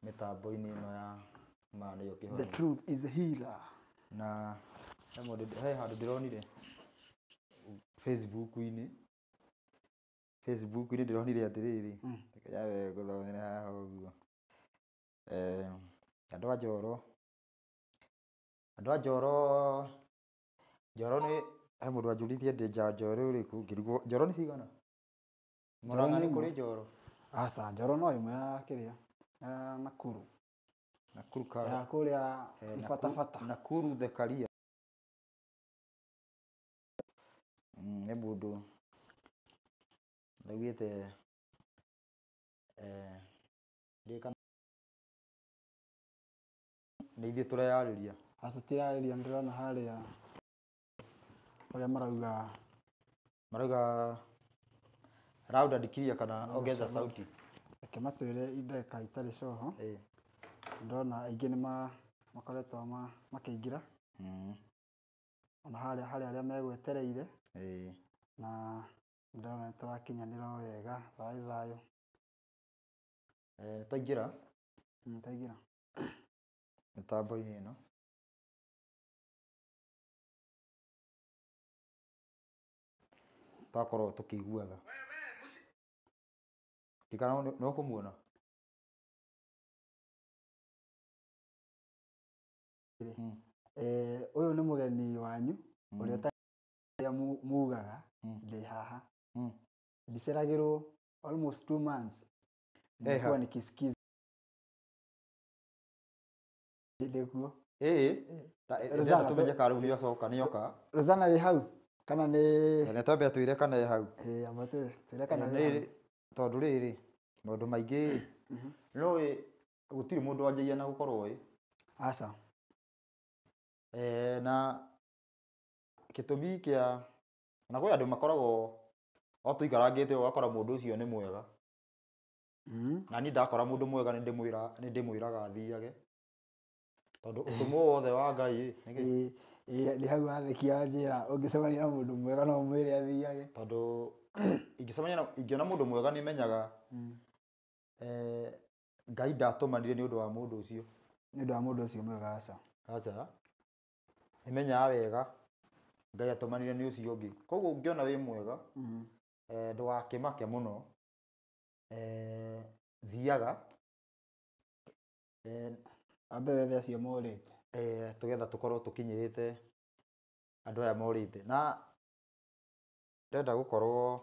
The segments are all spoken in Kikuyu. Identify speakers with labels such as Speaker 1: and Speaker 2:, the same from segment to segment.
Speaker 1: mĩtambo-inĩ ĩno ya Ma nĩyo
Speaker 2: The
Speaker 1: kĩhonia.
Speaker 2: truth is a healer.
Speaker 1: Na he mũndũ, he handũ ndĩronire Facebook-inĩ, Facebook-inĩ ndĩronire atĩrĩrĩ, reke nyambe ngũthomere haha ũguo. Andũ a Njoro, andũ a Njoro, Njoro nĩ, he mũndũ wanjũrĩtie ndĩ Njoro ĩrĩkũ, ngĩrigwo, Njoro nĩ cigana?
Speaker 2: Njoro
Speaker 1: Mũrang'a
Speaker 2: nĩ
Speaker 1: nĩ kũrĩ
Speaker 2: ĩmwe.
Speaker 1: Njoro?
Speaker 2: Aca, Njoro no ĩmwe ya kĩrĩa, ya Nakuru.
Speaker 1: Nakuru ka
Speaker 2: Ya kũrĩa Ibatabata.
Speaker 1: Nakuru Thekaria. Nĩ mũndũ ndaugĩte ndiũĩ kana nĩ ithuĩ tũreyarĩria.
Speaker 2: Aca tũtirarĩria, ndĩrona harĩa ũrĩa marauga.
Speaker 1: Marauga loud and clear kana ongeza sauti.
Speaker 2: Reke matwĩre ndagĩka itarĩ coho. Ndĩrona aingĩ nĩ makoretwo makĩingĩra. Ona harĩa harĩ arĩa megwetereire. Na ndĩrona nĩ tũrakinyanĩra o wega, thayũ thayũ.
Speaker 1: Nĩ twaingĩra?
Speaker 2: Nĩ twaingĩra.
Speaker 1: Mĩtambo-inĩ ĩno. Twakorwo tũkĩigua tha. Ndikana nĩ ũkũmuona?
Speaker 2: Ũyũ nĩ mũgeni wanyu ũrĩa ũtarĩ mugaga ndĩ haha. Ndiceragĩrwo almost 2 months. Nimekuwa nikisikiza. Ndĩkuo.
Speaker 1: Ĩĩ.
Speaker 2: Rosanna,
Speaker 1: Tũmenye kana rĩu nĩocoka, nĩoka.
Speaker 2: Rosanna wĩ hau? Kana nĩ
Speaker 1: Nĩ twambe twĩre kana ĩ hau.
Speaker 2: Ĩĩ, amba twĩre kana wĩ hau.
Speaker 1: Tondũ rĩrĩ, maũndũ maingĩ nĩũĩ gũtirĩ mũndũ wanjagia na gũkorwo ĩ.
Speaker 2: Aca.
Speaker 1: Na gĩtũmi kĩa, na kwĩ andũ makoragwo o tũikarangĩte ũgakora mũndũ ũcio nĩ mwega. Na niĩ ndakora mũndũ mwega nĩ ndĩmwĩraga athiage. Tondũ ũtũmwo wothe wa Ngai ĩ, nĩkĩ?
Speaker 2: Ĩĩ, ĩĩ, nĩ hau wathekia wanjĩra, ũngĩcemania na mũndũ mwega no ũmwĩre athiage.
Speaker 1: Tondũ ingĩcemania na, ingĩona mũndũ mwega nĩ menyaga, Ngai ndatũmanire nĩ ũndũ wa mũndũ ũcio.
Speaker 2: Nĩ ũndũ wa mũndũ ũcio mwega, aca.
Speaker 1: Aca. Nĩ menyaga wega Ngai atũmanire nĩ ũcio ũngĩ. Koguo ũngĩona wĩ mwega, ndũgakĩmake mũno. Thiaga.
Speaker 2: Ambe wethe acio morĩte.
Speaker 1: Tũgetha tũkorwo tũkinyĩrĩte andũ aya morĩte. Na ndĩrenda gũkorwo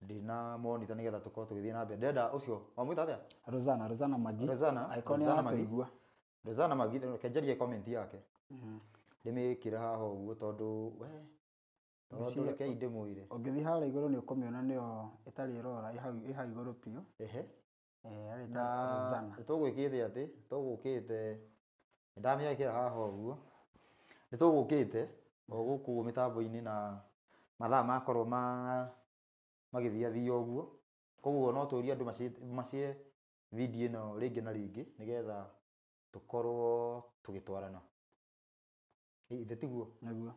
Speaker 1: ndĩna monitor nĩgetha tũkorwo tũgĩthiĩ na mbere. Ndĩrenda ũcio, wamwĩta atĩa?
Speaker 2: Rosanna, Rosanna Magi.
Speaker 1: Rosanna,
Speaker 2: Angĩkorwo nĩ
Speaker 1: Rosanna Magi.
Speaker 2: aratũigua.
Speaker 1: Rosanna Magi, reke njarie comment yake. Ndĩmĩkĩre haha ũguo tondũ, we, tondũ
Speaker 2: Ngwĩciria
Speaker 1: rekei ndĩmwĩre.
Speaker 2: Ũngĩthiĩ harĩa igũrũ nĩ ũkũmĩona nĩyo ĩtarĩ ĩrora, ĩ hau igũrũ biũ. Harĩa ĩtarĩ
Speaker 1: Na
Speaker 2: Rosanna.
Speaker 1: nĩtũgwĩkĩte atĩ, tũgũkĩte, nĩndamĩekĩra haha ũguo. Nĩtũgũkĩte o gũkũ mĩtambo-inĩ na mathaa makorwo magĩthiathia ũguo. Koguo no tũrie andũ macie video ĩno rĩngĩ na rĩngĩ nĩgetha tũkorwo tũgĩtwarana. Ĩ, ithe tiguo?
Speaker 2: Nĩguo.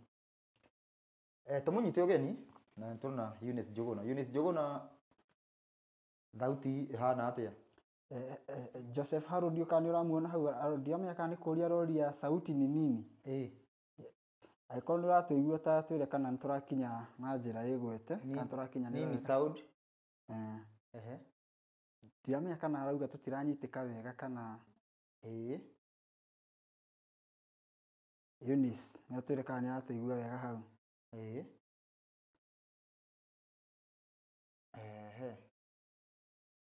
Speaker 1: Tũmũnyite ũgeni na nĩtũrona Eunice Njũgũna. Eunice Njũgũna, thauti ĩhana atĩa?
Speaker 2: Joseph Harold ũka nĩ ũramuona hau, Harold, ndiramenya kana nĩ kũria aroria sauti ni nini. Angĩkorwo nĩ ũratũigua ta twĩre kana nĩ tũrakinya na njĩra ĩgwete, kana tũrakinya nĩ
Speaker 1: Nini
Speaker 2: wega.
Speaker 1: sound?
Speaker 2: Ndiramenya kana arauga tũtiranyitĩka wega kana Eunice, nĩ atwĩre kana nĩ aratũigua wega hau.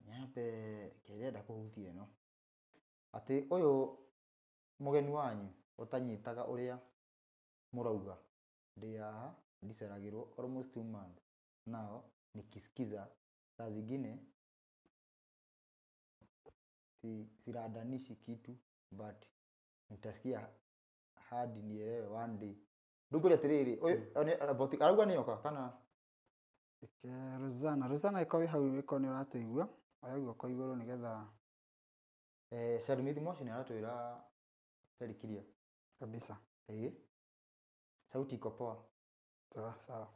Speaker 1: Nyambe kĩrenda kũhutia ĩno. Atĩ ũyũ mũgeni wanyu ũtanyitaga ũrĩa mũrauga. Ndĩ haha ndiceragĩrwo almost 2 months. Nao nikisikiza saa zingine siradanishi kitu but nitasikia hadi nielewe one day. Ndunguri atiriri, ũyũ, nĩ, arauga nĩoka kana?
Speaker 2: Reke Rosanna, Rosanna ĩkorwo wĩ hau ĩkorwo nĩ ũratũigua, oya guoko igũrũ nĩgetha
Speaker 1: Sharmithi Moshi nĩ aratwĩra very clear.
Speaker 2: Kabisa.
Speaker 1: Sauti iko poa.
Speaker 2: Sawa, sawa.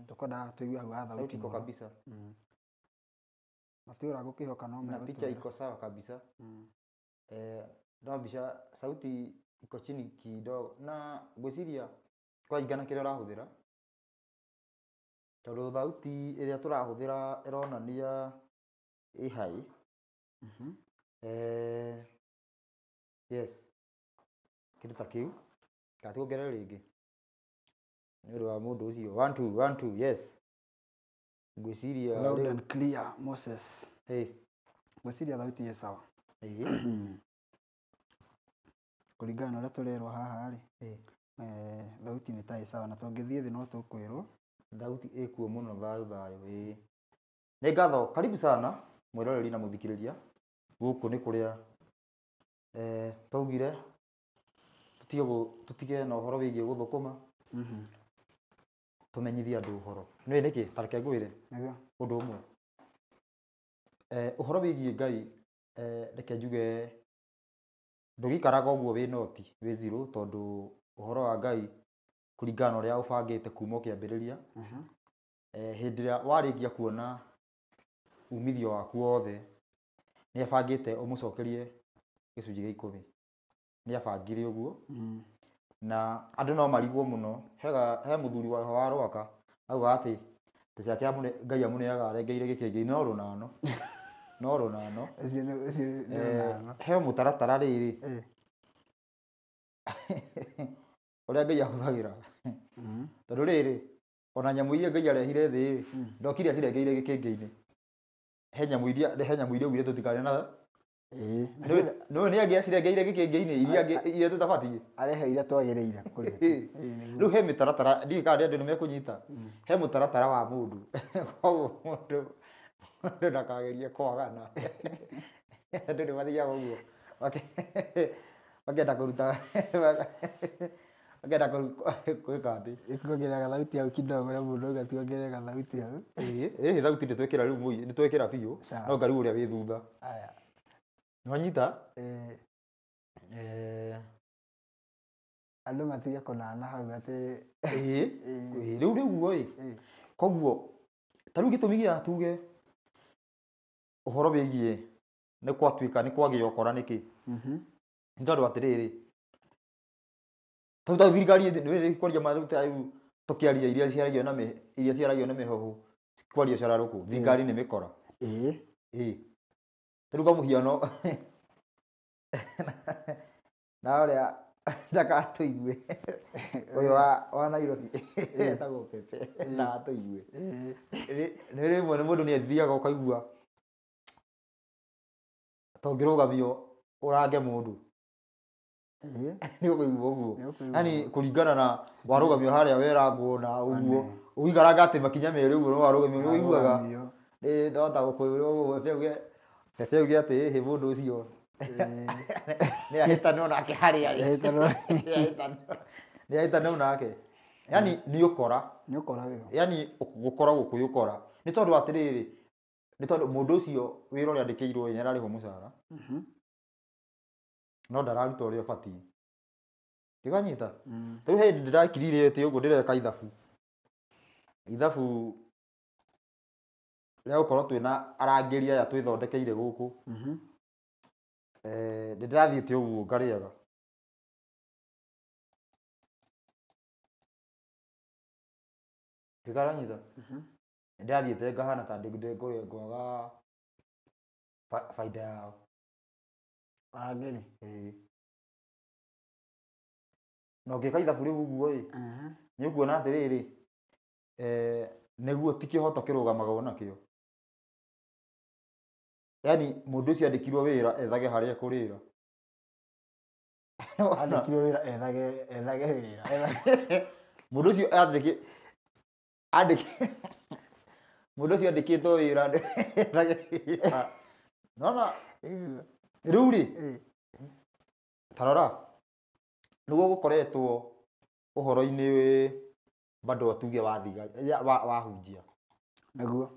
Speaker 2: Tũkwendaga tũigue hau ha
Speaker 1: Sauti
Speaker 2: thauti
Speaker 1: iko
Speaker 2: mũno.
Speaker 1: kabisa.
Speaker 2: Na ti ũrĩa ngũkĩhoka no
Speaker 1: Na
Speaker 2: megũtwĩra.
Speaker 1: picha iko sawa kabisa. No mbica sauti iko chini kidogo na ngwĩciria kwaringana kĩrĩa ũrahũthĩra tondũ thauti ĩrĩa tũrahũthĩra ĩronania ĩ high. Yes, kĩndũ ta kĩu kana tuongerere rĩngĩ nĩ ũndũ wa mũndũ ũcio. 1 2 1 2 yes, ngwĩciria
Speaker 2: loud and clear Moses. Hey, ngwĩciria thauti ĩ sawa. Kũringana na ũrĩa tũrerwo haha rĩ, thauti nĩ ta ĩ sawa na tũngĩthiĩ thĩ no tũkwĩrwo
Speaker 1: thauti ĩkuo mũno. Thayũ thayũ. Ĩĩ, nĩ ngatho. Karibu sana mwĩroreri na mũthikĩrĩria. Gũkũ nĩ kũrĩa twaugire tũtige na ũhoro wĩgiĩ gũthũkũma, tũmenyithie andũ ũhoro. Nĩũĩ nĩkĩ? Ta reke ngwĩre ũndũ ũmwe. Ũhoro wĩgiĩ Ngai, reke njuge ndũgĩikaraga ũguo wĩ noti wĩ zero, tondũ ũhoro wa Ngai kũringana na ũrĩa ũbangĩte kuma ũkĩambĩrĩria, hĩndĩ ĩrĩa warĩkia kuona umithio waku wothe, nĩ abangĩte ũmũcokerie gĩcunjĩ gĩa ikũmi. Nĩ abangire ũguo. Na andũ no marigwo mũno. He mũthuri wa Rwaka auga atĩ ciake Ngai amũneaga arengeire gĩkĩngĩ no rũnano. No rũnano. He mũtaratara rĩrĩ ũrĩa Ngai ahũthagĩra. Tondũ rĩrĩ ona nyamũ iria Ngai arehire thĩ ndokire acirengeire gĩkĩngĩ-inĩ. He nyamũ iria augire tũtikarĩe na no nĩ angĩ acirengeire gĩkĩngĩ-inĩ iria tũtabatiĩ.
Speaker 2: Arehe iria twagĩrĩire kũrĩa.
Speaker 1: Rĩu he mĩtaratara, ndiũĩ kana andũ nĩ mekũnyita. He mũtaratara wa mũndũ. Koguo mũndũ ndakagerie kwagana. Andũ nĩ mathiaga ũguo makenda kũruta makenda gwĩka atĩ
Speaker 2: ĩkuongerera gathauti hau kidogo ya mũndũ auga tuongerere gathauti hau.
Speaker 1: Ĩĩ thauti nĩ twekĩra rĩu nĩ twekĩra biũ, no ngarĩu ũrĩa wĩ thutha.
Speaker 2: Aya.
Speaker 1: Nĩwanyita?
Speaker 2: Andũ matige kũnana hau atĩ
Speaker 1: ĩĩ rĩu rĩuguo ĩ. Koguo ta rĩu gĩtũmi gĩa tuge ũhoro wĩgiĩ nĩ gwatuĩka nĩ kwagĩa ũkora nĩkĩ? Nĩ tondũ atĩrĩrĩ, tondũ ta thirikari nĩ kwaria maruta rĩu tũkĩaria iria ciaragio na iria ciaragio na mĩhoho kwaria cararũkũ, thirikari nĩ mĩkora. Ĩĩ. Rĩu kwa mũhiano na ũrĩa ndakatũigue ũyũ wa Nairobi etagwo Pepe ndakatũigue. Nĩ rĩmwe nĩ mũndũ nĩ athiaga ũkaigua tongĩrũgamio ũrange mũndũ. Nĩ ũkũigua ũguo. Yaani kũringana na warũgamio harĩa werangwo na ũguo ũgĩikaranga atĩ makinya merĩ ũguo no warũgamio nĩ ũiguaga. Ndahota gũkwĩra ũguo Pepe auge atĩ ĩhĩ mũndũ ũcio nĩ ahĩtanwo nake harĩa arĩ. Nĩ ahĩtanwo nake. Yaani nĩ ũkora.
Speaker 2: Nĩ ũkora wĩho.
Speaker 1: Yaani gũkoragwo kwĩ ũkora. Nĩ tondũ atĩrĩrĩ, nĩ tondũ mũndũ ũcio wĩra ũrĩa andĩkĩirwo nĩ ararĩhwo mũcara. No ndararuta ũrĩa ũbatiĩ. Ndĩkanyita? Rĩu he hĩndĩ ndĩrakirire atĩ ũguo ndĩreka ithabu. Ithabu rĩa gũkorwo twĩna arangĩri aya twĩthondekeire gũkũ. Ndĩrathiĩte ũguo ngarĩaga. Ndĩkaranyita? Ndĩrathiĩte ngahana ta ngwaga baida yao.
Speaker 2: Arangĩri?
Speaker 1: Ĩĩ. Na ũngĩka ithabu rĩu ũguo ĩ, nĩ ũkuona atĩrĩrĩ, nĩguo ti kĩhoto kĩrũgamagwo nakĩo. Yaani mũndũ ũcio andĩkirwo wĩra ethage harĩa ekũrĩra.
Speaker 2: Andĩkirwo wĩra ethage wĩra.
Speaker 1: Mũndũ ũcio mũndũ ũcio andĩkĩtwo wĩra ethage wĩra. Nona rĩu rĩ, ta rora nĩguo gũkoretwo ũhoro-inĩ bado tuge wa thigari wa hunjia.
Speaker 2: Nĩguo.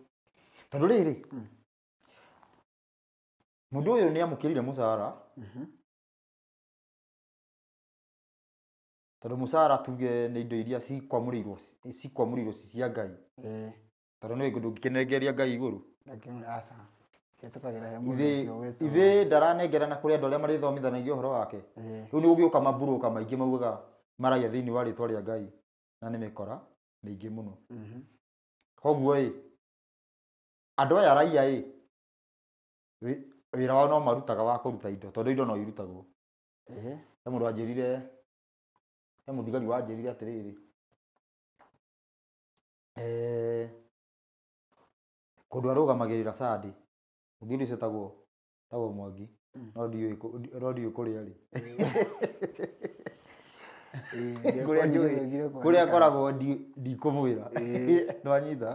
Speaker 1: Tondũ rĩrĩ, mũndũ ũyũ nĩ amũkĩrire mũcara. Tondũ mũcara tuge nĩ indo iria cikwamũrĩirwo cia Ngai. Tondũ nĩ ndũngĩkĩnengeria Ngai igũrũ.
Speaker 2: Aca. Kĩhĩtũkagĩra he mũndũ ũcio wĩtwo.
Speaker 1: Ithe ndaranengerana kũrĩ andũ arĩa marĩthomithanagia ũhoro wake. Rĩu nĩ gũgĩũka maburũka maingĩ maugaga maragia thĩinĩ wa rĩtwa rĩa Ngai na nĩ mĩkora mĩingĩ mũno. Koguo ĩ andũ aya raia ĩ wĩra wao no marutaga wa kũruta indo tondũ indo no irutagwo. He mũndũ wanjĩrire, he mũthigari wanjĩrire atĩrĩrĩ, kũndũ arũgamagĩrĩra Sunday, mũthuri ũcio etagwo Mwangi, no ndiũĩ kũrĩa arĩ. Kũrĩa akoragwo ndikũmwĩra. Nĩwanyita?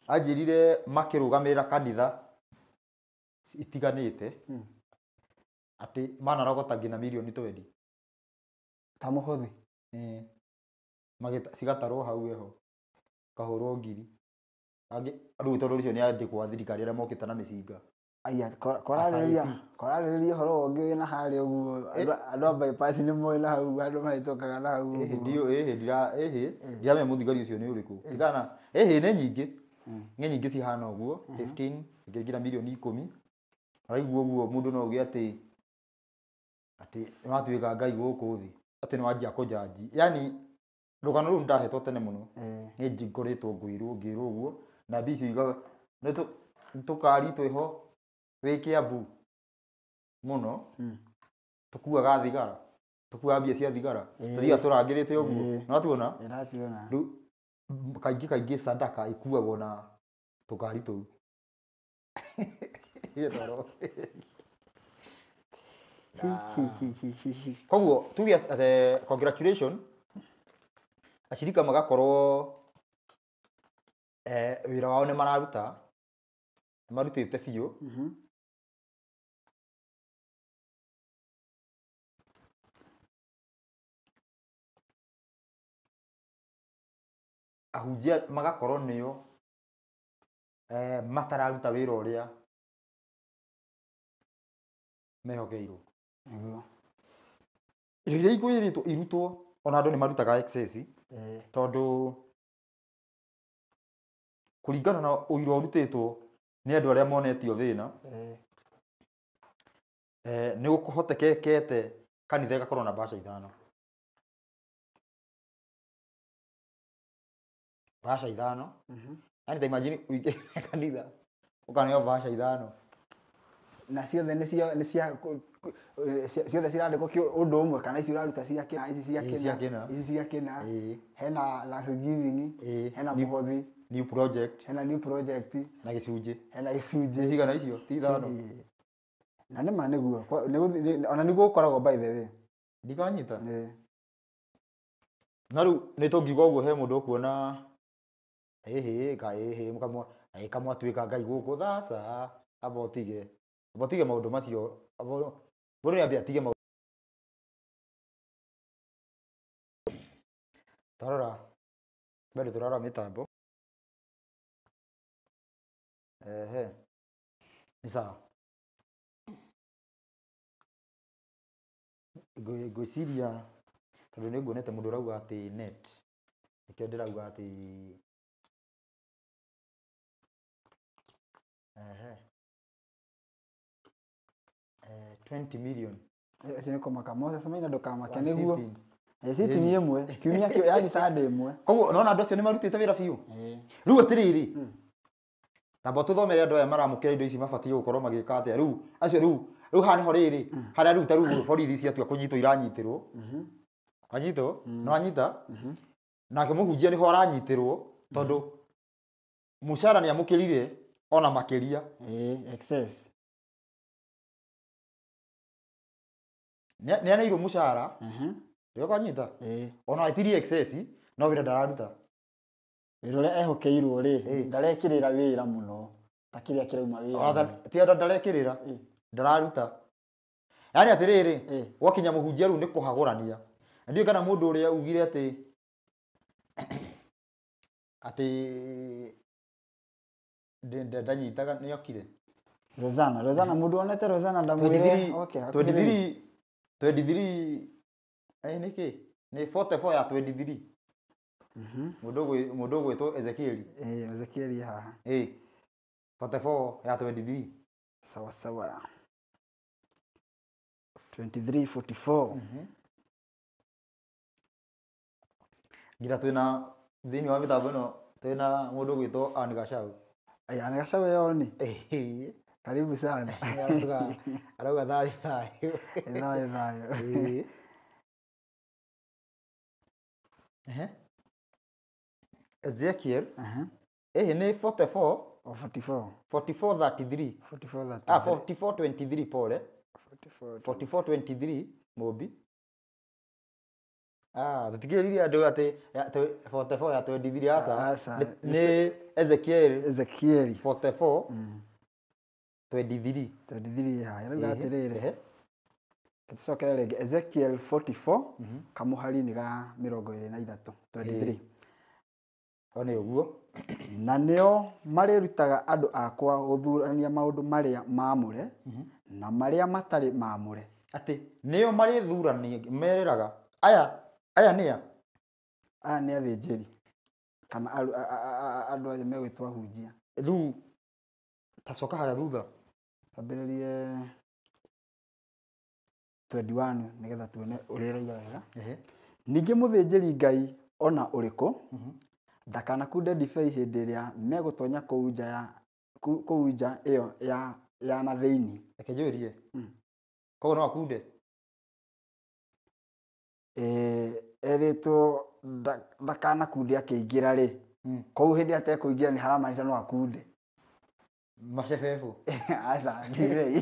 Speaker 1: Anjĩrire makĩrũgamĩrĩra kanitha itiganĩte atĩ manarogota nginya mirioni 20.
Speaker 2: Ta mũhothi?
Speaker 1: Cigatarwo hau eho kahũrwo ngiri. Angĩ rĩu tondũ ũcio nĩ andĩkwo a thirikari arĩa mokĩte na mĩcinga.
Speaker 2: Aya, kwararĩrĩria ũhoro ũngĩ wĩna harĩa ũguo, andũ a bypass nĩ moĩ na hau, andũ mahĩtũkaga na hau ũguo.
Speaker 1: Ndiramenya mũthigari ũcio nĩ ũrĩkũ. Tigana, nĩ nyingĩ. Nĩ nyingĩ cihana ũguo, 15, ingĩ nginya mirioni 10. Waigua ũguo mũndũ no auge atĩ nĩwatuĩka Ngai gũkũ thĩ, atĩ nĩwanjia kũnjanji. Yaani rũgano rũu nĩndahetwo tene mũno. Nĩ ngoretwo ngĩrwo ũguo, na mbia icio igaga nĩ tũkari twĩho wĩ Kiambu mũno, tũkuaga thigara, tũkuaga mbia cia thigara, tũthiaga tũrangĩrĩte ũguo. Nĩwatuona?
Speaker 2: Ndĩraciona.
Speaker 1: Rĩu kaingĩ kaingĩ sadaka ikuagwo na tũkari tũu. Koguo tuge atĩ congratulation ashirika magakorwo wĩra wao nĩ mararuta, nĩ marutĩte biũ. Ahunjia magakorwo nĩo matararuta wĩra ũrĩa mehokeirwo. Indo iria ikwĩrĩtwo irutwo ona andũ nĩ marutaga excess, tondũ kũringana na ũira ũrutĩtwo nĩ andũ arĩa monetio thĩna, nĩ gũkũhotekekete kanitha ĩgakorwo na mbaca ithano. Mbaca ithano. Yaani ta imagine ũingĩre kanitha ũkaneo mbaca ithano.
Speaker 2: Na ciothe nĩ cia ciothe cirandĩkwo ũndũ ũmwe kana ici ũraruta cia kĩna, ici cia kĩna, ici cia kĩna. Hena Thanksgiving, hena mũhothi,
Speaker 1: new project,
Speaker 2: hena new project
Speaker 1: na gĩcunjĩ,
Speaker 2: hena gĩcunjĩ.
Speaker 1: Cigana icio? Ti ithano.
Speaker 2: Na nĩ ma nĩguo, ona nĩguo gũkoragwo by the way.
Speaker 1: Ndikanyita? Na rĩu nĩ tũngiuga ũguo he mũndũ ũkuona kamwatuĩka Ngai gũkũ thaca, amba ũtige. Amba ũtige maũndũ macio, mũndũ nĩ ambe atige maũndũ. Tarora, bado tũrarora mĩtambo. Nĩ sawa. Ngwĩciria tondũ nĩ nguonete mũndũ ũrauga atĩ net, nĩkĩo ndĩrauga atĩ 20 million.
Speaker 2: Ũcio nĩ kũmaka. Moses Maina ndũkamake nĩguo. Sitting ĩmwe, kiumia kĩu, yaani Sunday ĩmwe.
Speaker 1: Koguo nona andũ acio nĩ marutĩte wĩra biũ. Rĩu atĩrĩrĩ, tamba tũthomere andũ aya maramũkĩra indo ici mabatiĩ gũkorwo magĩka atĩa. Rĩu acio rĩu haha nĩho rĩrĩ, harĩa rĩu ta rĩu borithi ciatua kũnyitwo iranyitĩrwo. Wanyitwo? Nĩwanyita? Nake mũhunjia nĩho aranyitĩrwo tondũ mũcara nĩamũkĩrire ona makĩria.
Speaker 2: Excess.
Speaker 1: Nĩaneirwo mũcara. Ndio kanyita? Ona etiri excess no wĩra ndararuta.
Speaker 2: Wĩra ũrĩa ehokeirwo rĩ, ndarekĩrĩra wĩra mũno ta kĩrĩa kĩrauma wĩra.
Speaker 1: Ti andũ ndarekĩrĩra, ndararuta. Yaani atĩrĩrĩ, gwakinya mũhunjia rĩu nĩ kũhagũrania. Na ndiũĩ kana mũndũ ũrĩa ugire atĩ ndanyitaga nĩ okire.
Speaker 2: Rosanna mũndũ onete Rosanna ndamwĩre okay.
Speaker 1: 23 nĩkĩ? Nĩ 44 ya 23. Mũndũ ũgwĩtwo Ezekiel.
Speaker 2: Ezekiel haha.
Speaker 1: 44 ya 23.
Speaker 2: Sawa sawa. 23:44.
Speaker 1: Ngira twina thĩinĩ wa mĩtambo ĩno twĩna mũndũ ũgwĩtwo Ann Gachau.
Speaker 2: Aya, Ann Gachau ĩyo ni. Karibu sana.
Speaker 1: Arauga thayũ thayũ.
Speaker 2: Thayũ thayũ.
Speaker 1: Ezekiel. Nĩ 44.
Speaker 2: O 44.
Speaker 1: 44:33.
Speaker 2: 44:33.
Speaker 1: Ah, 44:23 pole. 44:23 Mobi. Ah, tutigĩrĩrie andũ atĩ 44 ya 23 aca. Nĩ Ezekiel.
Speaker 2: Ezekiel
Speaker 1: 44 23.
Speaker 2: 23 haya. Rauga atĩrĩrĩ. Tũcokere rĩngĩ Ezekiel 44 kamũhari-inĩ ga 23 23.
Speaker 1: O nĩ ũguo.
Speaker 2: Na nĩo marĩrutaga andũ akwa gũthurania maũndũ marĩa maamũre na marĩa matarĩ maamũre.
Speaker 1: Atĩ nĩo marĩthurania merĩraga aya aya nĩ a?
Speaker 2: Aya nĩ athĩnjĩri kana andũ arĩa megwĩtwo ahunjia.
Speaker 1: Rĩu tacoka harĩa thutha.
Speaker 2: Twambĩrĩrie 21 nĩgetha tuone ũrĩa ĩroiga wega. Ningĩ mũthĩnjĩri Ngai ona ũrĩkũ ndakanakunde ndibei hĩndĩ ĩrĩa megũtonya kũu nja ĩyo ya na thĩinĩ.
Speaker 1: Reke njũrie. Koguo no akunde?
Speaker 2: Erĩtwo ndakanakunde akĩingĩra rĩ. Koguo hĩndĩ atekũingĩra nĩ haramaanisha no akunde.
Speaker 1: Macebebo.
Speaker 2: Aca, ndibei.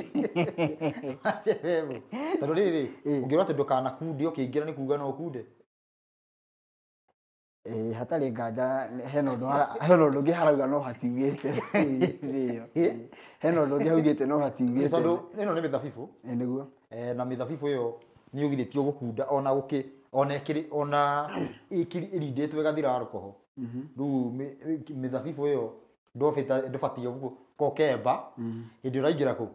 Speaker 1: Macebebo. Tondũ rĩrĩ, ũngĩũra atĩ ndũkanakunde ũkĩingĩra nĩ kuga no ũkunde.
Speaker 2: Hatarĩ nganja hena ũndũ ũngĩ harauga no hatiugĩte. Hena ũndũ ũngĩ haugĩte no hatiugĩte.
Speaker 1: Tondũ ĩno nĩ mĩthabibũ.
Speaker 2: Nĩguo.
Speaker 1: Na mĩthabibũ ĩyo nĩ ũgirĩtio gũkunda ona gũkĩ ona ĩkĩrĩ ona ĩrindĩtwo ĩgathira alcohol. Rĩu mĩthabibũ ĩyo ndũbatiĩ gũkemba hĩndĩ ũraingĩra kũ?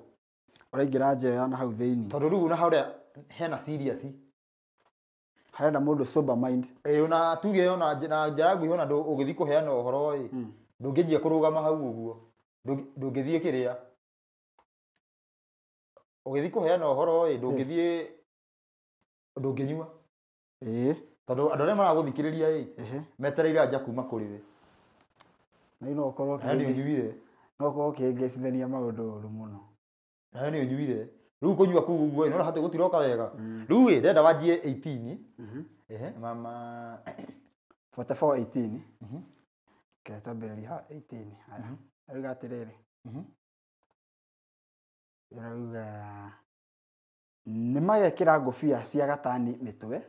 Speaker 2: Ũraingĩra nja ya na hau thĩinĩ.
Speaker 1: Tondũ rĩu na harĩa hena serious.
Speaker 2: Harenda mũndũ sober mind.
Speaker 1: Ona tuge ona na njĩra nguhĩ ona ũgĩthiĩ kũheana ũhoro ĩ, ndũngĩnjia kũrũgama hau ũguo. Ndũngĩthiĩ kĩrĩa. Ũgĩthiĩ kũheana ũhoro ĩ, ndũngĩthiĩ ndũngĩnyua. Tondũ andũ arĩa maragũthikĩrĩria ĩ, metereire anja kuma kũrĩ we.
Speaker 2: Na no ũkorwo
Speaker 1: nĩ ũnyuire.
Speaker 2: No ũkorwo ũkĩhĩngĩcithania maũndũ ũru mũno.
Speaker 1: Nawe nĩ ũnyuire. Rĩu kũnyua kũu ũguo ĩ, no hatĩ gũtiroka wega. Rĩu ĩ, ndĩrenda wanjie 18. Mama
Speaker 2: 44:18. Kaya twambĩrĩrie ha 18. Haya. Rauga atĩrĩrĩ. Rauga nĩ magekĩra ngũbia cia gatani mĩtwe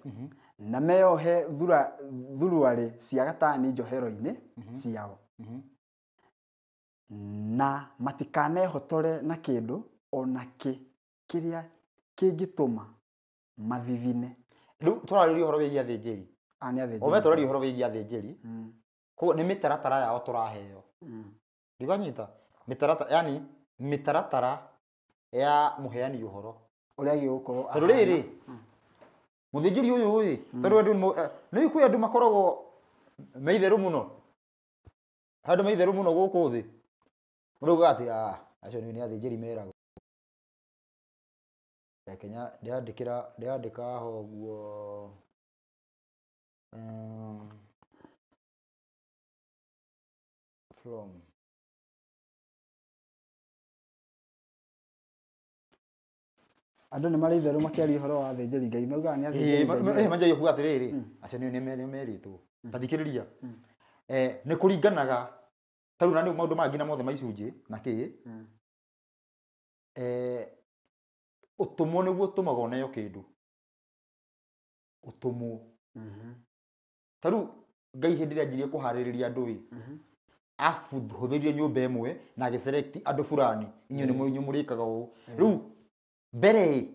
Speaker 2: na meyohe thuruarĩ cia gatani njohero-inĩ ciao. Na matikanehotore na kĩndũ ona kĩ kĩrĩa kĩngĩtũma mathithine.
Speaker 1: Rĩu tũrarĩria ũhoro wĩgiĩ athĩnjĩri.
Speaker 2: Nĩ athĩnjĩri.
Speaker 1: Ome tũraria ũhoro wĩgiĩ athĩnjĩri. Koguo nĩ mĩtaratara yao tũraheo. Ndikanyita? Mĩtaratara, yani mĩtaratara ya mũheani ũhoro.
Speaker 2: Ũrĩa agĩrĩirwo gũkorwo
Speaker 1: Tondũ rĩrĩ, mũthĩnjĩri ũyũ ĩ, tondũ andũ nĩ kwĩ andũ makoragwo me itherũ mũno. Andũ me itherũ mũno gũkũ thĩ. Mũndũ augaga atĩ acio nĩ athĩnjĩri meragwo. Kenya ndĩrandĩka haha ũguo. From
Speaker 2: Andũ nĩ marĩ itherũ makĩaria ũhoro wa athĩnjĩri Ngai maugaga nĩ athĩnjĩri Ngai.
Speaker 1: Manjagia kuga atĩrĩrĩ, acio nĩ merĩtwo. Ta thikĩrĩria. Nĩ kũringanaga ta rĩu na nĩ maũndũ mangĩ na mothe ma icunjĩ na kĩ. Ũtũmwo nĩguo ũtũmaga ũneo kĩndũ. Ũtũmwo. Ta rĩu Ngai hĩndĩ ĩrĩa anjirie kũharĩrĩria andũ ĩ, ahũthĩrire nyũmba ĩmwe na agĩselect andũ fulani, inyuĩ nĩ mũrĩkaga ũũ. Rĩu mbere ĩ,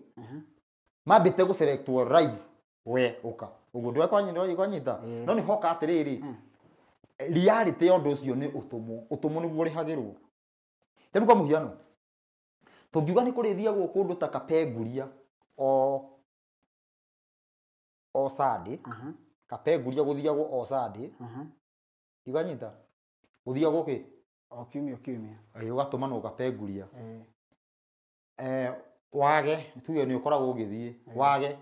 Speaker 1: mambĩte gũselectwo live we ũka. Ũguo ndwanyita. No nĩ hoka atĩrĩrĩ, reality ya ũndũ ũcio nĩ ũtũmwo. Ũtũmwo nĩguo ũrĩhagĩrwo. Ta rĩu kwa mũhiano, tũngiuga nĩ kũrĩthiagwo kũndũ ta Kapenguria o Sunday. Kapenguria gũthiagwo o Sunday. Ndikanyita? Gũthiagwo kĩ?
Speaker 2: O kiumia kiumia.
Speaker 1: Ũgatũmanwo Kapenguria. Wage tuge nĩ ũkoragwo ũgĩthiĩ wage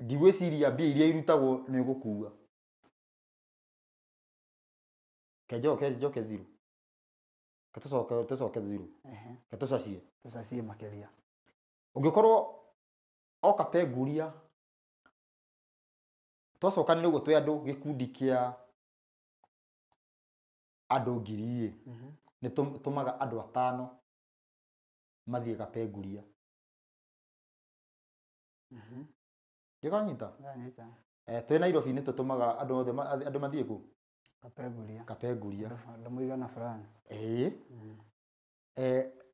Speaker 1: ndigwĩciria mbia iria irutagwo nĩ ũgũkua kenjoke njoke zero ketũcoke tũcoke zero ketũcacie
Speaker 2: tũcacie makĩria
Speaker 1: ũngĩkorwo o Kapenguria twacokanĩre ũguo twĩ andũ gĩkundi kĩa andũ 1000 nĩ tũmaga andũ 5 mathiĩ Kapenguria. Ndĩkanyita?
Speaker 2: Ndanyita.
Speaker 1: Twĩ Nairobi nĩ tũtũmaga andũ othe andũ mathiĩ kũ?
Speaker 2: Kapenguria.
Speaker 1: Kapenguria.
Speaker 2: Andũ mũigana fulani.
Speaker 1: Ĩĩ.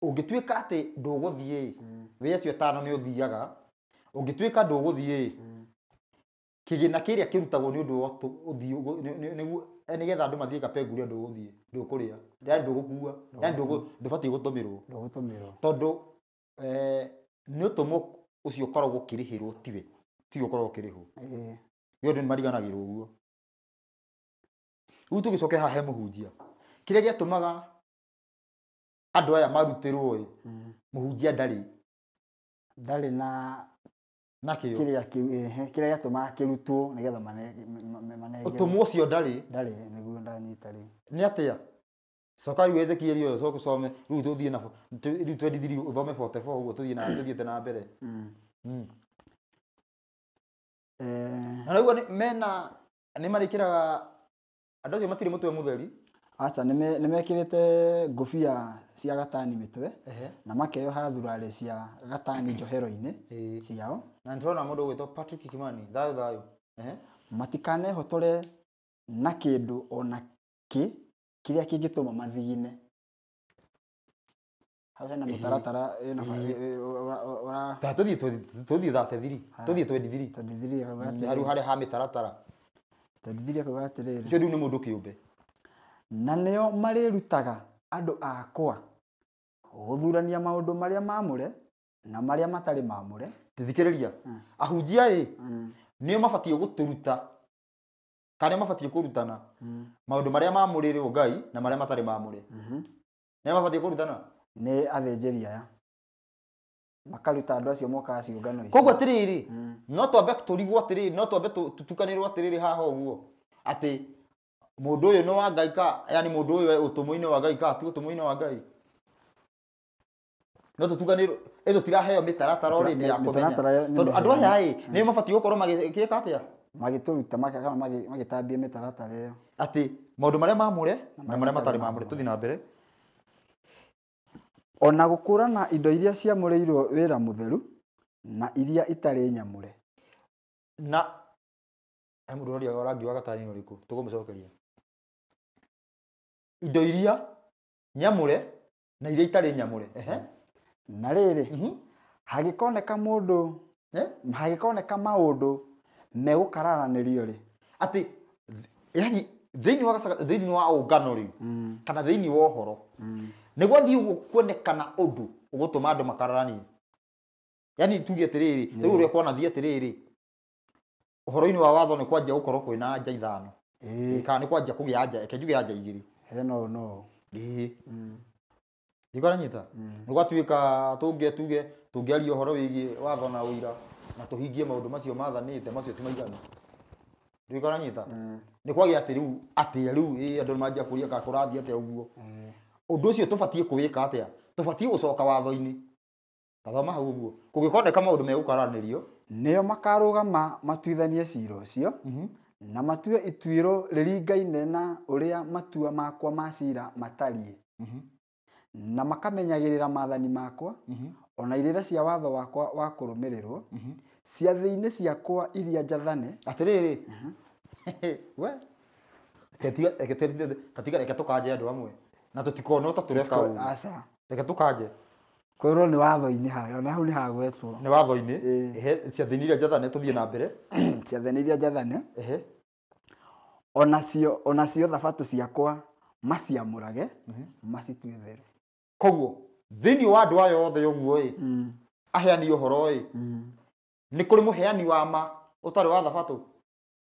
Speaker 1: Ũngĩtuĩka atĩ ndũgũthiĩ wĩ acio 5 nĩ ũthiaga, ũngĩtuĩka ndũgũthiĩ kĩgĩna kĩrĩa kĩrutagwo nĩ ũndũ wa ũthiĩ nĩguo nĩgetha andũ mathiĩ Kapenguria ndũgũthiĩ, ndũkũrĩa, yani ndũgũkua, yani ndũbatiĩ gũtũmĩrwo.
Speaker 2: Ndũgũtũmĩrwo.
Speaker 1: Tondũ nĩ ũtũmwo ũcio ũkoragwo ũkĩrĩhĩrwo tiwe, tiwe ũkoragwo ũkĩrĩhwo. Nĩ ũndũ nĩ mariganagĩrwo ũguo. Rĩu tũgĩcoke haha he mũhunjia. Kĩrĩa gĩatũmaga andũ aya marutĩrwo ĩ, mũhunjia ndarĩ.
Speaker 2: Ndarĩ na
Speaker 1: nakĩo.
Speaker 2: Kĩrĩa kĩu, kĩrĩa gĩatũmaga kĩrutwo nĩgetha manengerwo.
Speaker 1: Ũtũmwo ũcio ndarĩ.
Speaker 2: Ndarĩ, nĩguo ndanyita rĩu.
Speaker 1: Nĩ atĩa? Coka rĩu Ezekiel ũyũ, coka ũcome, rĩu tũthiĩ na rĩu 23 ũthome 44 ũguo tũthiĩ na tũthiĩte na mbere. Na rĩu nĩ mena nĩ marĩkĩraga andũ acio matirĩ mũtwe mũtheri.
Speaker 2: Aca, nĩ mekĩrĩte ngũbia cia gatani mĩtwe na makeyoha thurarĩ cia gatani njohero-inĩ ciao.
Speaker 1: Na nĩtũrona mũndũ ũgwĩtwo Patrick Kimani, thayũ thayũ.
Speaker 2: Matikanehotore na kĩndũ ona kĩ kĩrĩa kĩngĩtũma mathigine. Hau hena mũtaratara ĩna
Speaker 1: Ta tũthiĩ tũthiĩ 33, tũthiĩ 23.
Speaker 2: 23 akauga atĩrĩrĩ.
Speaker 1: Hau harĩa ha mĩtaratara.
Speaker 2: 23 akauga atĩrĩrĩ.
Speaker 1: Ũcio rĩu nĩ mũndũ kĩũmbe.
Speaker 2: Na nĩo marĩrutaga andũ akwa gũthurania maũndũ marĩa mamũre na marĩa matarĩ mamũre.
Speaker 1: Thikĩrĩria. Ahunjia ĩ nĩo mabatiĩ gũtũruta kana mabatiĩ kũrutana maũndũ marĩa mamũrĩrwo Ngai na marĩa matarĩ mamũre. Nĩo mabatiĩ kũrutana?
Speaker 2: Nĩ athĩnjĩri aya makaruta andũ acio mokaga ciũngano ici.
Speaker 1: Koguo atĩrĩrĩ, no twambe tũrigwo atĩrĩrĩ, no twambe tũtukanĩrwo atĩrĩrĩ haha ũguo atĩ mũndũ ũyũ nĩ wa Ngai ka, yani mũndũ ũyũ e ũtũmũ-inĩ wa Ngai ka ti ũtũmũ-inĩ wa Ngai. No tũtukanĩrwo, ĩ tũtiraheo mĩtaratara already ya kũmenya. Tondũ andũ aya ĩ nĩo mabatiĩ gũkorwo magĩka atĩa?
Speaker 2: Magĩtũruta kana magĩtambia mĩtaratara ĩyo.
Speaker 1: Atĩ maũndũ marĩa mamũre na marĩa matarĩ mamũre. Tũthiĩ na mbere.
Speaker 2: Ona gũkũrana indo iria ciamũrĩirwo wĩra mũtheru na iria itarĩ nyamũre.
Speaker 1: Na he mũndũ ũroria rangi wa gatani nĩ ũrĩkũ, tũkũmũcokeria. Indo iria nyamũre na iria itarĩ nyamũre.
Speaker 2: Na rĩrĩ, hagĩkoneka mũndũ, hagĩkoneka maũndũ megũkararanĩrio rĩ.
Speaker 1: Atĩ yani thĩinĩ wa thĩinĩ wa ũngano rĩ, kana thĩinĩ wa ũhoro, nĩ gwathiĩ ũguo kuonekana ũndũ ũgũtũma andũ makararanie. Yani tuge atĩrĩrĩ, rĩu ũrĩa kwanathiĩ atĩrĩrĩ, ũhoro-inĩ wa watho nĩ kwanjia gũkorwo kwĩna anja 5. Kana nĩ kwanjia kũgĩa anja, reke njuge anja 2.
Speaker 2: Hena no.
Speaker 1: Ĩĩ. Ndikwaranyita? Nĩ gwatuĩka tũngĩ tuge tũngĩaria ũhoro wĩgiĩ watho na ũira na tũhingie maũndũ macio mathanĩte macio ti maiganu. Ndikwaranyita? Nĩ kwagĩa atĩ rĩu atĩ rĩu ĩ andũ manjia kũria kana kũrathiĩ atĩa ũguo. Ũndũ ũcio tũbatiĩ kũwĩka atĩa? Tũbatiĩ gũcoka watho-inĩ. Tathoma hau ũguo. Kũngĩkoneka maũndũ megũkaranĩrio,
Speaker 2: nĩo makarũgama matuithanie cira ũcio na matue ituĩro rĩringaine na ũrĩa matua makwa ma cira matariĩ. Na makamenyagĩrĩra maathani makwa ona irĩra cia watho wakwa wa kũrũmĩrĩrwo ciathĩ-inĩ ciakwa iria njathane.
Speaker 1: Atĩrĩrĩ, we tatiga reke tũkanje andũ amwe na tũtikonwo ta tũreka ũguo.
Speaker 2: Aca.
Speaker 1: Reke tũkanje.
Speaker 2: Kwĩrwo nĩ watho-inĩ harĩa, ona hau nĩ hagwetwo.
Speaker 1: Nĩ watho-inĩ. Ciathĩ-inĩ iria njathane tũthiĩ na mbere.
Speaker 2: Ciathĩ-inĩ iria njathane. Onacio thabatũ ciakwa maciamũrage, macitue theru.
Speaker 1: Koguo thĩinĩ wa andũ aya othe ũguo ĩ, aheani ũhoro ĩ, nĩ kũrĩ mũheani wa ma ũtarĩ wa thabatũ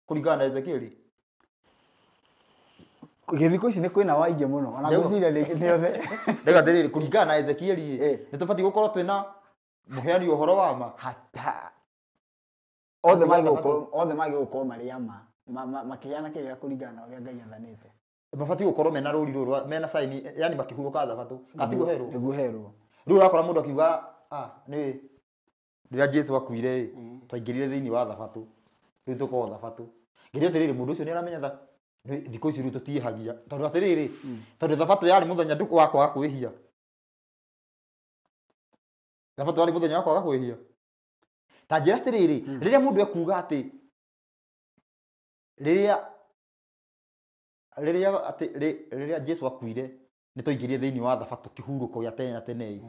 Speaker 1: kũringana na Ezekieli.
Speaker 2: Gĩthikũ ici nĩ kwĩna waingĩ mũno ona ngwĩciria nĩ othe.
Speaker 1: Ndauga atĩrĩrĩ kũringana na Ezekiel nĩ tũbatiĩ gũkorwo twĩna mũheani ũhoro wa ma.
Speaker 2: Othe magĩrĩirwo gũkorwo marĩ a ma makĩheana kĩrĩra kũringana na ũrĩa Ngai athanĩte.
Speaker 1: Mabatiĩ gũkorwo mena rũri rũrũ mena sign yani makĩhurũka thabatũ katiguo herwo.
Speaker 2: Nĩguo herwo.
Speaker 1: Rĩu ũrakora mũndũ akiuga nĩ rĩrĩa Jesu akuire twaingĩrire thĩinĩ wa thabatũ rĩu tũkorwo thabatũ. Nginya atĩrĩrĩ mũndũ ũcio nĩ aramenya thikũ ici rĩu tũtiĩhagia tondũ atĩrĩrĩ tondũ thabatũ yarĩ mũthenya wa kwaga kwĩhia. Thabatũ yarĩ mũthenya wa kwaga kwĩhia. Ta njĩra atĩrĩrĩ rĩrĩa mũndũ ekuga atĩ rĩrĩa atĩ rĩrĩa Jesu akuire nĩ twaingĩrire thĩinĩ wa thabatũ kĩhurũko gĩa tene na tene.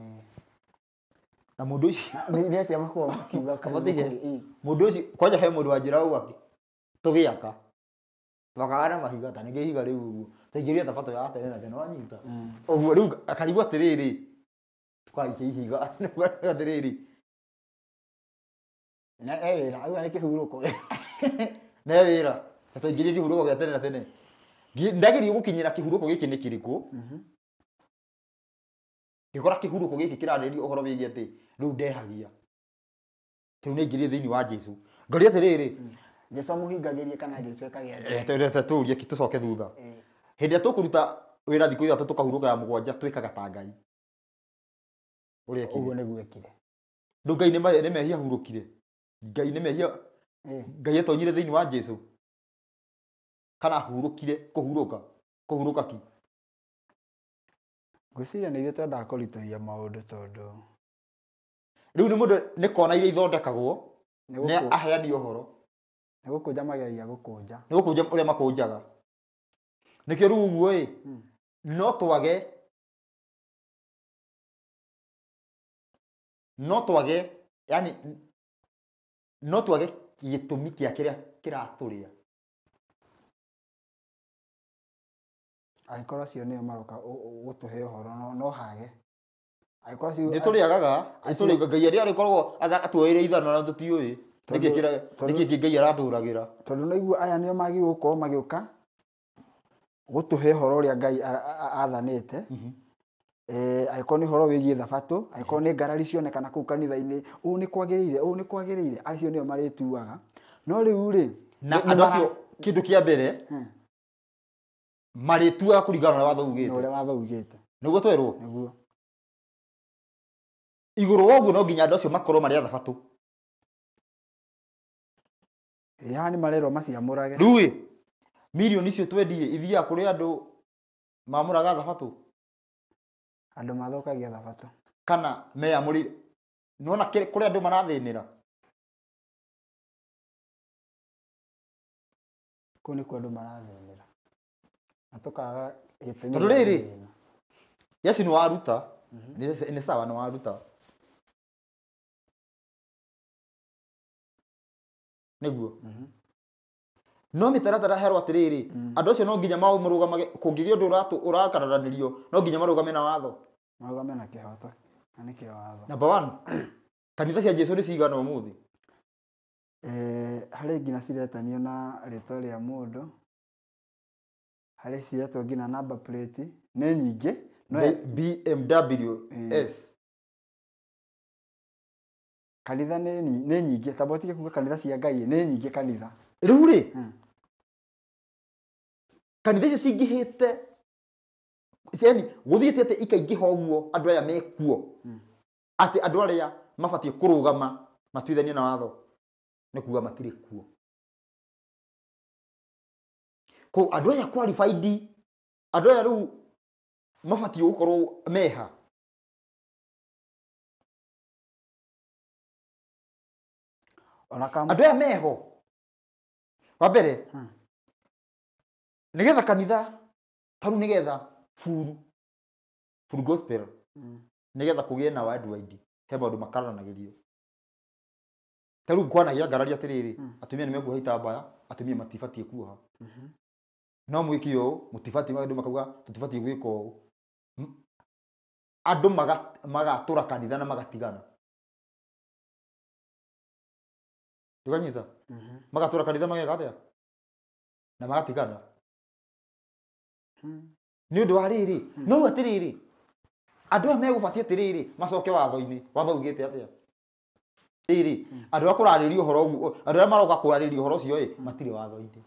Speaker 1: Na mũndũ ũcio
Speaker 2: nĩ atĩa makoragwo makiuga
Speaker 1: mũndũ ũcio kwanja he mũndũ wanjĩra ũguo atĩ tũgĩaka twakaga na mahiga ta nĩngĩ ihiga rĩu ũguo twaingĩrire thabatũ ya tene na tene wanyita ũguo rĩu akarigwo atĩrĩrĩ tũkaikia ihiga atĩrĩrĩ
Speaker 2: na wĩra auga nĩ kĩhurũko
Speaker 1: ne wĩra ta twaingĩrire kĩhurũko gĩa tene na tene. Ndageria gũkinyĩra kĩhurũko gĩkĩ nĩ kĩrĩkũ ngĩkora kĩhurũko gĩkĩ kĩrarĩrĩria ũhoro wĩgiĩ atĩ rĩu ndehagia rĩu nĩingĩrire thĩinĩ wa Jesu. Ngaria atĩrĩrĩ
Speaker 2: Jesu amũhingagĩrie kana Jesu ekagĩa
Speaker 1: tũrie tũcoke thutha. Hĩndĩ ĩrĩa tũkũruta wĩra thikũ ithatũ tũkahurũka ya mũgwanja twĩkaga ta Ngai ũrĩa ekire.
Speaker 2: Ũguo nĩguo ekire.
Speaker 1: Rĩu Ngai nĩ mehia ahurũkire. Ngai nĩ mehia Ngai etonyire thĩinĩ wa Jesu kana ahurũkire kũhurũka kũhurũka ki.
Speaker 2: Ngwĩciria nĩ ithuĩ twendaga kũritũhia maũndũ tondũ
Speaker 1: rĩu nĩ mũndũ nĩ kona iria ithondekagwo nĩ aheani ũhoro
Speaker 2: nĩ gũkũnja mageragia gũkũnja
Speaker 1: nĩ gũkũnja ũrĩa makũnjaga. Nĩkĩo rĩu ũguo ĩ no twage yani no twage gĩtũmi kĩa kĩrĩa kĩratũrĩa.
Speaker 2: Angĩkorwo acio nĩo maroka gũtũhe ũhoro no hage. Angĩkorwo acio
Speaker 1: nĩ tũrĩagaga Ngai arĩa arĩkoragwo atuoeire ithano na tũtiũĩ nĩkĩ Ngai aratũragĩra.
Speaker 2: Tondũ naigua aya nĩo magĩrĩirwo gũkorwo magĩũka gũtũhe ũhoro ũrĩa Ngai athanĩte. Angĩkorwo nĩ ũhoro wĩgiĩ thabatũ, angĩkorwo nĩ ngarari cionekana kũu kanitha-inĩ, ũũ nĩ kwagĩrĩire, ũũ nĩ kwagĩrĩire, acio nĩo marĩtuaga. No rĩu rĩ
Speaker 1: na andũ acio kĩndũ kĩa mbere marĩtuaga kũringana na watho ugĩte.
Speaker 2: Na ũrĩa watho ugĩte.
Speaker 1: Nĩguo twerwo?
Speaker 2: Nĩguo.
Speaker 1: Igũrũ wa ũguo no nginya andũ acio makorwo marĩ a thabatũ.
Speaker 2: Ĩ haha nĩ marerwo maciamũrage.
Speaker 1: Rĩu ĩ mirioni icio twendie ithiaga kũrĩ andũ mamũraga thabatũ.
Speaker 2: Andũ mathũkagia thabatũ.
Speaker 1: Kana meyamũrĩire. Nĩwona kũrĩ andũ marathĩnĩra.
Speaker 2: Kũu nĩkuo andũ marathĩnĩra. Na tũkaga gĩtũmi.
Speaker 1: Tondũ rĩrĩ Yesu nĩ waruta nĩ sawa nĩ waruta nĩguo no mĩtaratara herwo atĩrĩrĩ andũ acio no nginya marũgamage kũngĩgĩa ũndũ ũrakararanĩrio no nginya marũgame na watho.
Speaker 2: Marũgame na kĩhoto na nĩkĩo watho.
Speaker 1: Number 1 kanitha cia Jesu nĩ cigana ũmũthĩ?
Speaker 2: Harĩ nginya ciretanio na rĩtwa rĩa mũndũ, harĩ ciretwo nginya number plate nĩ nyingĩ no
Speaker 1: BMW S
Speaker 2: kanitha nĩ nyingĩ ta botige kuga kanitha cia Ngai nĩ nyingĩ kanitha.
Speaker 1: Rĩu rĩ kanitha icio cingĩhĩte yani gũthiĩte atĩ ikaingĩha ũguo andũ aya mekuo atĩ andũ arĩa mabatiĩ kũrũgama matuithanie na watho nĩ kuga matirĩ kuo. Ko andũ aya qualified andũ aya rĩu mabatiĩ gũkorwo meha. Andũ aya meho wa mbere nĩgetha kanitha tarĩu nĩgetha buru gospel nĩgetha kũgĩe na worldwide he maũndũ makaranagĩrio. Tarĩu kwanagĩa ngarari atĩrĩrĩ atumia nĩ mekuoha itambaya atumia matibatiĩ kuoha. No mwĩke ũũ mũtibatiĩ andũ makauga tũtibatiĩ gwĩka ũũ. Andũ magatũra kanitha na magatigana. Ndũkanyita? Magatũra kanitha mageka atĩa? Na magatigana. Nĩ ũndũ wa rĩrĩ no rĩu atĩrĩrĩ andũ aya megũbatiĩ atĩrĩrĩ macoke watho-inĩ watho ugĩte atĩa rĩrĩ andũ arĩa kũrarĩria ũhoro ũguo andũ arĩa maroka kũrarĩria ũhoro ũcio ĩ matirĩ watho-inĩ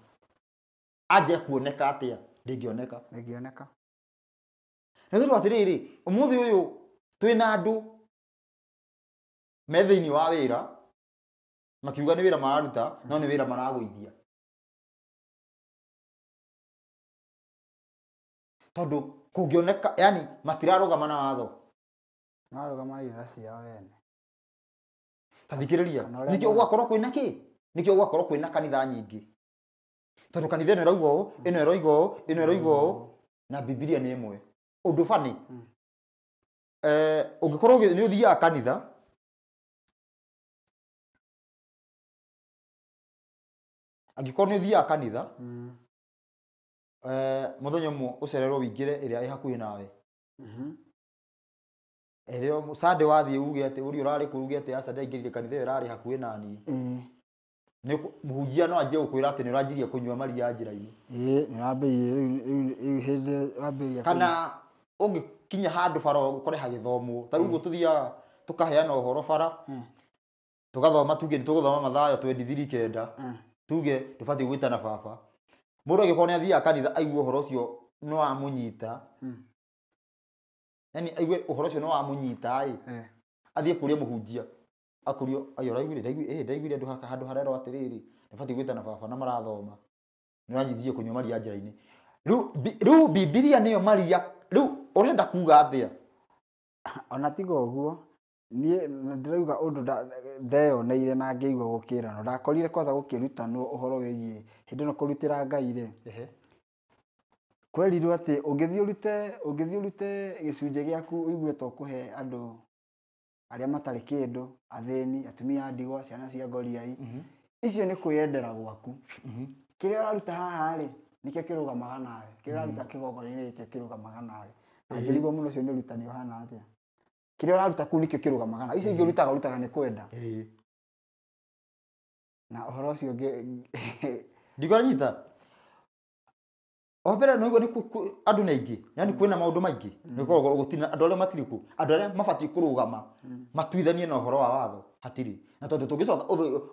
Speaker 1: anje kuoneka atĩa ndĩngĩoneka
Speaker 2: Ndĩngĩoneka.
Speaker 1: Na tondũ atĩrĩrĩ ũmũthĩ ũyũ twĩna andũ me thĩinĩ wa wĩra makiuga nĩ wĩra mararuta no nĩ wĩra maragũithia tondũ kũngĩoneka yani matirarũgama na watho
Speaker 2: Mararũgama na irĩra ciao ene.
Speaker 1: Ta thikĩrĩria nĩkĩo gwakorwo kwĩna kĩ nĩkĩo gwakorwo kwĩna kanitha nyingĩ tondũ kanitha ĩno ĩrauga ũũ ĩno ĩroiga ũũ ĩno ĩroiga ũũ na Bibilia nĩ ĩmwe ũndũ bani ũngĩkorwo nĩ ũthiaga kanitha angĩkorwo nĩ ũthiaga kanitha mũthenya ũmwe ũcererwo ũingĩre ĩrĩa ĩ hakuhĩ nawe ĩrĩa Sunday wathiĩ uge atĩ ũrĩa ũrarĩ kũu uge atĩ aca ndaingĩrire kanitha ĩyo ĩrarĩ hakuhĩ naniĩ mũhunjia no anjie gũkwĩra atĩ nĩ ũranjirie kũnyua maria njĩra-inĩ
Speaker 2: Ĩĩ nĩ ũrambĩrĩirie rĩu hĩndĩ wambĩrĩria
Speaker 1: kana ũngĩkinya handũ bara ũkore hagĩthomwo ta rĩu ũguo tũthiaga tũkaheana ũhoro bara tũgathoma tuge nĩ tũgũthoma Mathayo 23:9 tuge ndũbatiĩ gwĩtana baba mũndũ angĩkorwo nĩ athiaga kanitha aigue ũhoro ũcio nĩ wamũnyita yani aigue ũhoro ũcio nĩ wamũnyita ĩ athiĩ kũria mũhunjia akũrio ayo ũraiguire ndaiguire andũ handũ harerwo atĩrĩrĩ ndũbatiĩ gwĩtana baba na marathoma nĩ ũranjithie kũnyua maria njĩra-inĩ rĩu Bibilia nĩyo maria rĩu ũrenda kuga atĩa
Speaker 2: Ona tiga ũguo niĩ ndĩrauga ũndũ ndeyoneire na ngĩigua gũkĩranwo ndakorire kwanza gũkĩrutanwo ũhoro wĩgiĩ hĩndĩ ĩno kũrutĩra Ngai rĩ kwerirwo atĩ ũngĩthiĩ ũrute gĩcunjĩ gĩaku ũigue ta ũkũhe andũ arĩa matarĩ kĩndũ athĩni atumia a ndigwa ciana cia ngoriai icio nĩ kwĩyendera gwaku kĩrĩa ũraruta haha rĩ nĩkĩo kĩrũgamaga nawe kĩrĩa ũraruta kĩgongona-inĩ nĩkĩo kĩrũgamaga nawe na njĩrigwo mũno ũcio nĩ ũrutani ũhana atĩa kĩrĩa ũraruta kũu nĩkĩo kĩrũgamaga nawe icio ingĩ ũrutaga ũrutaga nĩ kwenda na ũhoro ũcio
Speaker 1: ndikũranyita o mbere no nĩ andũ nĩ aingĩ yani kwĩna maũndũ maingĩ nĩgũkorwo gũtirĩ andũ arĩa matirĩ kuo andũ arĩa mabatiĩ kũrũgama matuithanie na ũhoro wa watho hatirĩ na tondũ tũngĩcoka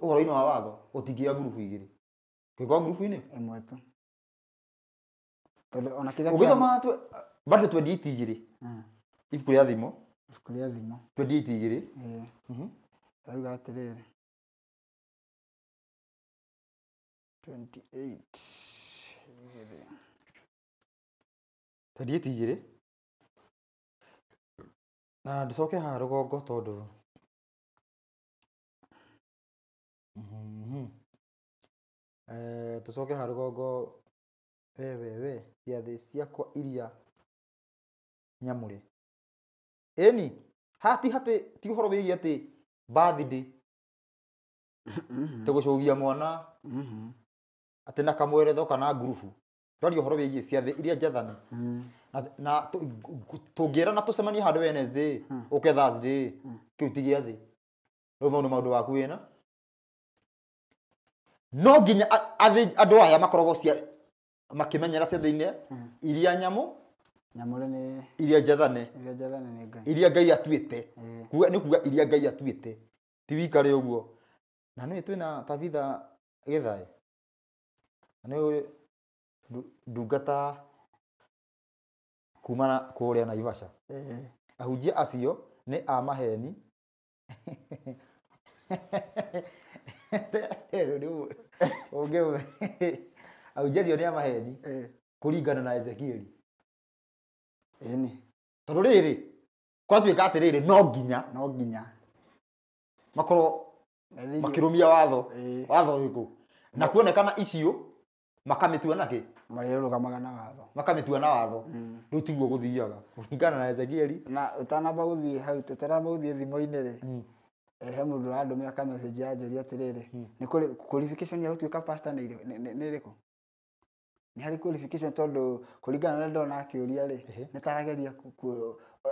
Speaker 1: ũhoro-inĩ wa watho gũtingĩgĩa ngurubu igĩrĩ kĩngĩkorwo ngurubu-inĩ
Speaker 2: ĩmwe tu tondũ ona kĩrĩa
Speaker 1: ũgĩthoma bado 28 igĩrĩ ibuku rĩa thimo
Speaker 2: ibuku rĩa thimo
Speaker 1: 28 igĩrĩ
Speaker 2: rauga atĩrĩrĩ 28 igĩrĩ
Speaker 1: 28 igĩrĩ na ndĩcoke haha rũgongo tondũ tũcoke haha rũgongo we ciathĩ ciakwa iria nyamũre ĩni hati hatĩ ti ũhoro wĩgiĩ atĩ birthday tũgũcũgia mwana atĩ na kamweretho kana ngurubu twaria ũhoro wĩgiĩ ciathĩ iria njathane na tũngĩrana tũcemanie handũ Wednesday ũke Thursday kĩu ti gĩathĩ rĩu mau nĩ maũndũ waku wĩna no nginya andũ aya makoragwo makĩmenyera ciathĩ-inĩ iria nyamũ
Speaker 2: nyamũre nĩ
Speaker 1: iria njathane
Speaker 2: iria njathane nĩ Ngai
Speaker 1: iria Ngai atuĩte kuga nĩ kuga iria Ngai atuĩte ti wikare ũguo na nĩ twĩna Tabitha Gĩthae na nĩ ndungata kuma kũrĩa Naivasha ahunjia acio nĩ a maheni ahunjia acio nĩ a maheni kũringana na Ezekieli
Speaker 2: ĩni
Speaker 1: tondũ rĩrĩ kwatuĩka atĩrĩrĩ no nginya makorwo makĩrũmia watho watho ũrĩkũ na kuonekana icio makamĩtua nakĩ
Speaker 2: marĩrũgamaga na watho
Speaker 1: makamĩtua na watho rĩu tiguo gũthiaga kũringana na Ezekieli
Speaker 2: na ũtanamba gũthiĩ hau ũtanamba gũthiĩ thimũ-inĩ rĩ he mũndũ ũrandũmĩra ka message yanjũria atĩrĩrĩ nĩ kũrĩ qualification ya gũtuĩka pastor nĩ ĩrĩkũ nĩ harĩ qualification tondũ kũringana na ũrĩa ndona akĩũria rĩ nĩ tarageria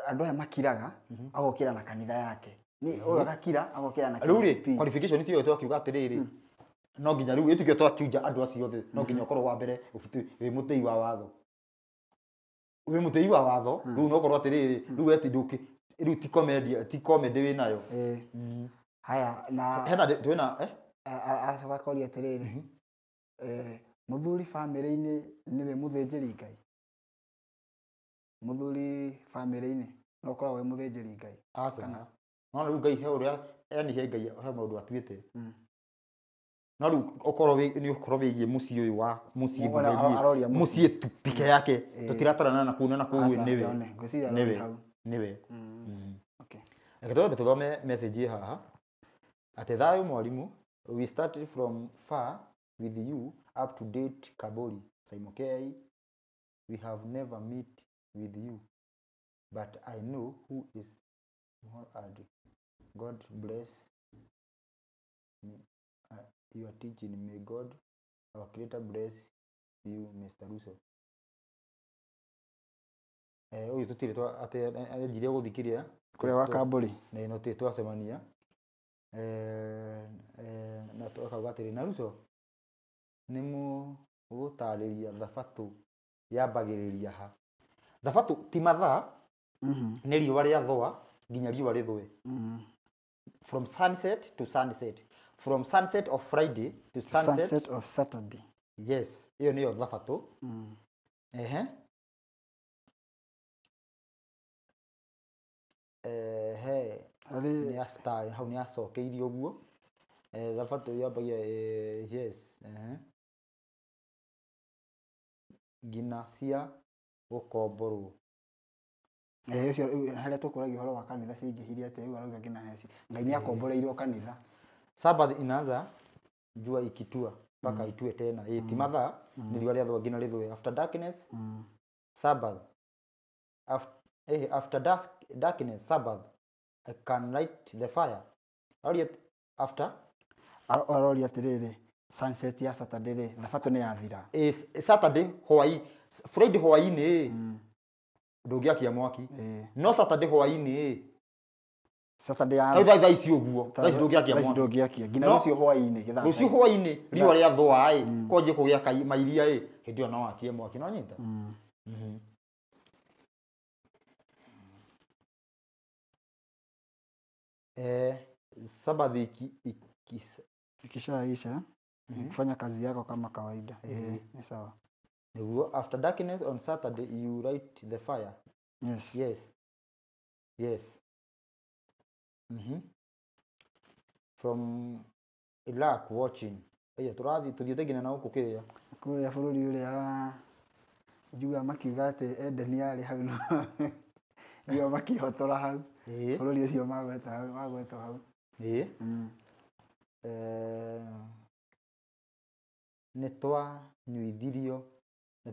Speaker 2: andũ aya makiraga agokĩra na kanitha yake nĩ ũyũ agakira agokĩra na
Speaker 1: rĩu rĩ qualification tiyo twakiuga atĩrĩrĩ no nginya rĩu ĩtuĩke twachunja andũ acio othe no nginya ũkorwo wa mbere wĩ mũtĩi wa watho Wĩ mũtĩi wa watho rĩu no korwo atĩrĩrĩ rĩu we ti ndũkĩ rĩu ti comedy ti comedy wĩ nayo.
Speaker 2: Haya na
Speaker 1: hena twĩna
Speaker 2: acoka akoria atĩrĩrĩ mũthuri bamĩrĩ-inĩ nĩwe mũthĩnjĩri Ngai. Mũthuri bamĩrĩ-inĩ no ũkoragwo wĩ mũthĩnjĩri Ngai.
Speaker 1: Aca. No rĩu Ngai he ũrĩa yani he Ngai he maũndũ atuĩte. No rĩu ũkorwo nĩ ũkorwo wĩgiĩ mũciĩ ũyũ wa mũciĩ
Speaker 2: aroria
Speaker 1: mũciĩ tu pike yake tũtiratarana na kũu na kũu nĩwe.
Speaker 2: Nĩwe.
Speaker 1: Nĩwe. Okay. Reke twambe tũthome message haha. Atĩ thayũ mwalimu, we started from far with you up to date Kabori Saimokei. We have never met with you, but I know who is Muhammad. God bless me, your teaching. May God, our Creator, bless you, Mr. Russo. Ũyũ tũtirĩ atĩ anjirie gũthikiria
Speaker 2: kũrĩa wa Kambũri
Speaker 1: na no tũtirĩ twacemania na akauga atĩrĩ na Russo nĩ mũgũtarĩria thabatũ yambagĩrĩria ha. Thabatũ ti mathaa, nĩ riũa rĩathũa nginya riũa rĩthũe. From sunset to sunset. From sunset of Friday to sunset
Speaker 2: of Saturday.
Speaker 1: Yes, ĩyo nĩyo thabatũ. Ehe. Ehe. Nĩ star hau nĩ acokeirie ũguo. Thabatũ yambagia yes. Ehe. Nginya cia gũkomborwo.
Speaker 2: Ũcio harĩa tũkũragia ũhoro wa kanitha ciaingĩhire atĩa rĩu arauga nginya Ngai nĩ akomboreirwo kanitha.
Speaker 1: Sabbath inaanza jua ikitua mpaka itue tena. Ti mathaa nĩ riũa rĩathũa nginya rĩthũe. After darkness Sabbath. After dusk darkness Sabbath I can light the fire. Aroria after
Speaker 2: aroria atĩrĩrĩ sunset ya Saturday rĩ thabatũ nĩ yathira.
Speaker 1: Saturday hwaĩ Friday hwaĩ-inĩ ndũngĩakia mwaki. No Saturday hwaĩ-inĩ
Speaker 2: Saturday ya
Speaker 1: thaa ici ũguo thaa ici ndũngĩakia mwaki.
Speaker 2: Ndũngĩakia nginya rũciũ hwaĩ-inĩ gĩthaa.
Speaker 1: Rũciũ hwaĩ-inĩ riũa rĩathũa ĩ kwanjie kũgĩa mairia ĩ hĩndĩ ĩyo no wakie mwaki no nyita. Sabbath
Speaker 2: ikishaisha kufanya kazi yako kama kawaida. Ni sawa.
Speaker 1: Nĩguo after darkness on Saturday you light the fire.
Speaker 2: Yes.
Speaker 1: Yes. Yes. From Iraq watching. Aya tũrathiĩ tũthiĩte nginya na gũkũ kĩrĩa.
Speaker 2: Kũrĩa bũrũri ũrĩa njugaga makiuga atĩ Eden yarĩ hau no njugaga makĩhotora hau. Bũrũri ũcio magwetwo hau.
Speaker 1: Nĩ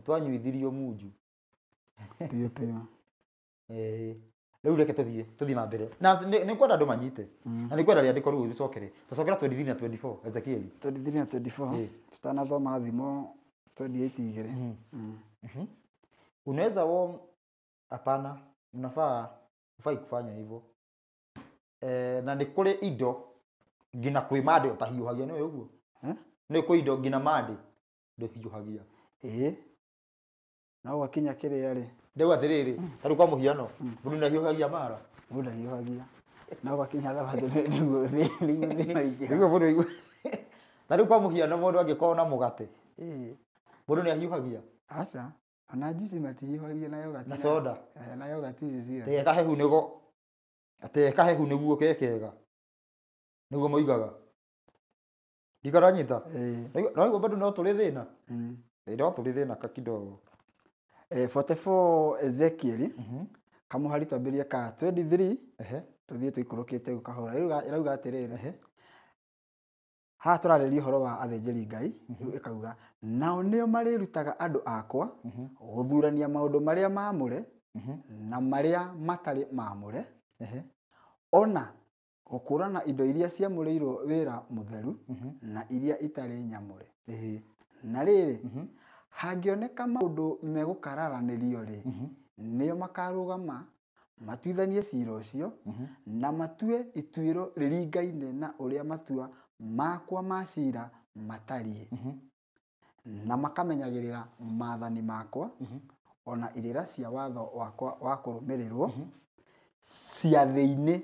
Speaker 1: twanyuithirio munju.
Speaker 2: Piũ piũ.
Speaker 1: Rĩu reke tũthiĩ na mbere. Na nĩ kwenda andũ manyite. Na nĩ kwenda rĩandĩko rĩu rĩcokere. Tũcokera 23 na 24 Ezekiel.
Speaker 2: 23 na 24 tutanathoma thimo 28 igĩrĩ.
Speaker 1: Unaweza warm hapana, unafaa ufai kufanya hivyo. Na nĩ kũrĩ indo nginya kwĩ mande ũtahiũhagia nĩ ũguo. Nĩ kwĩ indo nginya mande ndũhiũhagia.
Speaker 2: No gwakinya kĩrĩa rĩ.
Speaker 1: Ndauga atĩrĩrĩ, ta rĩu kwa mũhiano, mũndũ nĩahiũhagia mara.
Speaker 2: Mũndũ ndahiũhagia. No gwakinya thabatũ nĩguo thĩna ũingĩha.
Speaker 1: Nĩguo mũndũ ta rĩu kwa mũhiano mũndũ angĩkorwo na mũgate. Mũndũ nĩahiũhagia.
Speaker 2: Aca. Ona juice matihiũhagia na yogurt.
Speaker 1: Na soda.
Speaker 2: Na yogurt ici ciothe.
Speaker 1: Te kahehu nĩgo atĩ kahehu nĩguo ke kega. Nĩguo moigaga. Ndikaranyita. No nĩguo bado no tũrĩ thĩna. No tũrĩ thĩna ka kidogo.
Speaker 2: 44 Ezekiel kamũhari twambĩrĩrie ka 23 tũthiĩ tũikũrũkĩte kahora. Ĩrauga atĩrĩrĩ haha tũrarĩria ũhoro wa athĩnjĩri Ngai rĩu ĩkauga nao nĩo marĩrutaga andũ akwa gũthurania maũndũ marĩa maamũre na marĩa matarĩ maamũre ona gũkũrana indo iria ciamũrĩirwo wĩra mũtheru na iria itarĩ nyamũre. Na rĩrĩ hangĩoneka maũndũ megũkararanĩrio rĩ nĩo makarũgama matuithanie cira ũcio na matue ituĩro rĩringaine na ũrĩa matua makwa ma cira matariĩ na makamenyagĩrĩra maathani makwa Ona irĩra cia watho wakwa wa kũrũmĩrĩrwo ciathĩ-inĩ.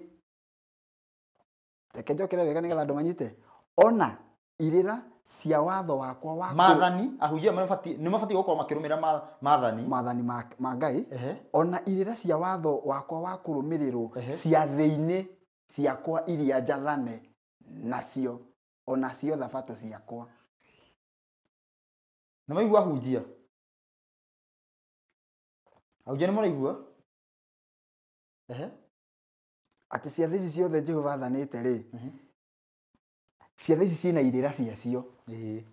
Speaker 2: Reke njokere wega nĩgetha andũ manyite. Ona irĩra cia watho wakwa wa
Speaker 1: maathani ahunjia nĩ mabatiĩ gũkorwo makĩrũmĩrĩra maathani
Speaker 2: maathani ma Ngai. Ona irĩra cia watho wakwa wa kũrũmĩrĩrwo ciathĩ-inĩ ciakwa iria njathane nacio ona cio thabatũ ciakwa.
Speaker 1: Nĩ maigua ahunjia? Ahunjia nĩ mũraigua?
Speaker 2: Atĩ ciathĩ ici ciothe Jehova athanĩte rĩ, ciathĩ ici ciĩna irĩra ciacio.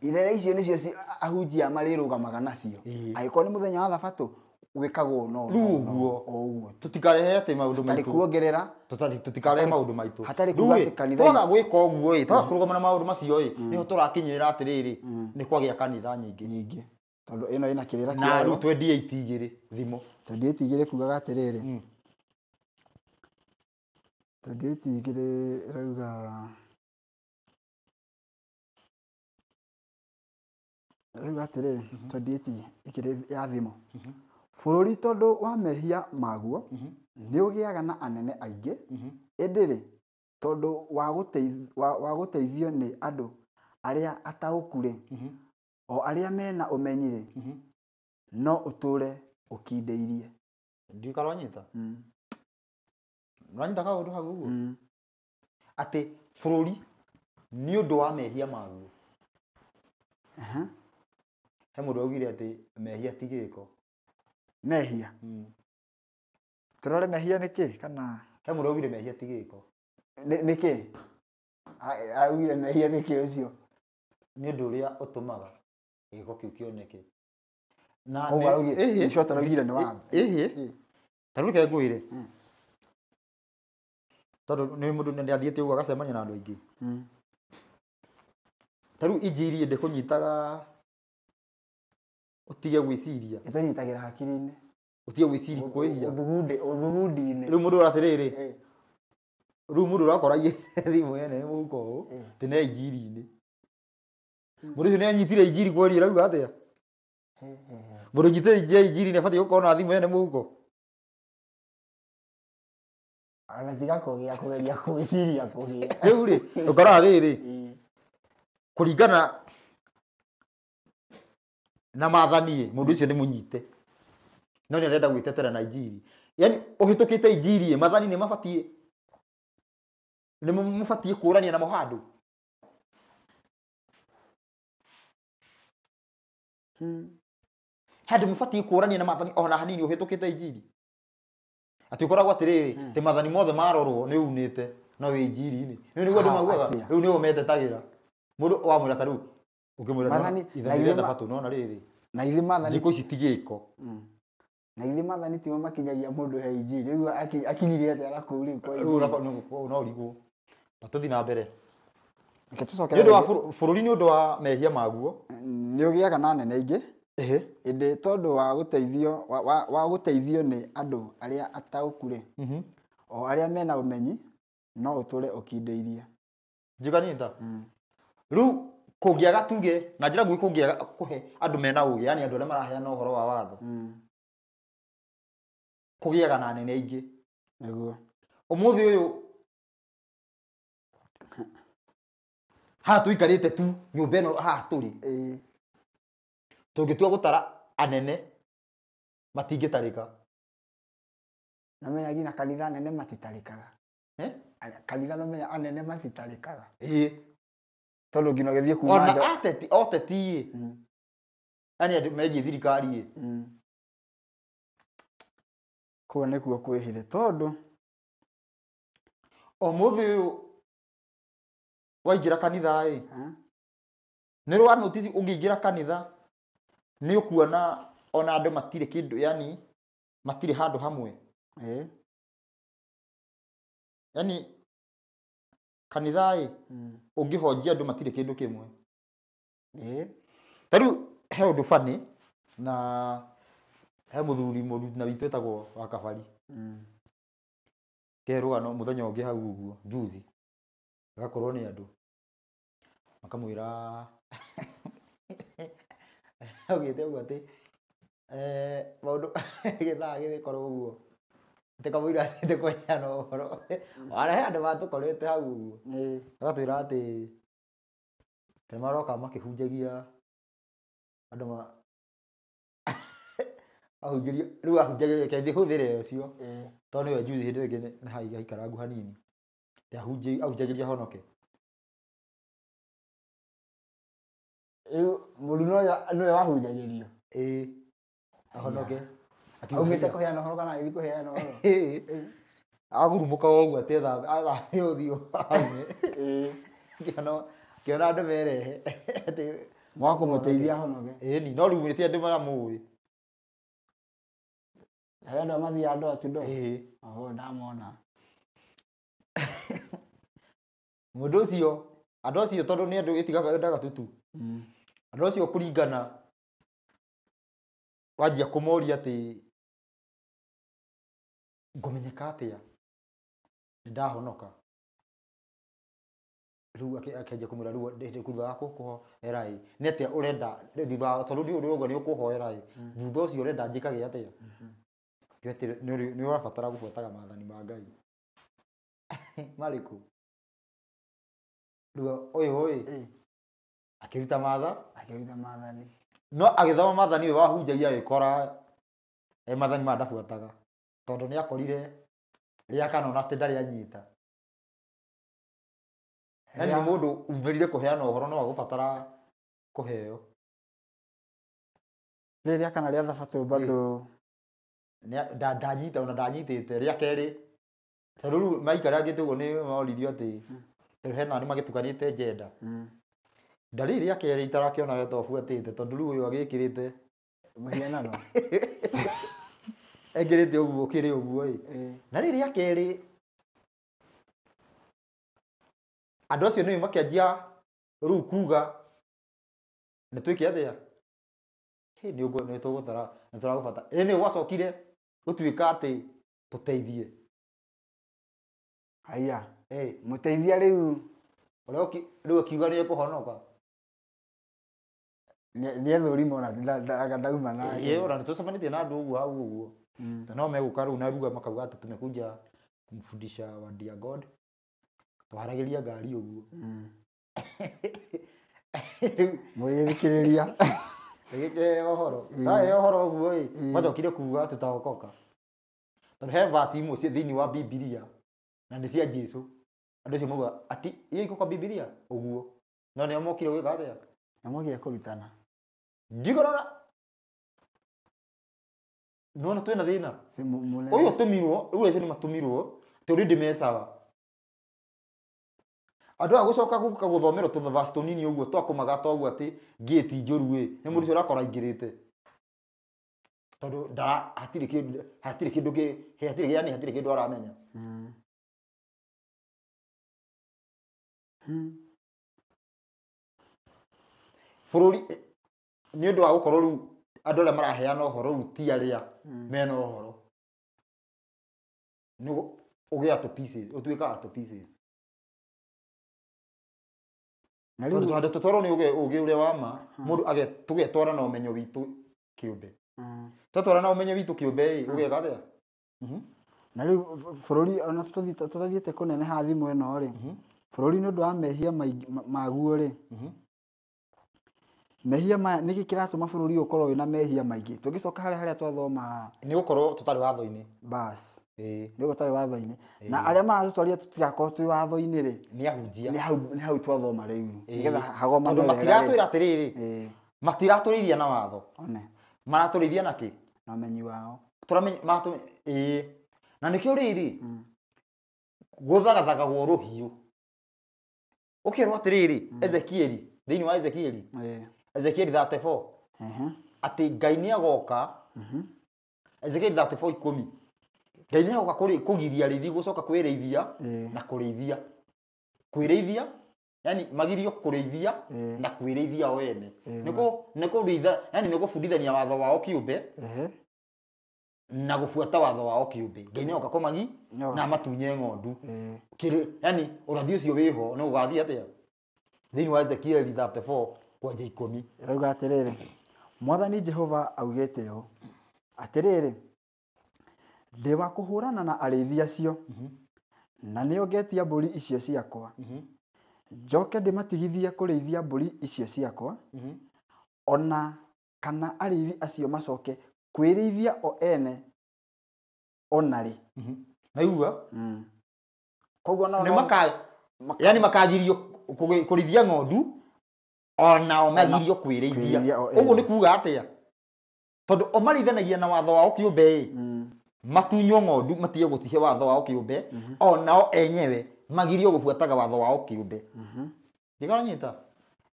Speaker 2: Irĩra icio nĩcio ahunjia marĩrũgamaga nacio. Angĩkorwo nĩ mũthenya wa thabatũ wĩkagwo no
Speaker 1: rĩu ũguo
Speaker 2: o ũguo.
Speaker 1: Tũtikarehe atĩ maũndũ
Speaker 2: maitũ. Hatarĩ kuongerera,
Speaker 1: tũtikarehe maũndũ maitũ.
Speaker 2: Hatarĩ kuuga atĩ kanitha.
Speaker 1: Twaga gwĩka ũguo ĩ, twaga kũrũgama na maũndũ macio ĩ, nĩho tũrakinyĩrĩra atĩrĩrĩ, nĩ kwagĩa kanitha nyingĩ.
Speaker 2: Nyingĩ. Tondũ ĩno ĩna kĩrĩra
Speaker 1: kĩayo. Na rĩu 28 igĩrĩ thimo.
Speaker 2: 28 igĩrĩ kugaga atĩrĩrĩ. 28 igĩrĩ ĩrauga ĩrauga atĩrĩrĩ, 28 igĩrĩ ya thimo. Bũrũri tondũ wa mehia maguo nĩ ũgĩaga na anene aingĩ, ĩndĩ rĩ tondũ wa gũteithio nĩ andũ arĩa ataũku rĩ, o arĩa mena ũmenyi rĩ, no ũtũre ũkindĩirie.
Speaker 1: Ndiũĩ kana wanyita? Ũranyita kaũndũ hau ũguo? Atĩ bũrũri nĩ ũndũ wa mehia maguo. He mũndũ augire atĩ mehia ti gĩko.
Speaker 2: Mehia? Tũrore mehia nĩ kĩ kana?
Speaker 1: He mũndũ augire mehia ti gĩko.
Speaker 2: Nĩ kĩ? Augire mehia nĩ kĩ ũcio?
Speaker 1: Nĩ ũndũ ũrĩa ũtũmaga gĩko kĩu kĩoneke.
Speaker 2: Na koguo araugire, in short araugire nĩ watho.
Speaker 1: Ta rĩu reke ngwĩre. Tondũ nĩ mũndũ nĩ athiĩte ũguo agacemania na andũ aingĩ. Ta rĩu injiri ndĩkũnyitaga ũtige gwĩciria.
Speaker 2: Ĩtũnyitagĩra hakiri-inĩ.
Speaker 1: Ũtige gwĩciria kwĩhia.
Speaker 2: Ũthugundi-inĩ.
Speaker 1: Rĩu mũndũ atĩrĩrĩ. Rĩu mũndũ ũrakora thimũ ene mũhuko ũũ, atĩ nĩ injiri-inĩ. Mũndũ ũcio nĩ anyitire injiri kweri ĩrauga atĩa? Mũndũ ũnyitire injiri nĩ abatiĩ gũkorwo na thimũ ene mũhuko.
Speaker 2: Ona tiga kũgĩa kũgeria gwĩciria kũgĩa.
Speaker 1: Rĩu rĩ, ũkoraga rĩrĩ, kũringana na maathani mũndũ ũcio nĩ mũnyite. No nĩ arenda gwĩtetera na injiri. Yaani ũhĩtũkĩte injiri, maathani nĩ mabatiĩ nĩ mũbatiĩ kũrania namo handũ. Handũ mũbatiĩ kũrania na maathani ona hanini ũhĩtũkĩte injiri. Atĩ ũkoragwo atĩrĩrĩ, atĩ maathani mothe marorwo nĩ unĩte no wĩ injiri-inĩ. Rĩu nĩguo andũ maugaga, rĩu nĩo metetagĩra. Mũndũ wamwĩra ta rĩu ũkĩmwĩra ithenya rĩa thabatũ nona rĩrĩ.
Speaker 2: Na ithe maathani
Speaker 1: thikũ ici ti gĩko.
Speaker 2: Na ithe maathani timo makinyagia mũndũ he injiri. Rĩu akinyire atĩa na kũu rĩu kwa
Speaker 1: injiri. Rĩu no ũrigwo. Ta tũthiĩ na mbere.
Speaker 2: Reke tũcokere.
Speaker 1: Nĩ ũndũ wa bũrũri nĩ ũndũ wa mehia maguo.
Speaker 2: Nĩ ũgĩaga na anene aingĩ. Ĩndĩ tondũ wa gũteithio wa gũteithio nĩ andũ arĩa ataũku rĩ, o arĩa mena ũmenyi no ũtũre ũkindĩirie.
Speaker 1: Njiganĩta? Rĩu kũngĩaga tuge na njĩra nguhĩ kũngĩaga kũhe andũ mena ũgĩ, yani andũ arĩa maraheana ũhoro wa watho. Kũgĩaga na anene aingĩ.
Speaker 2: Nĩguo.
Speaker 1: Ũmũthĩ ũyũ haha tũikarĩte tu nyũmba ĩno haha tũrĩ. Tũngĩtua gũtara anene matingĩtarĩka.
Speaker 2: Na menya nginya kanitha anene matitarĩkaga. Kanitha no menya anene matitarĩkaga. Tondũ nginya ũgĩthiĩ kuma
Speaker 1: nja. Ona ateti oteti ĩ. Yani andũ megiĩ thirikari ĩ.
Speaker 2: Kũu nĩkuo kwĩhire tondũ
Speaker 1: ũmũthĩ ũyũ waingĩra kanitha ĩ. Nĩ rwa notice ũngĩingĩra kanitha nĩ ũkuona ona andũ matirĩ kĩndũ, yani matirĩ handũ hamwe. Yani kanitha ĩ ũngĩhonjia andũ matirĩ kĩndũ kĩmwe. Ta rĩu he ũndũ funny na he mũthuri na witũ etagwo wa Kabari. Ke rũgano mũthenya ũngĩ hau ũguo juzi agakorwo nĩ andũ makamwĩra augĩte ũguo atĩ Maũndũ gĩthaa gĩgĩkorwo ũguo tĩkamũira nĩ kũheana ũhoro warehe andũ matũkorete hau ũguo agatwĩra atĩ nĩ maroka makĩhunjagia andũ ma ahunjĩrio rĩu ahunjagia reke njĩhũthĩre ũcio tondũ nĩwe juzi hĩndĩ ĩyo ĩngĩ nĩ haikarangu hanini ahunjagĩria honoke
Speaker 2: rĩu mũruna ũyũ nĩwe wahunjagĩrio
Speaker 1: ahonoke
Speaker 2: aumĩte kũheana ũhoro kana agĩthiĩ kũheana ũhoro
Speaker 1: agurumũka ũguo atĩ athambe ũthiũ aume kĩona andũ merehe atĩ
Speaker 2: mwa kũmũteithia ahonoke
Speaker 1: ĩni no rĩu ti andũ maramũĩ
Speaker 2: harĩa andũ mathiaga door to door oho ndamona
Speaker 1: mũndũ ũcio andũ acio tondũ nĩ andũ ĩtigaga endaga tutu andũ acio kũringana wanjia kũmoria atĩ ngũmenyeka atĩa nĩ ndahonoka rĩu akĩanjia kũmwĩra rĩu thutha wa kũhoera ĩ nĩ atĩa ũrenda thutha tondũ ndiũĩ ũguo nĩ ũkũhoera ĩ thutha ũcio ũrenda njĩkage atĩa atĩ nĩ ũrabatara gũbuataga maathani ma Ngai marĩkũ rĩu ũyũ ĩ akĩruta maathani no agĩthoma maathani ũyũ wahunjagia agĩkora maathani maya ndabuataga tondũ nĩ akorire rĩa kana ona atĩ ndarĩ anyita yani nĩ mũndũ umĩrire kũheana ũhoro no agũbatara kũheo
Speaker 2: rĩrĩ rĩa kana rĩa thabatũ bado
Speaker 1: ndanyita ona ndanyitĩte rĩa kerĩ tondũ rĩu maikarangĩte ũguo nĩ moririo atĩ tondũ hena nĩ magĩtukanĩte njenda ndarĩ rĩa kerĩ itarakĩona we tobuatĩte tondũ rĩu ũyũ agĩkĩrĩte
Speaker 2: mũhianano
Speaker 1: ekĩrĩte ũguo kĩrĩ ũguo ĩ na rĩrĩ rĩa kerĩ andũ acio nĩo makĩanjia rĩu kuga nĩ twĩke atĩa nĩ ũguo nĩ tũgũtara nĩ tũragũbata ĩ nĩ gwacokire gũtuĩka atĩ tũteithie
Speaker 2: haya mũteithia rĩu
Speaker 1: ũrĩa rĩu akiuga nĩ ekũhonoka
Speaker 2: nĩ ethũrima ona ndauma na
Speaker 1: ona nĩ tũcemanĩtie na andũ ũguo hau ũguo no megũka rĩu na ruga makauga atĩ tumekuja kumfundisha word ya God twaragĩria ngari ũguo rĩu
Speaker 2: mũgĩthikĩrĩria
Speaker 1: gĩkĩheo ũhoro ndaheo ũhoro ũguo ĩ macokire kuga tũtaokoka tondũ he verse imwe thĩinĩ wa Bibilia na nĩ cia Jesũ andũ acio mauga ati iyo iko kwa Bibilia ũguo no nĩo mokire gwĩka atĩa
Speaker 2: nĩ mokire kũrutana
Speaker 1: ndigorora nĩwona twĩna thĩna ũyũ ũtũmirwo rĩu acio nĩ matũmirwo tondũ ndĩ mecawa andũ aya gũcoka gũka gũthomerwo tũthavasi tũnini ũguo twakũmaga toguo atĩ ngĩti njũru ĩ nĩ mũndũ ũcio ũrakora aingĩrĩte tondũ hatirĩ kĩndũ hatirĩ yani hatirĩ kĩndũ aramenya bũrũri nĩ ũndũ wa gũkorwo rĩu andũ arĩa maraheana ũhoro rĩu ti arĩa mena ũhoro nĩ ũgĩa to pieces ũtuĩkaga to pieces tondũ handũ tũtwarwo nĩ ũgĩ ũrĩa wa ma mũndũ tũgetwara na ũmenyo witũ kĩũmbe twatwara na ũmenyo witũ kĩũmbe ĩ ũgeka atĩa
Speaker 2: na rĩu bũrũri ona tũtathiĩte kũneneha thimũ ĩno rĩ bũrũri nĩ ũndũ wa mehia maguo rĩ mehia maya nĩkĩ kĩratũma bũrũri ũkorwo wĩna mehia maingĩ tũngĩcoka harĩa twathoma
Speaker 1: nĩ gũkorwo tũtarĩ watho-inĩ
Speaker 2: bas nĩ gũkorwo tũtarĩ watho-inĩ na arĩa maratũtwarire tũtigakorwo twĩ watho-inĩ rĩ
Speaker 1: nĩ ahunjia
Speaker 2: nĩ hau twathoma rĩu nĩgetha hagomane
Speaker 1: tondũ matiratwĩra atĩrĩrĩ matiratũrĩithia na watho
Speaker 2: one
Speaker 1: maratũrĩithia na kĩ
Speaker 2: na ũmenyi wao
Speaker 1: tũramenya na nĩkĩo rĩrĩ gũthagathagagwo rũhiũ ũkerwo atĩrĩrĩ Ezekieli thĩinĩ wa Ezekieli Ezekieli 34 atĩ Ngai nĩ agoka Ezekieli 34:10 Ngai nĩ agoka kũgiria arĩithi gũcoka kwĩrĩithia na kũrĩithia kwĩrĩithia yani magirio kũrĩithia na kwĩrĩithia o ene nĩ kũrĩitha yani nĩ gũbundithania watho wao kĩũmbe na gũbuata watho wao kĩũmbe Ngai nĩ agoka kũmagi na amatunye ng'ondu yani ũrathi ũcio wĩho no ũgathiĩ atĩa thĩinĩ wa Ezekieli 34 kwanja 10
Speaker 2: ĩrauga atĩrĩrĩ Mwathani Jehova augĩte ũũ atĩrĩrĩ ndĩ wa kũhũrana na arĩithi acio na nĩo ngetia mbũri icio ciakwa njoke ndĩmatigithie kũrĩithia mbũri icio ciakwa ona kana arĩithi acio macoke kwĩrĩithia o ene ona rĩ.
Speaker 1: Naigua koguo no nĩ yani makagirio kũrĩithia ng'ondu onao magirio kwĩrĩithia. Ũguo nĩ kuga atĩa? Tondũ o marĩithanagia na watho wao kĩũmbe matunywo ng'ondu matige gũtihe watho wao kĩũmbe onao enyewe magirio gũbuataga watho wao kĩũmbe. Ndĩkaranyita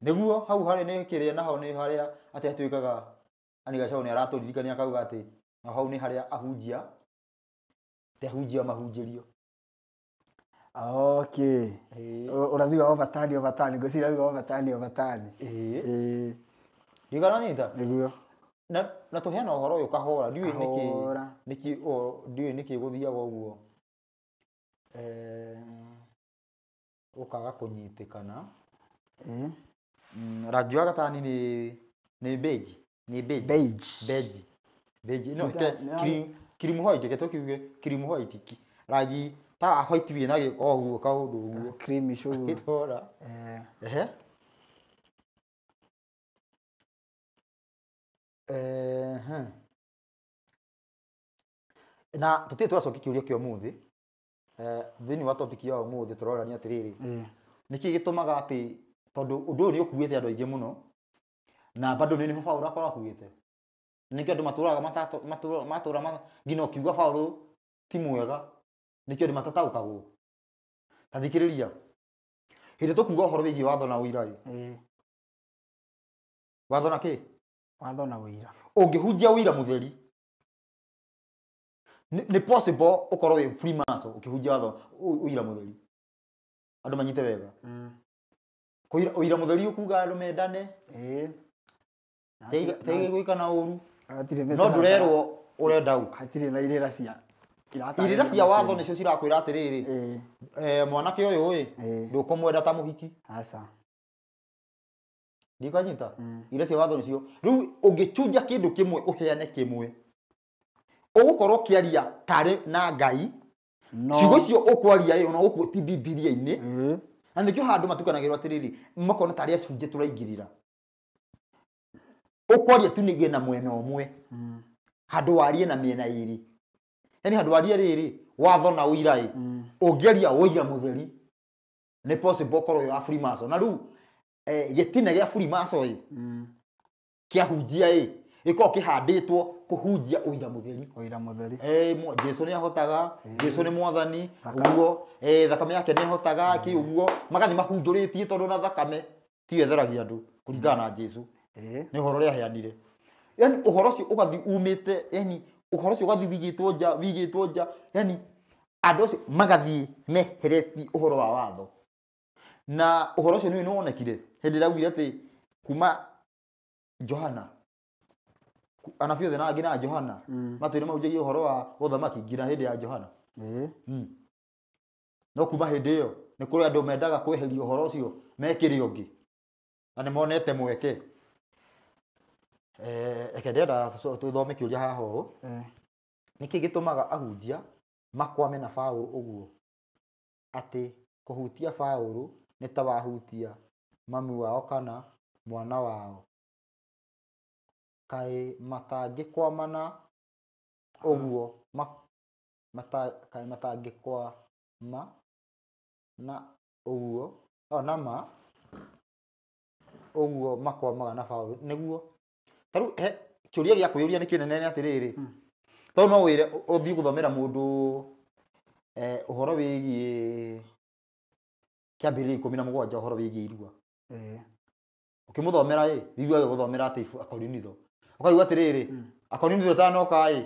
Speaker 1: nĩguo hau harĩ nĩ kĩrĩa naho nĩ harĩa atĩ atuĩkaga ani Gachau nĩ aratũririkania akauga atĩ na hau nĩ harĩa ahunjia te ahunjia mahunjĩrio.
Speaker 2: Okay. Ũrathi wa overtani overtani ngwĩciria ũrathi wa overtani overtani.
Speaker 1: Ndĩkaranyita
Speaker 2: nĩguo
Speaker 1: na tũheana ũhoro ũyũ kahora ndiũĩ nĩkĩ nĩkĩ ndiũĩ nĩkĩ gũthiaga ũguo ũkaga kũnyitĩkana. Rangi wa gatani nĩ beige nĩ beige beige no cream white reke tũkiuge cream white rangi ta white wĩna gĩko ũguo kaũndũ ũguo
Speaker 2: cream ũguo
Speaker 1: ĩtora. Ehe na tũtirĩ tũracokia kĩũria kĩa ũmũthĩ thĩinĩ wa topic ya ũmũthĩ tũrorania atĩrĩrĩ nĩkĩ gĩtũmaga atĩ tondũ ũndũ ũyũ nĩ ũkuĩte andũ aingĩ mũno na bado nĩ nĩho Paũlũ akorwo akuĩte nĩkĩo andũ matũraga matũra nginya ũkiuga Paũlũ ti mwega nĩkĩo andũ matataũkagwo. Ta thikĩrĩria hĩndĩ tũkuga ũhoro wĩgiĩ watho na ũira ĩ watho na kĩ
Speaker 2: watho na ũira
Speaker 1: ũngĩhunjia ũira mũtheri nĩ possible ũkorwo wĩ Freemason ũkĩhunjia watho ũira mũtheri andũ manyite wega. Ũira mũtheri ũkuga andũ mendane tiga gwĩka na ũru no ndũrerwo ũrenda ũ
Speaker 2: hatirĩ na irĩra cia
Speaker 1: irĩra cia watho nĩcio cirakwĩra atĩrĩrĩ mwanake ũyũ ĩ ndũkũmwenda ta mũhiki.
Speaker 2: Aca
Speaker 1: ndikanyita irĩra cia watho nĩcio rĩu ũngĩchunja kĩndũ kĩmwe ũheane kĩmwe ũgũkorwo ũkĩaria tarĩ na Ngai ciugo icio ũkwaria ĩ ona ũguo ti Bibilia-inĩ na nĩkĩo handũ matukanagĩrwo atĩrĩrĩ makona tarĩ acunjĩ tũraingĩrĩra ũkwaria tu nĩguo na mwena ũmwe handũ warie na mĩena ĩrĩ yani handũ warie rĩrĩ watho na ũira ĩ ũngĩaria ũira mũtheri nĩ possible ũkorwo wĩ wa Freemason na rĩu gĩtina gĩa Freemason ĩ kĩahunjia ĩ gĩkoragwo kĩhandĩtwo kũhunjia ũira mũtheri.
Speaker 2: Ũira mũtheri.
Speaker 1: Jesu nĩ ahotaga, Jesu nĩ mwathani, ũguo thakame yake nĩ ahotaga kĩ ũguo magathiĩ mahunjũrĩtie tondũ na thakame tiyo ĩtheragia andũ kũringana na Jesu nĩ ũhoro ũrĩa aheanire. Yani ũhoro ũcio ũgathiĩ umĩte yani ũhoro ũcio ũgathiĩ wigĩtwo nja yani andũ acio magathiĩ meheretie ũhoro wa watho na ũhoro ũcio nĩ wonekire hĩndĩ ĩrĩa augire atĩ kuma Johana anabii othe na angĩ na Johana matũire mahunjagia ũhoro wa ũthamaki nginya hĩndĩ ya Johana. No kuma hĩndĩ ĩyo nĩ kũrĩ andũ mendaga kweheria ũhoro ũcio mekĩre ũngĩ na nĩ monete mweke. Reke ndĩrenda tũthome kĩũria haha ũũ nĩkĩ gĩtũmaga ahunjia makwame na Paũlũ ũguo atĩ kũhutia Paũlũ nĩ ta wahutia mami wao kana mwana wao kaĩ matangĩkwamana ũguo kaĩ matangĩkwama na ũguo nama ũguo makwamaga na Paũlũ nĩguo ta rĩu kĩũria gĩa kwĩyũria nĩ kĩnene nĩ atĩrĩrĩ tondũ no wĩre ũthiĩ gũthomera mũndũ ũhoro wĩgiĩ kĩambĩrĩria 17 ũhoro wĩgiĩ irua ũkĩmũthomera ĩ wiguage gũthomera atĩ Akorinitho ũkaigua atĩrĩrĩ Akorinitho ĩtanoka ĩ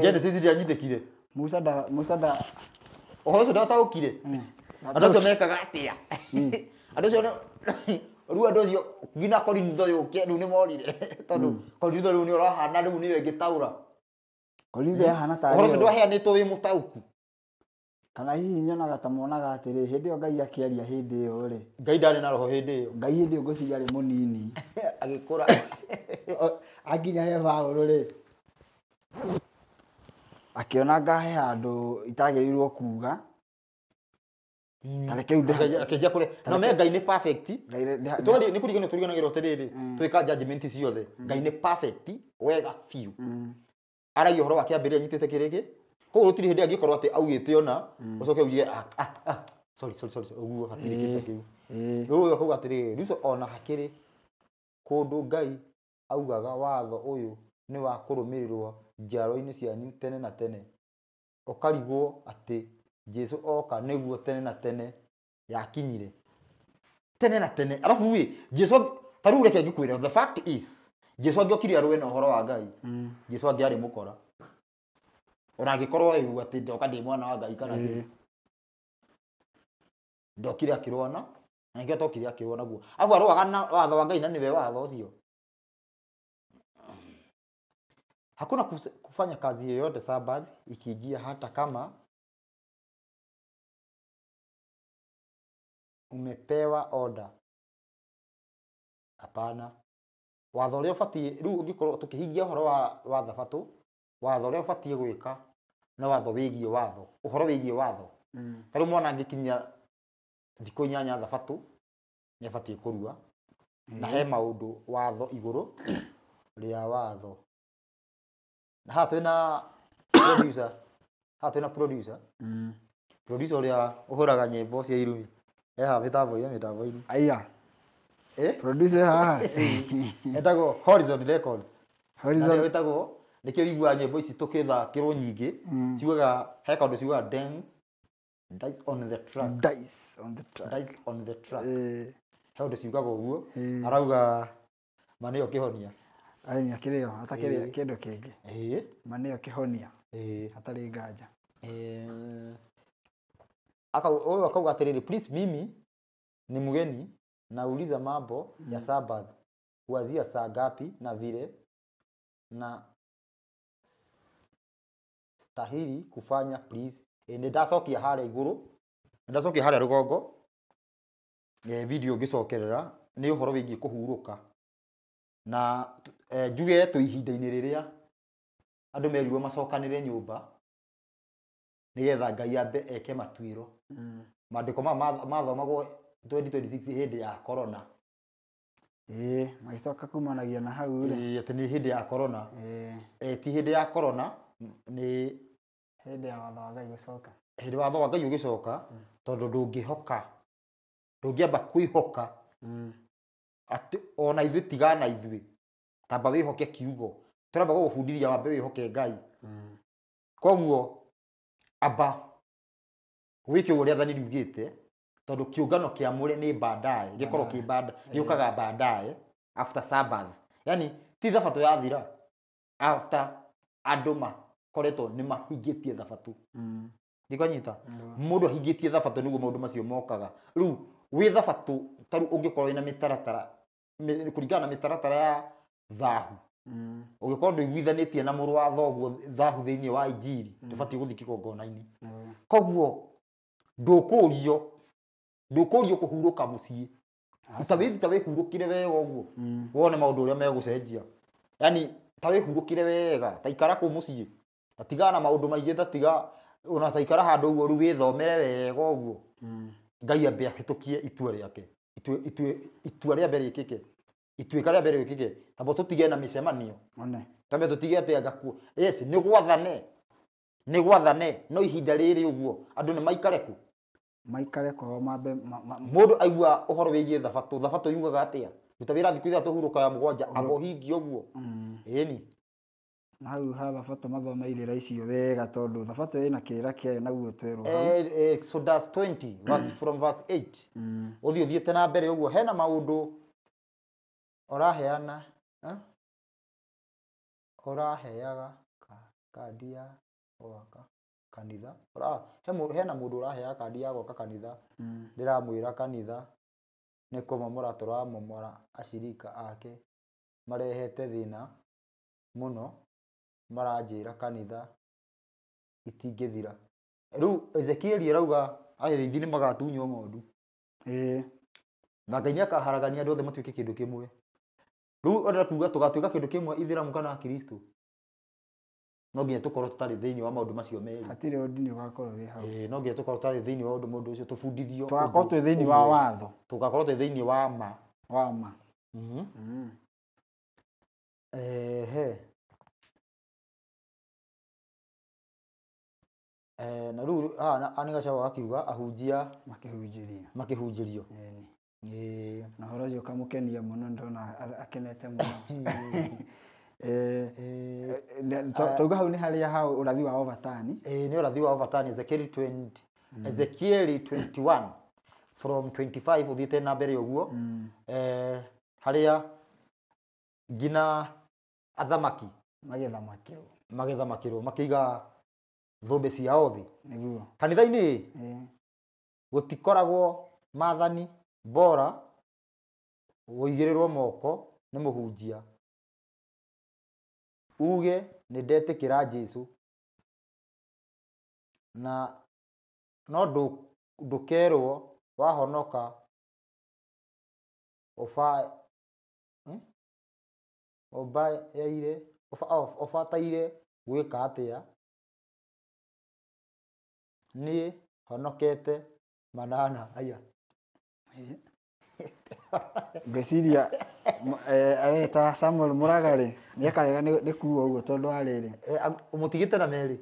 Speaker 1: Genesis ndĩanyitĩkire
Speaker 2: Musa da
Speaker 1: ũhoro ũcio ndwataũkire andũ acio mekaga atĩa andũ acio rĩu andũ acio nginya Akorinitho yũke rĩu nĩ morire tondũ Korinitho rĩu nĩ ũrahana rĩu nĩyo ĩngĩtaũra
Speaker 2: Korinitho yahana tarĩ
Speaker 1: ũhoro ũcio ndwaheanĩtwo wĩ mũtaũku
Speaker 2: kana hihi nyonaga ta monaga atĩrĩ hĩndĩ ĩyo Ngai akĩaria hĩndĩ ĩyo rĩ
Speaker 1: Ngai ndarĩ na roho hĩndĩ ĩyo
Speaker 2: Ngai hĩndĩ ĩyo ngwĩciria arĩ mũnini
Speaker 1: Agĩkũra.
Speaker 2: Akinya he Paũlũ rĩ, akĩona anga he handũ itagĩrĩirwo kuga. Ta reke rĩu
Speaker 1: Akĩanjia kũre. No me Ngai nĩ perfect. Twari nĩ kũrigana tũriganagĩrwo atĩrĩrĩ, twĩka judgment ciothe. Ngai nĩ perfect wega biũ. Aragia ũhoro wa kĩambĩrĩria nyitĩte kĩrĩkĩ. Koguo gũtirĩ hĩndĩ angĩkorwo atĩ augĩte ona ũcoke uge sorry sorry sorry ũguo hatirĩ kĩndũ ta kĩu. Rĩu ũyũ akauga atĩrĩrĩ, rĩu ona hakĩrĩ kũndũ Ngai augaga watho ũyũ nĩ wa kũrũmĩrĩrwo njiarwa-inĩ cianyu tene na tene. Ũkarigwo atĩ Jesu oka nĩguo tene na tene yakinyire. Tene na tene. Arabu ĩ, Jesu ta rĩu reke ngĩkwĩre, the fact is Jesu angĩokire arũe na ũhoro wa Ngai, Jesu angĩarĩ mũkora. Ona angĩkorwo ĩu atĩ ndoka ndĩ mwana wa Ngai kana kĩ. Ndokire akĩrũa na nĩkĩo atokire akĩrũa naguo. Arabu arũaga na watho wa Ngai na nĩwe watho ũcio. Hakuna kufanya kazi yoyote Sabbath ikiingia hata kama umepewa order. Hapana. Watho ũrĩa ũbatiĩ rĩu ũngĩkorwo tũkĩhingia ũhoro wa thabatũ, watho ũrĩa ũbatiĩ gwĩka nĩ watho wĩgiĩ watho, ũhoro wĩgiĩ watho. Ta rĩu mwana angĩkinyia thikũ 8 thabatũ nĩ abatiĩ kũrua. Na he maũndũ watho igũrũ rĩa watho. Na haha twĩna producer, haha twĩna producer. Producer ũrĩa ũhũraga nyĩmbo cia irumi. Haha mĩtambo-inĩ.
Speaker 2: Aya. Producer haha.
Speaker 1: Etagwo Horizon Records. Horizon. Na ĩtagwo nĩkĩo iguaga nyĩmbo ici tũkĩthakĩrwo nyingĩ. Ciugaga he kaũndũ ciugaga dance, dice on the track.
Speaker 2: Dice on the track.
Speaker 1: Dice on the track. He ũndũ ciugaga ũguo. Arauga ma nĩyo kĩhonia.
Speaker 2: Ai nĩ akĩrĩo atakĩrĩa kĩndũ kĩngĩ. Ma nĩyo kĩhonia. Hatarĩ nganja.
Speaker 1: Ũyũ akauga atĩrĩrĩ, please mimi ni mgeni nauliza mambo ya Sabbath kuanzia saa ngapi na vile na stahili kufanya please. Nĩ ndacokia harĩa igũrũ, nĩ ndacokia harĩa rũgongo. Video ngĩcokerera nĩ ũhoro wĩgiĩ kũhurũka. Na njuge twĩ ihinda-inĩ rĩrĩa andũ merirwo macokanĩre nyũmba nĩgetha Ngai ambe eke matuĩro. Maandĩko maya mathomagwo 2026 hĩndĩ ya corona.
Speaker 2: Magĩcoka kumanagia na hau rĩ.
Speaker 1: Atĩ nĩ hĩndĩ ya corona. Ti hĩndĩ ya corona, nĩ
Speaker 2: hĩndĩ ya watho wa Ngai gũcoka.
Speaker 1: Hĩndĩ watho wa Ngai ũgĩcoka, tondũ ndũngĩhoka, ndũngĩamba kwĩhoka atĩ ona ithuĩ tigana ithuĩ, tamba wĩhoke kiugo. Tũramba gũgũbundithia wambe wĩhoke Ngai. Koguo amba wĩke ũguo rĩathani riugĩte, tondũ kĩũngano kĩamũre nĩ baadaye, gĩkorwo kĩ baadaye, gĩũkaga baadaye after Sabbath. Yani ti thabatũ yathira, after andũ makoretwo nĩ mahingĩtie thabatũ. Ndikanyita. Mũndũ ahingĩtie thabatũ nĩguo maũndũ macio mokaga. Rĩu wĩ thabatũ ta rĩu ũngĩkorwo wĩna mĩtaratara, kũringana na mĩtaratara ya thahu. Ũngĩkorwo ndũiguithanĩtie na mũrũ wa thoguo thahu thĩinĩ wa injiri, ndũbatiĩ gũthiĩ kĩgongona-inĩ. Koguo ndũkũrio kũhurũka mũciĩ. Ta wĩthi ta wĩhurũkire wega ũguo, wone maũndũ ũrĩa megũcenjia. Yani ta wĩhurũkire wega, ta ikara kũu mũciĩ. Ta tigana na maũndũ maingĩ, ta tiga ona ta ikara handũ ũguo rĩu wĩthomere wega ũguo. Ngai ambe ahĩtũkie itua rĩake. Itua rĩa mbere rĩkĩke. Ituĩka rĩa mbere rĩkĩke. Tamba tũtige na mĩcemanio. Tambe tũtige atĩ anga kuo. Yes, nĩ gwathane. Nĩ gwathane, no ihinda rĩrĩ ũguo andũ nĩ maikare kũ?
Speaker 2: Maikare kwao mambe
Speaker 1: mũndũ aigua ũhoro wĩgiĩ thabatũ, thabatũ yugaga atĩa? Ruta wĩra thikũ 3 hurũka ya 7, amba ũhingie ũguo. Ĩni.
Speaker 2: Na hau ha thabatũ mathome irĩra icio wega tondũ thabatũ ĩna kĩrĩra kĩayo naguo twerwo hau.
Speaker 1: Exodus 20 verse from verse 8. Ũthiĩ ũthiĩte na mbere ũguo hena maũndũ ũraheana, ũraheaga kandi ya gwaka kanitha. Hena mũndũ ũraheaga kandi ya gwaka kanitha. Ndĩramwĩra kanitha nĩ kũmomora tũramomora acirika ake marehete thĩna mũno, maranjĩra kanitha itingĩthira. Rĩu Ezekiel arauga arĩithi nĩ magatunywo ng'ondu. Na Ngai nĩ akaharagania andũ othe matuĩke kĩndũ kĩmwe. Rĩu ũrenda kuga tũgatuĩka kĩndũ kĩmwe ithĩramu kana akristo no nginya tũkorwo tũtarĩ thĩinĩ wa maũndũ macio merĩ.
Speaker 2: Hatirĩ ũndini ũgakorwo wĩ hau.
Speaker 1: No nginya tũkorwo tũtarĩ thĩinĩ wa ũndũ mũndũ ũcio tũbundithio
Speaker 2: Tũgakorwo twĩ thĩinĩ wa watho.
Speaker 1: Tũgakorwo twĩ thĩinĩ wa ma.
Speaker 2: Wa ma.
Speaker 1: Ehe. Na rĩu haha nĩ Gachagua akiuga ahunjia
Speaker 2: makĩhunjĩrio.
Speaker 1: Makĩhunjĩrio.
Speaker 2: Ĩĩ. Na ũhoro ũcio ũkamũkenia mũno ndona akenete mũno. Tauga hau nĩ harĩa ha ũrathi wa Ovatani.
Speaker 1: Nĩ ũrathi wa Ovatani Ezekiel 20 Ezekiel 21 from 25 ũthiĩte na mbere ũguo. Harĩa nginya athamaki
Speaker 2: magĩthamakĩrwo.
Speaker 1: Magĩthamakĩrwo makĩiga thũmbĩ ciao thĩ.
Speaker 2: Nĩguo.
Speaker 1: Kanitha-inĩ gũtikoragwo maathani bora ũigĩrĩrwo moko nĩ mũhunjia uge nĩ ndetĩkĩra Jesũ na no ndũkerwo wahonoka ũbataire gwĩka atĩa. Niĩ honokete manana aya.
Speaker 2: Ngwĩciria areta Samuel Muraga rĩ nĩeka wega nĩ kuga ũguo tondũ wa rĩrĩ.
Speaker 1: Mũtigĩte na merĩ.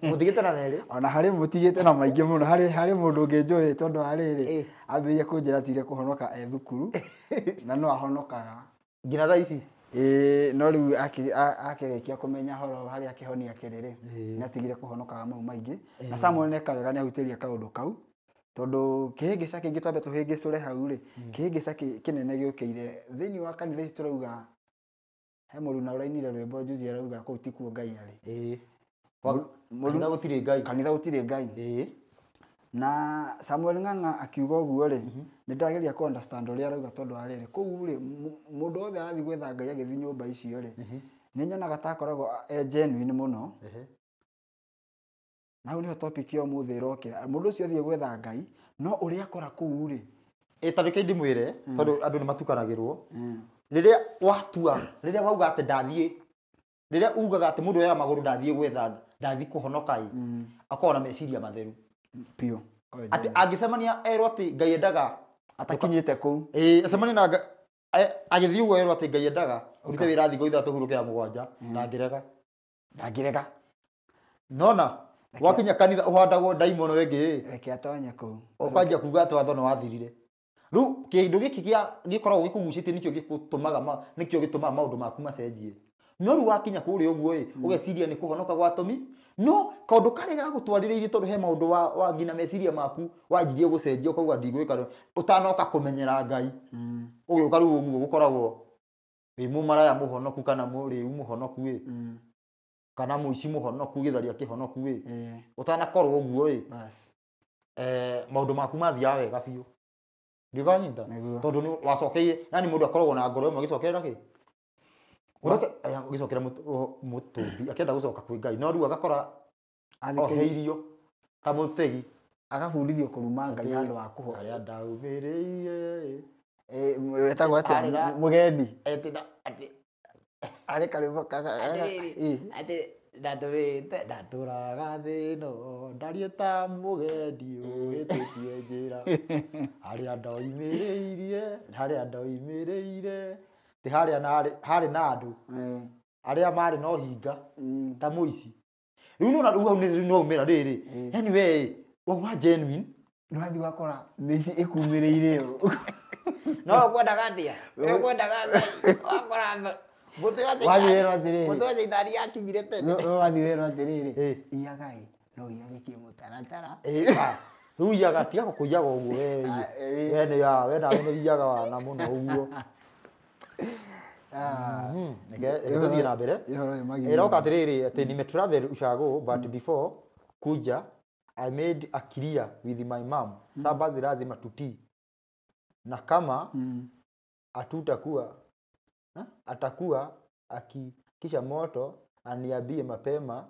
Speaker 1: Mũtigĩte na merĩ.
Speaker 2: Ona harĩ mũtigĩte na maingĩ mũno harĩ mũndũ ũngĩ njũĩ tondũ wa rĩrĩ ambĩrĩria kũnjĩra atigire kũhonoka e thukuru na no ahonokaga
Speaker 1: nginya thaa ici.
Speaker 2: No rĩu akĩrĩkia kũmenya horo harĩa kĩhonia kĩrĩ rĩ nĩ atigire kũhonokaga mau maingĩ. Na Samuel nĩeka wega nĩ ahutĩria kaũndũ kau tondũ kĩhĩngĩca kĩngĩ twambe tũhĩngĩcũre hau rĩ kĩhĩngĩca kĩnene gĩũkĩire thĩinĩ wa kanitha ici tũrauga he mũruna ũrainire rwĩmbo juzi arauga kũu tikuo Ngai arĩ.
Speaker 1: Kanitha gũtirĩ Ngai.
Speaker 2: Kanitha gũtirĩ Ngai. Na Samuel Ng'ang'a akiuga ũguo rĩ nĩ ndĩrageria kũ understand ũrĩa arauga tondũ wa rĩrĩ kũu rĩ mũndũ wothe arathiĩ gwetha Ngai agĩthiĩ nyũmba icio rĩ nĩ nyonaga ta akoragwo e genuine mũno. Na hau nĩho topic ya ũmũthĩ ĩrokĩra. Mũndũ ũcio athiĩ gwetha Ngai no ũrĩa akora kũu rĩ
Speaker 1: ta reke ndĩmwĩre tondũ andũ nĩ matukanagĩrwo. Rĩrĩa watua rĩrĩa wauga atĩ ndathiĩ rĩrĩa ugaga atĩ mũndũ oyaga magũrũ ndathiĩ gwetha ndathiĩ kũhonoka ĩ akoragwo na meciria matheru
Speaker 2: biũ.
Speaker 1: Atĩ angĩcemania erwo atĩ Ngai endaga
Speaker 2: atakinyĩte kũu.
Speaker 1: Acemania na agĩthiĩ ũguo erwo atĩ Ngai endaga ũrute wĩra thikũ ithatũ hurũke ya mũgwanja ndangĩrega.
Speaker 2: Ndangĩrega.
Speaker 1: Nona wakinya kanitha ũhandagwo ndaimono ĩngĩ
Speaker 2: reke atonye kũu
Speaker 1: ũkanjia kuga atĩ watho nĩ wathirire. Rĩu kĩndũ gĩkĩ gĩkoragwo gĩkũgucĩtie nĩkĩo gĩgũtũmaga nĩkĩo gĩtũmaga maũndũ maku macenjie. No rĩu wakinya kũrĩa ũguo ĩ ũgeciria nĩ kũhonoka gwatũmi no kaũndũ karĩa gagũtwarĩrĩirie tondũ he maũndũ wa nginya meciria maku wanjirie gũcenjia ũkauga ndigwĩka ũtanoka kũmenyera Ngai. Ũgĩũka rĩu ũguo gũkoragwo wĩ mũmaraya mũhonoku kana mũrĩu mũhonoku ĩ kana mũici mũhonoku gĩtharia kĩhonoku ĩ ũtanakorwo ũguo ĩ maũndũ maku mathiaga wega biũ. Ndikanyita tondũ nĩ wacokeire yani mũndũ akoragwo na ngoro ĩmwe agĩcokerera kĩ ũgĩcokera mũtũmbi akĩenda gũcoka kwĩ Ngai no rĩu agakora oheirio ta mũtegi
Speaker 2: agabundithio kũruma Ngai handũ ha kũhoya.
Speaker 1: Harĩa ndaumĩrĩire
Speaker 2: wetagwo atĩa mũgendi arĩ karĩmbo
Speaker 1: atĩ ndatũrĩte ndatũraga thĩ ĩno ndariĩ ta mũgendi ũhĩtĩtie njĩra harĩa ndoimĩrĩirie harĩa ndoimĩrĩire ti harĩa harĩ na andũ arĩa marĩ na ũhinga ta mũici. Rĩu nĩwona rĩu hau nĩ waumĩra rĩrĩ yani we wauma genuine
Speaker 2: nĩwathiĩ wakora mĩici ĩkumĩrĩire ũũ.
Speaker 1: No ũkwendaga atĩa? Ũkwendaga Ngai wakora mbũtũ ya Shaitani mbũtũ ya Shaitani yakinyire tene.
Speaker 2: Wathiĩ werwo atĩrĩrĩ iyaga ĩ no iyage kĩmũtaratara.
Speaker 1: Rĩu iyaga tiga gũkũiyaga ũguo we we nĩ we nawe nĩ iyaga wana mũno ũguo. Reke tũthiĩ na mbere. Ĩroka atĩrĩrĩ atĩ nime travel ushago but before kuja I made a clear with my mom. Sabbath lazima tutii. Na kama atutakuwa atakuwa akikisha moto aniambie mapema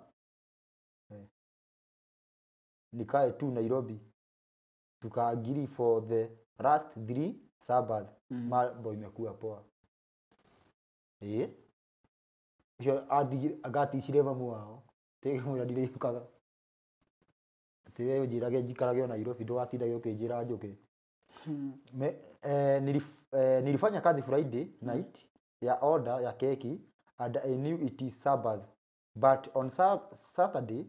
Speaker 1: nikae tu Nairobi. Tukaagiri for the last 3 Sabbath mambo imekuwa poa. Ĩĩ, ũcio athire agaticire mamu wao tigimwĩra ndirĩũkaga, atĩ we ũnjĩrage njikarage o Nairobi, ndũgatindage ũkĩnjĩra njũke. Nilifanya kazi Friday night ya order ya keki and I knew it is Sabbath, but on Saturday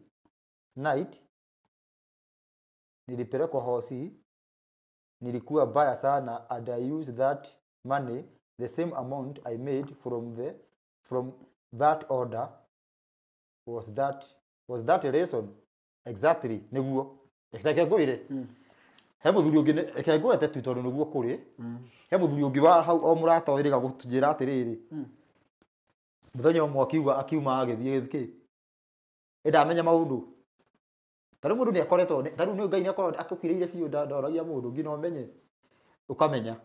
Speaker 1: night nilipelekwa hosi, nilikuwa baya sana and I used that money, the same amount I made from that order. Was that a reason? Exactly, niguo reke ngwĩre, he mũthuri ũngĩ reke ngwete tu tondũ nĩguo kũrĩ. He mũthuri ũngĩ wa hau o mũrata wĩrĩga gũtũnjĩra atĩrĩrĩ, mũthenya ũmwe akiuga akiuma agĩthiĩ kĩ ĩndamenya maũndũ. Ta rĩu mũndũ nĩ akoretwo, ta rĩu nĩ Ngai nĩ akorwo akũkirĩire biũ, ndoragia mũndũ nginya ũmenye, ũkamenya.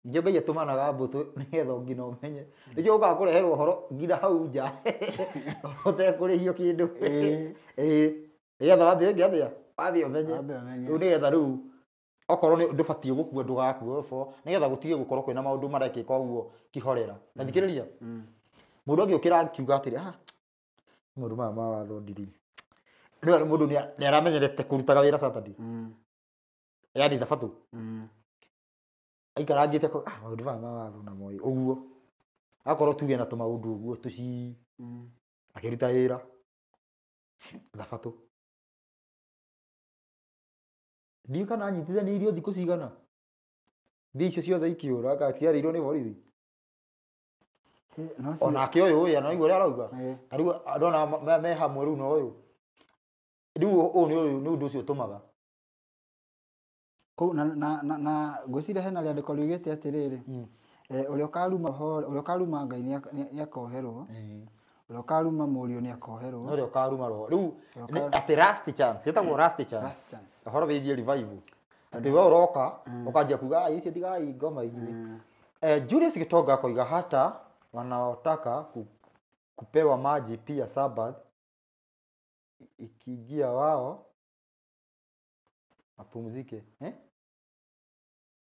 Speaker 1: Ningĩ Ngai atũmanaga mbũtũ nĩgetha nginya ũmenye, nĩkĩo ũkaga kũreherwo ũhoro nginya hau nja ũtekũrĩhio kĩndũ. Ĩĩ, nĩgetha wambe wĩke atĩa, wambe ũmenye.
Speaker 2: Wambe ũmenye.
Speaker 1: Rĩu nĩgetha rĩu okorwo nĩ ndũbatiĩ gũkua, ndũgakue bo, nĩgetha gũtige gũkorwo kwĩna maũndũ marekĩka ũguo kĩhorera. Na thikĩrĩria, mũndũ angĩũkĩra akiuga atĩrĩ, ah, maũndũ maya ma watho ndiri rĩu, mũndũ nĩ aramenyerete kũrutaga wĩra Saturday, yani thabatũ, aikarangĩte ah, maũndũ maya ma watho na moĩ ũguo, akorwo tuge na tũmaũndũ ũguo tũci, akĩruta wĩra thabatũ, ndiũĩ kana anyitithanirio thikũ cigana, mbia icio ciothe ikĩũra kana ciarĩirwo nĩ borithi.
Speaker 2: No cio-
Speaker 1: Onake ũyũ ũyũ anaigua ũrĩa arauga. Ta rĩu ndona me hamwe rĩu na ũyũ, rĩu ũyũ nĩ ũyũ nĩ ũndũ ũcio ũtũmaga.
Speaker 2: Kũu na ngwĩciria hena rĩandĩko riugĩte atĩrĩrĩ, ũrĩa ũkaruma ũrĩa ũkaruma Ngai nĩ akoherwo, ũrĩa ũkaruma mũriũ nĩ akoherwo.
Speaker 1: No ũrĩa ũkaruma roho rĩu
Speaker 2: Ũrĩa
Speaker 1: atĩ last chance, ĩtagwo last chance.
Speaker 2: Last chance.
Speaker 1: Ũhoro wĩgiĩ revival, atĩ we ũroka ũkanjia kuga, "Ah, icio tigai ngoma inyuĩ." Julius Gitonga akoiga hata wanaotaka kupewa maji pia Sabbath ikiingia wao wapumzike, eh?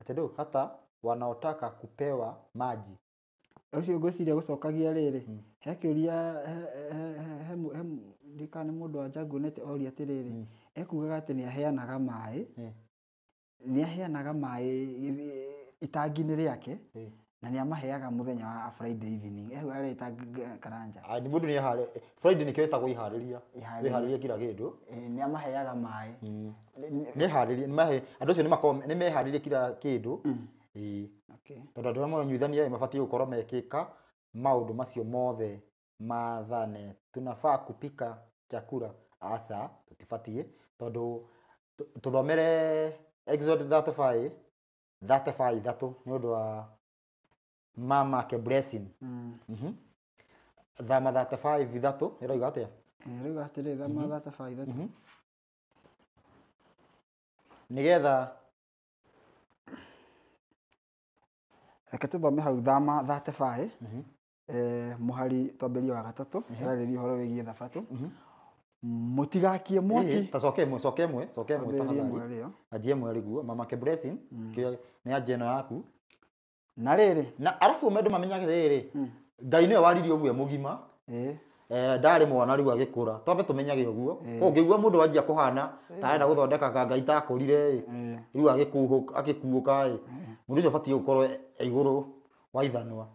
Speaker 1: Atĩ ndũ hata wanaotaka kupewa maji.
Speaker 2: Ũcio ngwĩciria gũcokagia rĩrĩ, he kĩũria he ndikana nĩ mũndũ wa nja nguonete oria atĩrĩrĩ, ekugaga atĩ nĩ aheanaga maĩ, nĩ aheanaga maĩ itangi-inĩ rĩake, na nĩ amaheaga mũthenya wa Friday evening, areta Karanja.
Speaker 1: Ah, nĩ mũndũ nĩ ahare Friday, nĩkĩo ĩtagwo iharĩria.
Speaker 2: Iharĩria.
Speaker 1: Wĩharĩrie kila kĩndũ.
Speaker 2: Nĩ amaheaga maĩ.
Speaker 1: Nĩ harĩrie, nĩ mahe andũ acio, nĩ makorwo nĩ meharĩrie kila kĩndũ, ĩĩ. Tondũ andũ arĩa maranyuithania mabatiĩ gũkorwo mekĩka maũndũ macio mothe mathane. Tunafaa kupika chakula? Aca, tũtibatiĩ, tondũ tũthomere Exodus 35 35 ithatũ nĩ ũndũ wa mama ke blessing. Thama 35 ithatũ ĩroiga atĩa?
Speaker 2: Rĩu atĩrĩ, thama 35 ithatũ.
Speaker 1: Nĩgetha
Speaker 2: Reke tũthome hau thama 35, mũhari twambĩrĩrie wa gatatũ, ĩrarĩria ũhoro wĩgiĩ thabatũ. Mũtigakie mwaki.
Speaker 1: Ĩĩ, ta coke ĩmwe, coke ĩmwe, coke ĩmwe.
Speaker 2: Twambĩrĩrie
Speaker 1: tafadhali.
Speaker 2: ĩmwe rĩo.
Speaker 1: Anjie ĩmwe rĩguo mama ke blessing. Nĩ anjie ĩno yaku.
Speaker 2: Na rĩrĩ,
Speaker 1: Na arabu andũ mamenyage rĩrĩ, Ngai nĩwe waririe ũguo e mũgima. Ndarĩ mwana rĩu agĩkũra, twambe tũmenyage ũguo. Ũngĩigua mũndũ wanjia kũhana ta arenda gũthondeka ka Ngai takũrire ĩ, rĩu agĩkuũka ĩ, mũndũ ũcio ũbatiĩ gũkorwo e igũrũ wa ithanwa.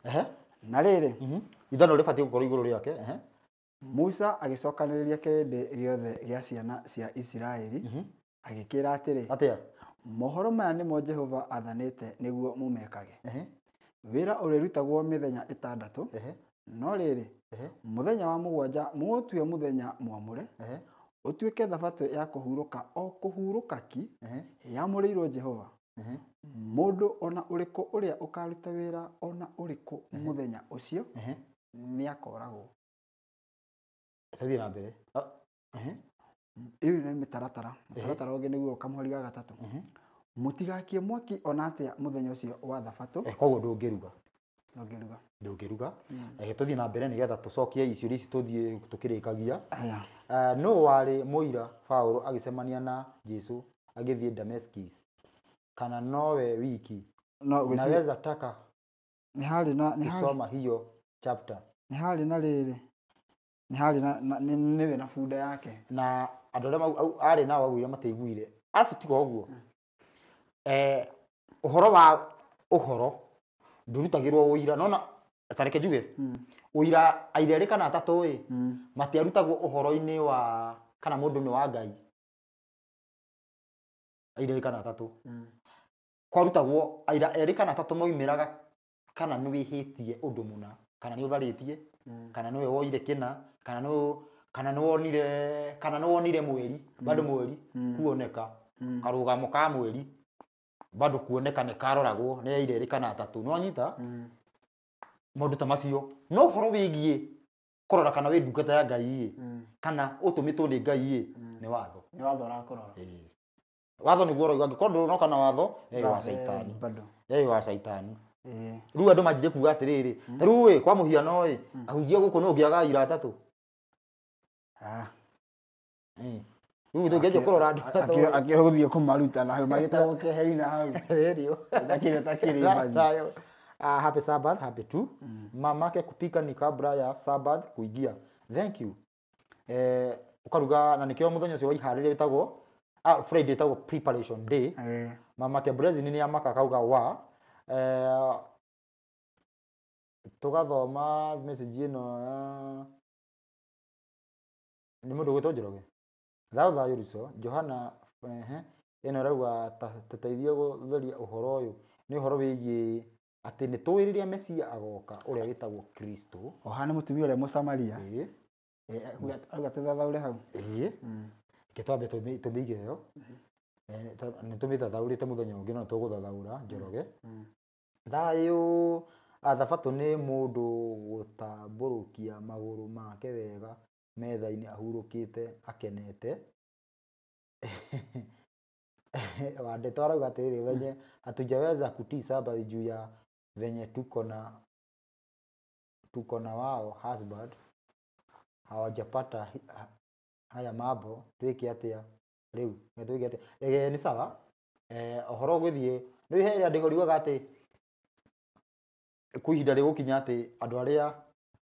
Speaker 1: Ehe.
Speaker 2: Na rĩrĩ,
Speaker 1: Ithanwa rĩbatiĩ gũkorwo igũrũ rĩake. Ehe.
Speaker 2: Musa agĩcokanĩrĩria kĩrĩndĩ gĩothe gĩa ciana cia Isiraeli, agĩkĩra atĩrĩ,
Speaker 1: Atĩa?
Speaker 2: Mohoro maya nĩmo Jehova athanĩte nĩguo mũmekage. Wĩra ũrĩrutagwo mĩthenya 6, no rĩrĩ, mũthenya wa mũgwanja mũũtue mũthenya mwamũre, ũtuĩke thabatũ ya kũhurũka o kũhurũka ki, yamũrĩirwo Jehova. Mũndũ ona ũrĩkũ ũrĩa ũkaruta wĩra ona ũrĩkũ mũthenya ũcio nĩakooragwo.
Speaker 1: Tũthiĩ na mbere. Ah, ehe.
Speaker 2: Ĩyo nĩ mĩtaratara. Mũtaratara ũngĩ nĩguo kamũhari ga gatatũ. Mũtigakie mwaki ona atĩa mũthenya ũcio wa thabatũ.
Speaker 1: Koguo ndũngĩruga.
Speaker 2: Ndũngĩruga.
Speaker 1: Ndũngĩruga. Tũthiĩ na mbere nĩgetha tũcokie icio ici, tũthiĩ tũkĩrĩkagia.
Speaker 2: Aya.
Speaker 1: Nũ warĩ mũira Paũlũ agĩcemania na Jesũ agĩthiĩ Damascus? Kana nowe wiki.
Speaker 2: No gwĩciria
Speaker 1: Naweza taka
Speaker 2: nĩ harĩ na nĩ harĩ
Speaker 1: kusoma hiyo chapter.
Speaker 2: Nĩ harĩ na rĩrĩ, nĩ harĩ na nĩwe na bunda yake.
Speaker 1: Na andũ arĩa arĩ nao augire matiaiguire. Arabu tiga ũguo, ũhoro wa ũhoro ndũrutagĩrwo ũira. Nona ta reke njuge, ũira aira erĩ kana atatũ ĩ, matiarutagwo ũhoro-inĩ wa kana mũndũ nĩ wa Ngai. Aira erĩ kana atatũ. Kwarutagwo aira erĩ kana atatũ moimĩraga kana nĩ wĩhĩtie ũndũ mũna, kana nĩ ũtharĩtie, kana nĩwe woire kĩna, kana nĩ wonire, kana nĩ wonire mweri, bado mweri kuoneka, karũgamo ka mweri bado kuoneka nĩ karoragwo nĩ aira erĩ kana atatũ. Nĩ wanyita? Maũndũ ta macio. No ũhoro wĩgiĩ kũrora kana wĩ ndungata ya Ngai ĩ, kana ũtũmĩtwo nĩ Ngai ĩ, nĩ watho.
Speaker 2: Nĩ watho ũrakũrora.
Speaker 1: Ĩĩ. Watho nĩguo ũroiga, angĩkorwo ndũroka na watho, ĩ wa caitani.
Speaker 2: Bado.
Speaker 1: Ĩ wa caitani.
Speaker 2: Ĩĩ.
Speaker 1: Rĩu andũ manjirie kuga atĩrĩrĩ, ta rĩu ĩ, kwa mũhiano ĩ, ahunjia gũkũ no ũngĩaga aira atatũ.
Speaker 2: Ah.
Speaker 1: Rĩu tũngĩanjia kũrora andũ atatũ.
Speaker 2: Akĩrwo gũthiĩ kũmaruta na hau magĩtagwo keheri na hau.
Speaker 1: Rĩrio.
Speaker 2: Takĩrĩ takĩrĩ mbathi.
Speaker 1: Sayo. Happy Sabbath, happy tu. Mamake kupika ni kabla ya Sabbath kuingia. Thank you. Ukaruga na nikio muthenya ucio wa iharĩria wĩtagwo Friday ĩtagwo preparation day. Mamake Blessing nĩ amaka akauga wa tugathoma message ĩno ya nĩ mũndũ ũgwĩtwo Njoroge. Thayũ thayũ Ruco, Johana ĩno ĩrauga tũteithie gũtheria ũhoro ũyũ. Nĩ ũhoro wĩgiĩ atĩ nĩ tũĩ rĩrĩa Mesia agoka ũrĩa wĩtagwo Kristo.
Speaker 2: Oha nĩ mũtumia ũrĩa Mũsamaria.
Speaker 1: Ĩĩ.
Speaker 2: Auga tũthathaũre hau.
Speaker 1: Ĩĩ. Reke twambe tũmĩige ĩyo. Nĩ tũmĩthathaũrĩte mũthenya ũngĩ no tũgũthathaũra Njoroge. Thayũ thabatũ nĩ mũndũ gũtambũrũkia magũrũ make wega metha-inĩ ahurũkĩte akenete. Wandeto arauga atĩrĩrĩ, wenye hatujaweza kutii Sabbath juu ya venye tuko na wao husband hawajapata haya mambo, twĩke atĩa rĩu? Twĩke atĩa? Nĩ sawa. Ũhoro ũgĩthiĩ rĩu he rĩandĩko riugaga atĩ kwĩ ihinda rĩgũkinya atĩ andũ arĩa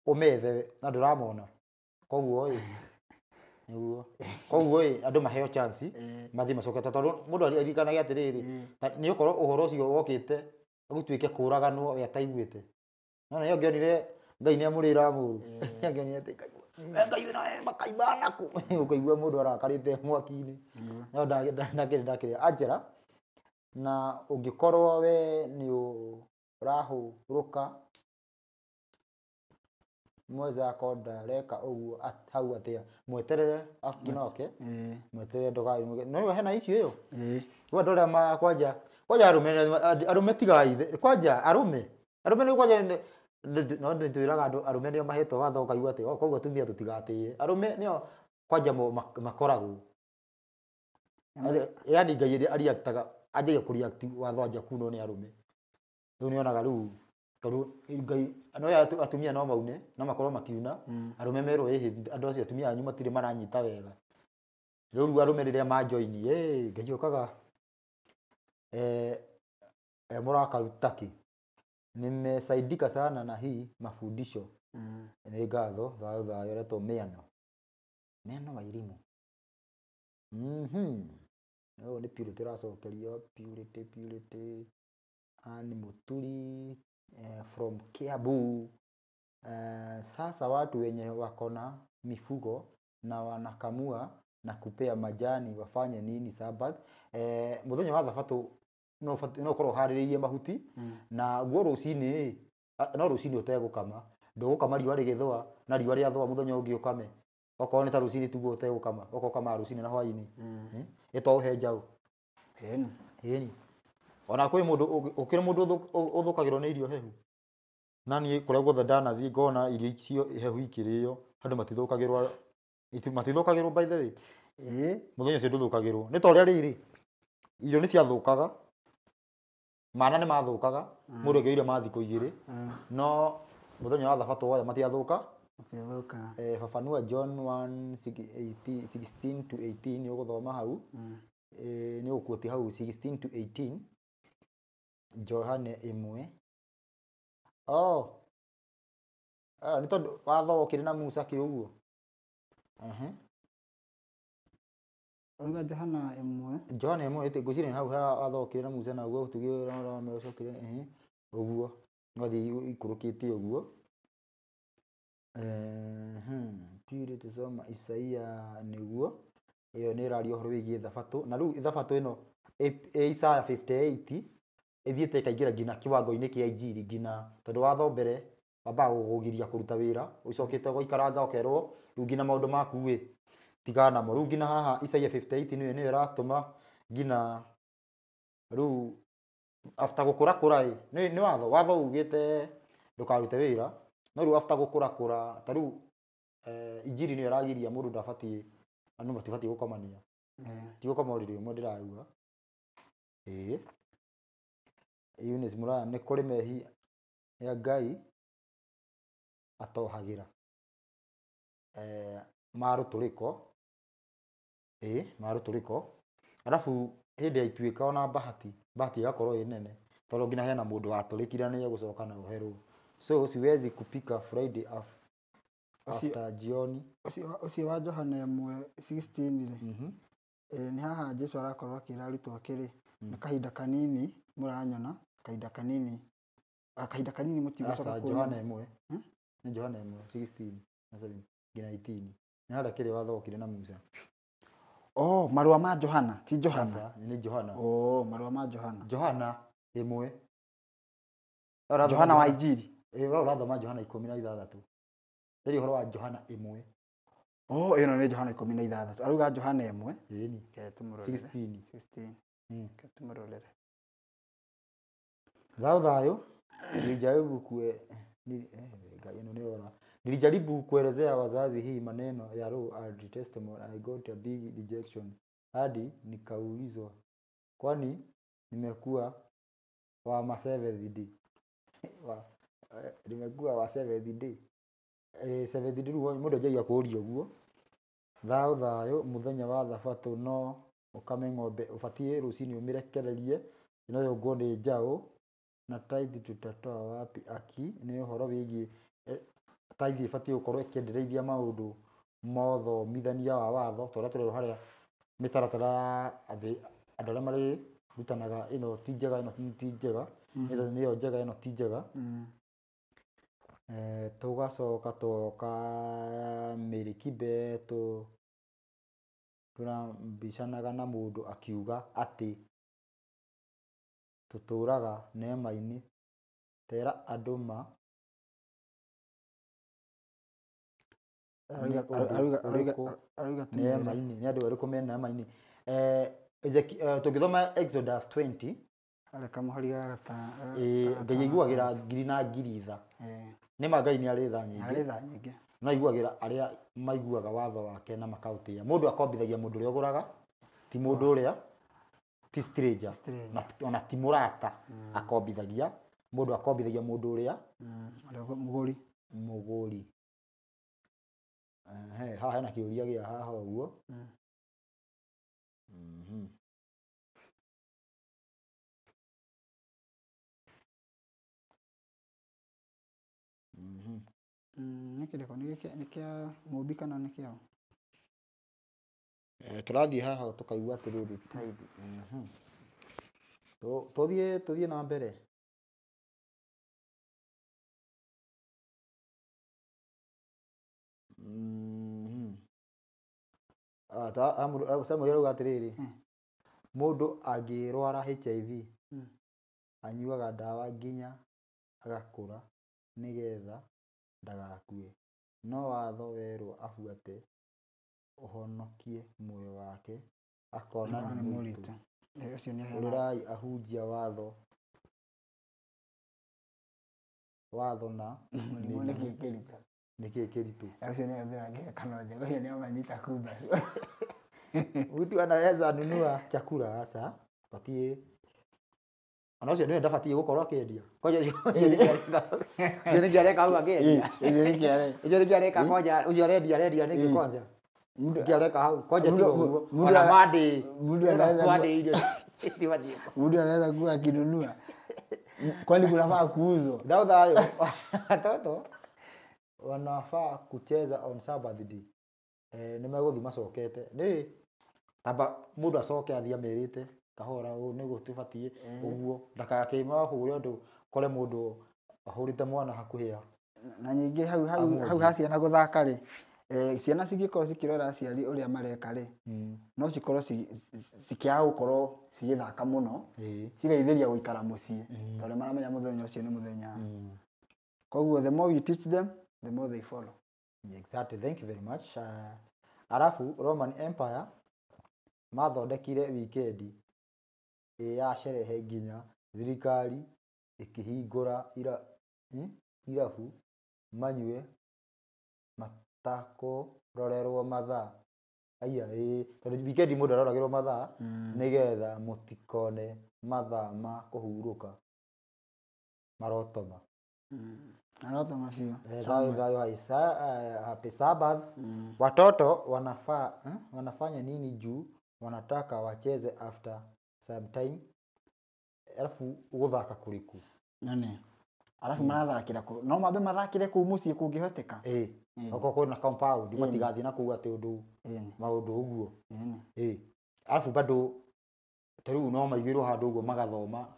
Speaker 1: ũmethe na ndũramona. Koguo ĩ, nĩguo. Koguo ĩ, andũ maheo chance mathiĩ macokete, tondũ mũndũ aririkanage atĩrĩrĩ, nĩ ũkorwo ũhoro ũcio wokĩte gũtuĩke kũraganwo we ataiguĩte. No nĩ angĩonire Ngai nĩ amũrĩra mũru. Nĩ angĩonire atĩ Ngai, we Ngai wĩna we makaima naku. Ũkaigua mũndũ arakarĩte mwaki-inĩ. No ndakĩrĩ ndakĩrĩ Angela, na ũngĩkorwo we nĩ ũrahũrũka mwenzako ndareka ũguo hau atĩa, mweterere akinoke, mweterere ndũkae. No rĩu hena issue ĩyo. Rĩu andũ arĩa ma kwanja, kwanja arũme, arũme tigai, kwanja arũme, arũme nĩ kwanja no nĩtwĩraga andũ arũme nĩo mahetwo watho ũkaigua atĩ, oh, koguo atumia tũtigatĩe. Arũme nĩo kwanja makoragwo. Yaani Ngai ĩrĩa ariactaga, anjagia kũreact watho anja kunwo nĩ arũme. Rĩu nĩonaga rĩu, tondũ Ngai, no ya atumia no maune, no makorwo makiuna, arũme merwo ĩhĩ, andũ acio atumia anyu matirĩ maranyita wega. Rĩu arũme rĩrĩa manjoini, Ngai okaga, mũrakaru takĩ. Nimesaidika sana na hii mafundisho. Nĩ ngatho, thayũ thayũ, aretwo Mĩano. Mĩano wa Irimũ. Ũyũ nĩ Purity ũracokerio, Purity, Purity. Ann Muturi, from Kiambu. Sasa watu wenye wako na mifugo na wanakamua na kupea majani wafanye nini Sabbath? Mũthenya wa Thabatũ no ũkorwo ũharĩrĩirie mahuti, na guo rũcinĩ, no rũcinĩ ũtegũkama. Ndũgũkama riũa rĩgĩthũa, na riũa rĩathũa mũthenya ũngĩ ũkame. Okorwo nĩ ta rũcinĩ tuguo ũtegũkama, okorwo ũkamaga rũcinĩ na hwaĩ-inĩ. Ĩto ũhe njaũ.
Speaker 2: Ĩni.
Speaker 1: Ĩni. Ona kwĩ mũndũ ũkĩrĩ mũndũ ũthũkagĩrwo nĩ irio hehu. Na niĩ kũrĩa guothe ndanathiĩ ngona irio icio hehu ikĩrĩo, andũ matithũkagĩrwo, matithũkagĩrwo by the way. Mũthenya ũcio ndũthũkagĩrwo. Nĩ ta ũrĩa rĩrĩ, irio nĩ ciathũkaga, mana nĩ mathũkaga, mũndũ angĩoire ma thikũ igĩrĩ, no mũthenya wa Thabatũ woya matiathũka.
Speaker 2: Matiathũkaga.
Speaker 1: Fafanua John 1, 16 to 18 nĩ ũgũthoma hau. Nĩ ũkuoti hau 16 to 18 Johane 1. Oh. Nĩ tondũ watho wokire na Musa kĩ ũguo. Ehe.
Speaker 2: Ũruga Johana 1.
Speaker 1: Johana 1 ĩtĩ ngwĩciria nĩ hau ha watho wokire na Musa na ũguo tuge ũcokire ehe ũguo. Wathiĩ ikũrũkĩte ũguo. Pili tusoma Isaia nĩguo. Ĩyo nĩ ĩraria ũhoro wĩgiĩ thabatũ. Na rĩu thabatũ ĩno ĩ Isaya 58 ĩthiĩte ĩkaingĩra nginya kiwango-inĩ kĩa injiri nginya tondũ watho mbere wambaga gũkũgiria kũruta wĩra ũcokete ũgaikaranga ũkerwo rĩu nginya maũndũ maku ĩ tigana namo. Rĩu nginya haha Isaia 58 nĩyo ĩratũma nginya rĩu after gũkũra kũra ĩ nĩ watho ugĩte ndũkarute wĩra no rĩu after gũkũra kũra ta rĩu injiri nĩyo ĩragiria mũndũ ndabatiĩ andũ matibatiĩ gũkomania. Ti gũkoma ũrĩrĩ ũmwe ndĩrauga. Ĩĩ. Eunice Muraya nĩ kũrĩ mehia ya Ngai atohagĩra. Marũtũrĩko. Ĩĩ, marũtũrĩko. Arabu hĩndĩ ya ituĩka ona bahati ĩgakorwo ĩ nene tondũ nginya hena mũndũ watũrĩkire na nĩegũcoka na oherwo. So siwezi kupika Friday after jioni.
Speaker 2: Ũcio wa Johana 1:16 rĩ. Nĩ haha Jesu arakorwo akĩra arutwo ake rĩ, nĩ kahinda kanini mũranyona, kahinda kanini mũtigũcoka
Speaker 1: kuona. Johana 1. Nĩ Johana 1:16 na 7 nginya 18. Nĩ harĩa kĩrĩa watho wokire na Musa.
Speaker 2: Oh, marũa ma Johana, ti Johana.
Speaker 1: Nĩ Johana.
Speaker 2: Oh, marũa ma Johana.
Speaker 1: Johana 1.
Speaker 2: Johana wa Injiri.
Speaker 1: Ĩĩ, we ũrathoma Johana 16. Ndĩrĩ ũhoro wa Johana 1.
Speaker 2: Oh, ĩno nĩ Johana 16. Arauga Johana 1.
Speaker 1: Ĩni.
Speaker 2: Ke tũmũrorere.
Speaker 1: 16.
Speaker 2: 16. Ke tũmũrorere.
Speaker 1: Thayũ thayũ. Nilijaribu kuelezea wazazi hii maneno ya Law and Testimony. I got a big rejection. Hadi nikaulizwa kwani nimekuwa wa ma Seventh Day. Nimekuwa wa Seventh Day. Seventh Day rĩu mũndũ anjagia kũũria ũguo. Thayũ thayũ mũthenya wa thabatũ no ũkame ng'ombe ũbatiĩ rũcinĩ ũmĩrekererie no yongwo nĩ njaũ na tithe tutatoa wapi aki nĩ ũhoro wĩgiĩ tithe ĩbatiĩ gũkorwo ĩkĩendereithia maũndũ mothomithania wa watho tondũ tũrerwo harĩa mĩtaratara ya andũ arĩa marĩrutanaga ĩno ti njega ĩno ti njega ĩno nĩyo njega ĩno ti njega. Tũgacoka twoka Mĩrĩ Kibe tũrambicanaga na mũndũ akiuga atĩ tũtũraga nema-inĩ tera andũ ma nema-inĩ nĩ andũ arĩkũ me nema-inĩ. Tũngĩthoma Exodus 20
Speaker 2: harĩa kamũhari ga gatano.
Speaker 1: Ngai aiguagĩra ngiri na ngiri tha. Nĩ ma Ngai nĩ arĩ tha nyingĩ. No aiguagĩra arĩa maiguaga watho wake na makaũtĩĩa. Mũndũ akombithagia mũndũ ũrĩa ũgũraga, ti mũndũ ũrĩa ti stranger, ona ti mũrata akombithagia. Mũndũ akombithagia mũndũ ũrĩa
Speaker 2: mũgũri.
Speaker 1: Mũgũri. Haha hena kĩũria gĩa haha ũguo.
Speaker 2: Nĩ kĩrĩkũ? Nĩ kĩa Mũmbi kana nĩ kĩao?
Speaker 1: Tũrathiĩ haha tũkaigua atĩrĩrĩ tithe. Tũthiĩ na mbere. Samuel arauga atĩrĩrĩ, mũndũ angĩrwara HIV anyuaga ndawa nginya agakũra nĩgetha ndagakue. No watho werwo abuate ũhonokie muoyo wake akona nĩ mũritũ. Ũrĩrai ahunjia watho na
Speaker 2: mũrimũ nĩkĩ kĩritũ.
Speaker 1: Nĩkĩ kĩritũ.
Speaker 2: Ũcio nĩ ahũthĩra ngerekano njega, ũcio nĩ amanyita kumbacu.
Speaker 1: Mtu anaweza nunua chakula sasa batiĩ ona ũcio nĩwe ndabatiĩ gũkorwo akĩendia. Kwanja ũcio nĩkĩ areka hau akĩendia. Ũcio nĩkĩ areka kwanja ũcio arendia arendia nĩkĩ kwanja. Ngiareka hau kwanja tiga ũguo ona Monday
Speaker 2: Mũndũ anaweza kuwa akinunua. Kwani kunafaa kuuzwa?
Speaker 1: Thayũ thayũ. Watoto wanafaa kucheza on Sabbath day. Nĩ megũthiĩ macokete. Nĩ tamba mũndũ acoke athiĩ amerĩte kahora ũũ nĩguo tũbatiĩ ũguo ndakakĩmahũre ũndũ kore mũndũ ahũrĩte mwana hakuhĩ ya.
Speaker 2: Na nyingĩ hau hau hau ha ciana gũthaka rĩ, ciana cingĩkorwo cikĩrora aciari ũrĩa mareka rĩ, no cikorwo cikĩaga gũkorwo cigĩthaka mũno, cigaithĩria gũikara mũciĩ tondũ maramenya mũthenya ũcio nĩ mũthenya. Koguo the more we teach them, the more they follow.
Speaker 1: Exactly, thank you very much. Arafu Roman Empire mathondekire wikendi ya sherehe nginya thirikari ĩkĩhingũra irabu manyue matakũrorerwo mathaa. Aya tondũ wikendi mũndũ aroragĩrwo mathaa nĩgetha mũtikone mathaa ma kũhurũka marotoma.
Speaker 2: Marotoma biũ.
Speaker 1: Thayũ thayũ happy Sabbath. Watoto wanafanya nini juu wanataka wacheze after some time? Alafu gũthaka kũrĩkũ?
Speaker 2: Nani? Alafu marathakĩra kũ? No mambe mathakĩre kũu mũciĩ kũngĩhoteka.
Speaker 1: Okorwo kwĩna compound matigathiĩ na kũu atĩ ũndũ maũndũ ũguo. Alafu bado ta rĩu no maigĩrwo handũ ũguo magathoma.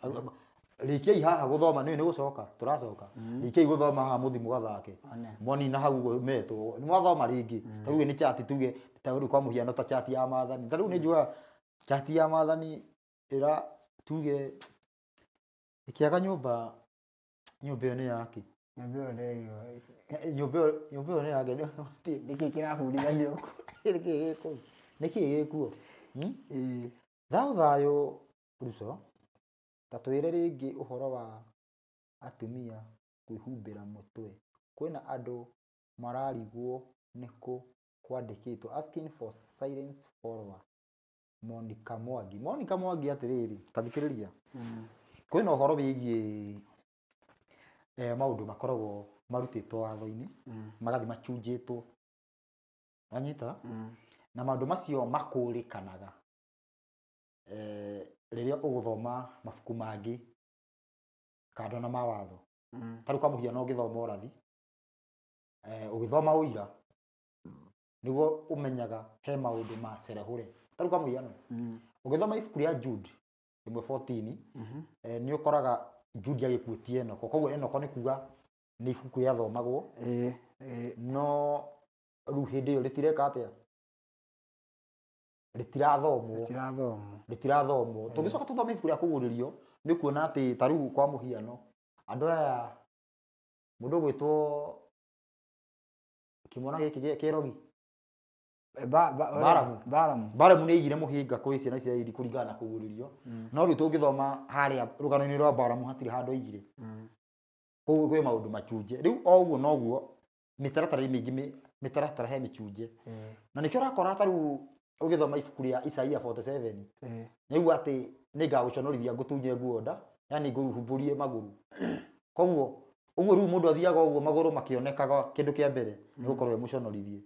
Speaker 1: Rĩkiai haha gũthoma nĩ gũcoka tũracoka. Rĩkiai gũthoma haha mũthiĩ mũgathake. Mwanina hau ũguo metwo nĩ mwathoma rĩngĩ. Ta rĩu nĩ chati tuge ta rĩu kwa mũhiano ta chati ya maathani. Ta rĩu nĩ njugaga chati ya maathani ĩra tuge ĩkĩaga nyũmba nyũmba ĩyo nĩ yake.
Speaker 2: Nyũmba ĩyo
Speaker 1: nyũmba ĩyo nĩ yake.
Speaker 2: Nĩkĩ kĩrabundithanio kũu?
Speaker 1: Nĩkĩ gĩkũu? Nĩkĩ gĩkuo? Thayũ thayũ Ruco, ta twĩre rĩngĩ ũhoro wa atumia kwĩhumbĩra mũtwe. Kwĩna andũ mararigwo nĩkũ kwandĩkĩtwo asking for silence follower. Monica Mwangi. Monica Mwangi atĩrĩrĩ, ta thikĩrĩria. Kwĩna ũhoro wĩgiĩ maũndũ makoragwo marutĩtwo watho-inĩ, magathiĩ machunjĩtwo. Wanyita? Na maũndũ macio makũrĩkanaga rĩrĩa ũgũthoma mabuku mangĩ kando na mawatho. Ta rĩu kwa mũhiano ũngĩthoma ũrathi, ũgĩthoma ũira, nĩguo ũmenyaga he maũndũ ma cerehũre. Ta rĩu kwa mũhiano, ũgĩthoma ibuku rĩa Jude 1:14, nĩ ũkoraga Jude agĩkuĩtie Enoko. Koguo Enoko nĩ kuga nĩ ibuku rĩathomagwo, no rĩu hĩndĩ ĩyo rĩtireka atĩa? Rĩtirathomwo. Rĩtirathomwo. Tũngĩcoka tũthome ibuku rĩa kũguũrĩrio, nĩ kuona atĩ ta rĩu kwa mũhiano, andũ aya mũndũ ũgwĩtwo kĩmwana gĩkĩ kĩrogi Balamu. Balamu nĩ aigire mũhĩnga kwĩ ciana cia Isiraeli kũringana na kũguũrĩrio. No rĩu tũngĩthoma harĩa rũgano-inĩ rwa Balamu hatirĩ handũ aigire. Koguo kwĩ maũndũ machunje. Rĩu o ũguo noguo mĩtaratara mĩingĩ mĩtaratara he mĩchunje. Na nĩkĩo ũrakora ta rĩu ũgĩthoma ibuku rĩa Isaia 47, nĩguo atĩ nĩngagũconorithia ngũtunye nguo nda, yani ngũhumbũrie magũrũ. Koguo ũguo rĩu mũndũ athiaga ũguo magũrũ makĩonekaga kĩndũ kĩa mbere nĩ gũkorwo e mũconorithie.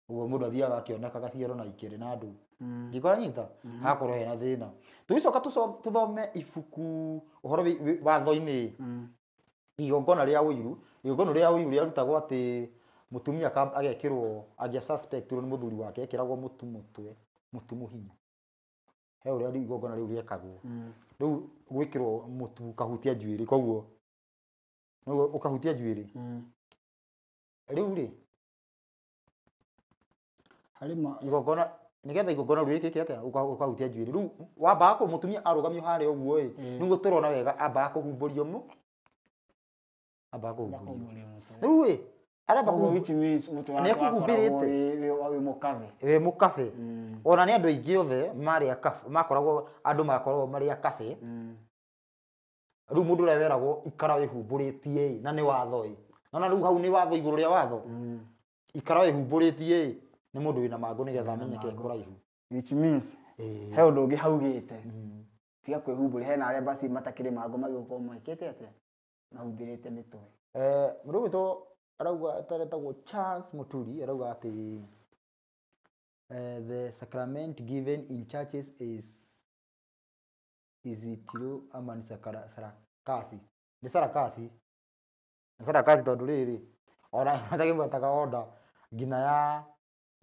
Speaker 1: Ũguo mũndũ athiaga akĩonekaga ciero na ikĩrĩ na ndũ. Ndikora nyita hakorwo hena thĩna. Tũgĩcoka tũthome ibuku ũhoro watho-inĩ igongona rĩa ũiru. Igongona rĩa ũiru rĩarutagwo atĩ mũtumia agekĩrwo angĩa suspect nĩ mũthuri wake ekĩragwo mũtu mũtwe, mũtu mũhinyu. He ũrĩa igongona rĩu rĩekagwo. Rĩu gwĩkĩrwo mũtu ũkahutia njuĩrĩ, koguo nĩguo ũkahutia njuĩrĩ. Rĩu rĩ igongona nĩgetha igongona rĩu rĩkĩke atĩa ũkahutia njuĩrĩ. Rĩu wambaga mũtumia arũgamio harĩa ũguo ĩ, nĩguo tũrona wega ambaga kũhumbũrio mũ, ambaga kũhumbũrio. Rĩu ĩ aramba
Speaker 2: kũhumbũrio wĩ
Speaker 1: mũkabe. Ona nĩ andũ aingĩ othe marĩ a kabe, makoragwo andũ makoragwo marĩ a kabe. Rĩu mũndũ ũrĩa weragwo ikara wĩhumbũrĩtie ĩ, na nĩ watho ĩ. Nona rĩu hau nĩ watho igũrũ rĩa watho. Ikara wĩhumbũrĩtie ĩ, nĩ mũndũ wĩna mangũ nĩgetha amenyeke kũraihu.
Speaker 2: Which means he ũndũ ũngĩ haugĩte. Tiga kwĩhumbũria, hena arĩa basi matakĩrĩ mangũ magĩgũkorwo mekĩte atĩa? Mahumbĩrĩte mĩtwe.
Speaker 1: Mũndũ ũgwĩtwo Arauga ataretagwo Charles Muturi arauga atĩ the sacrament given in churches is it true ama ni sarakasi? Nĩ sarakasi, nĩ sarakasi tondũ rĩrĩ ona matagĩmwetaga order nginya ya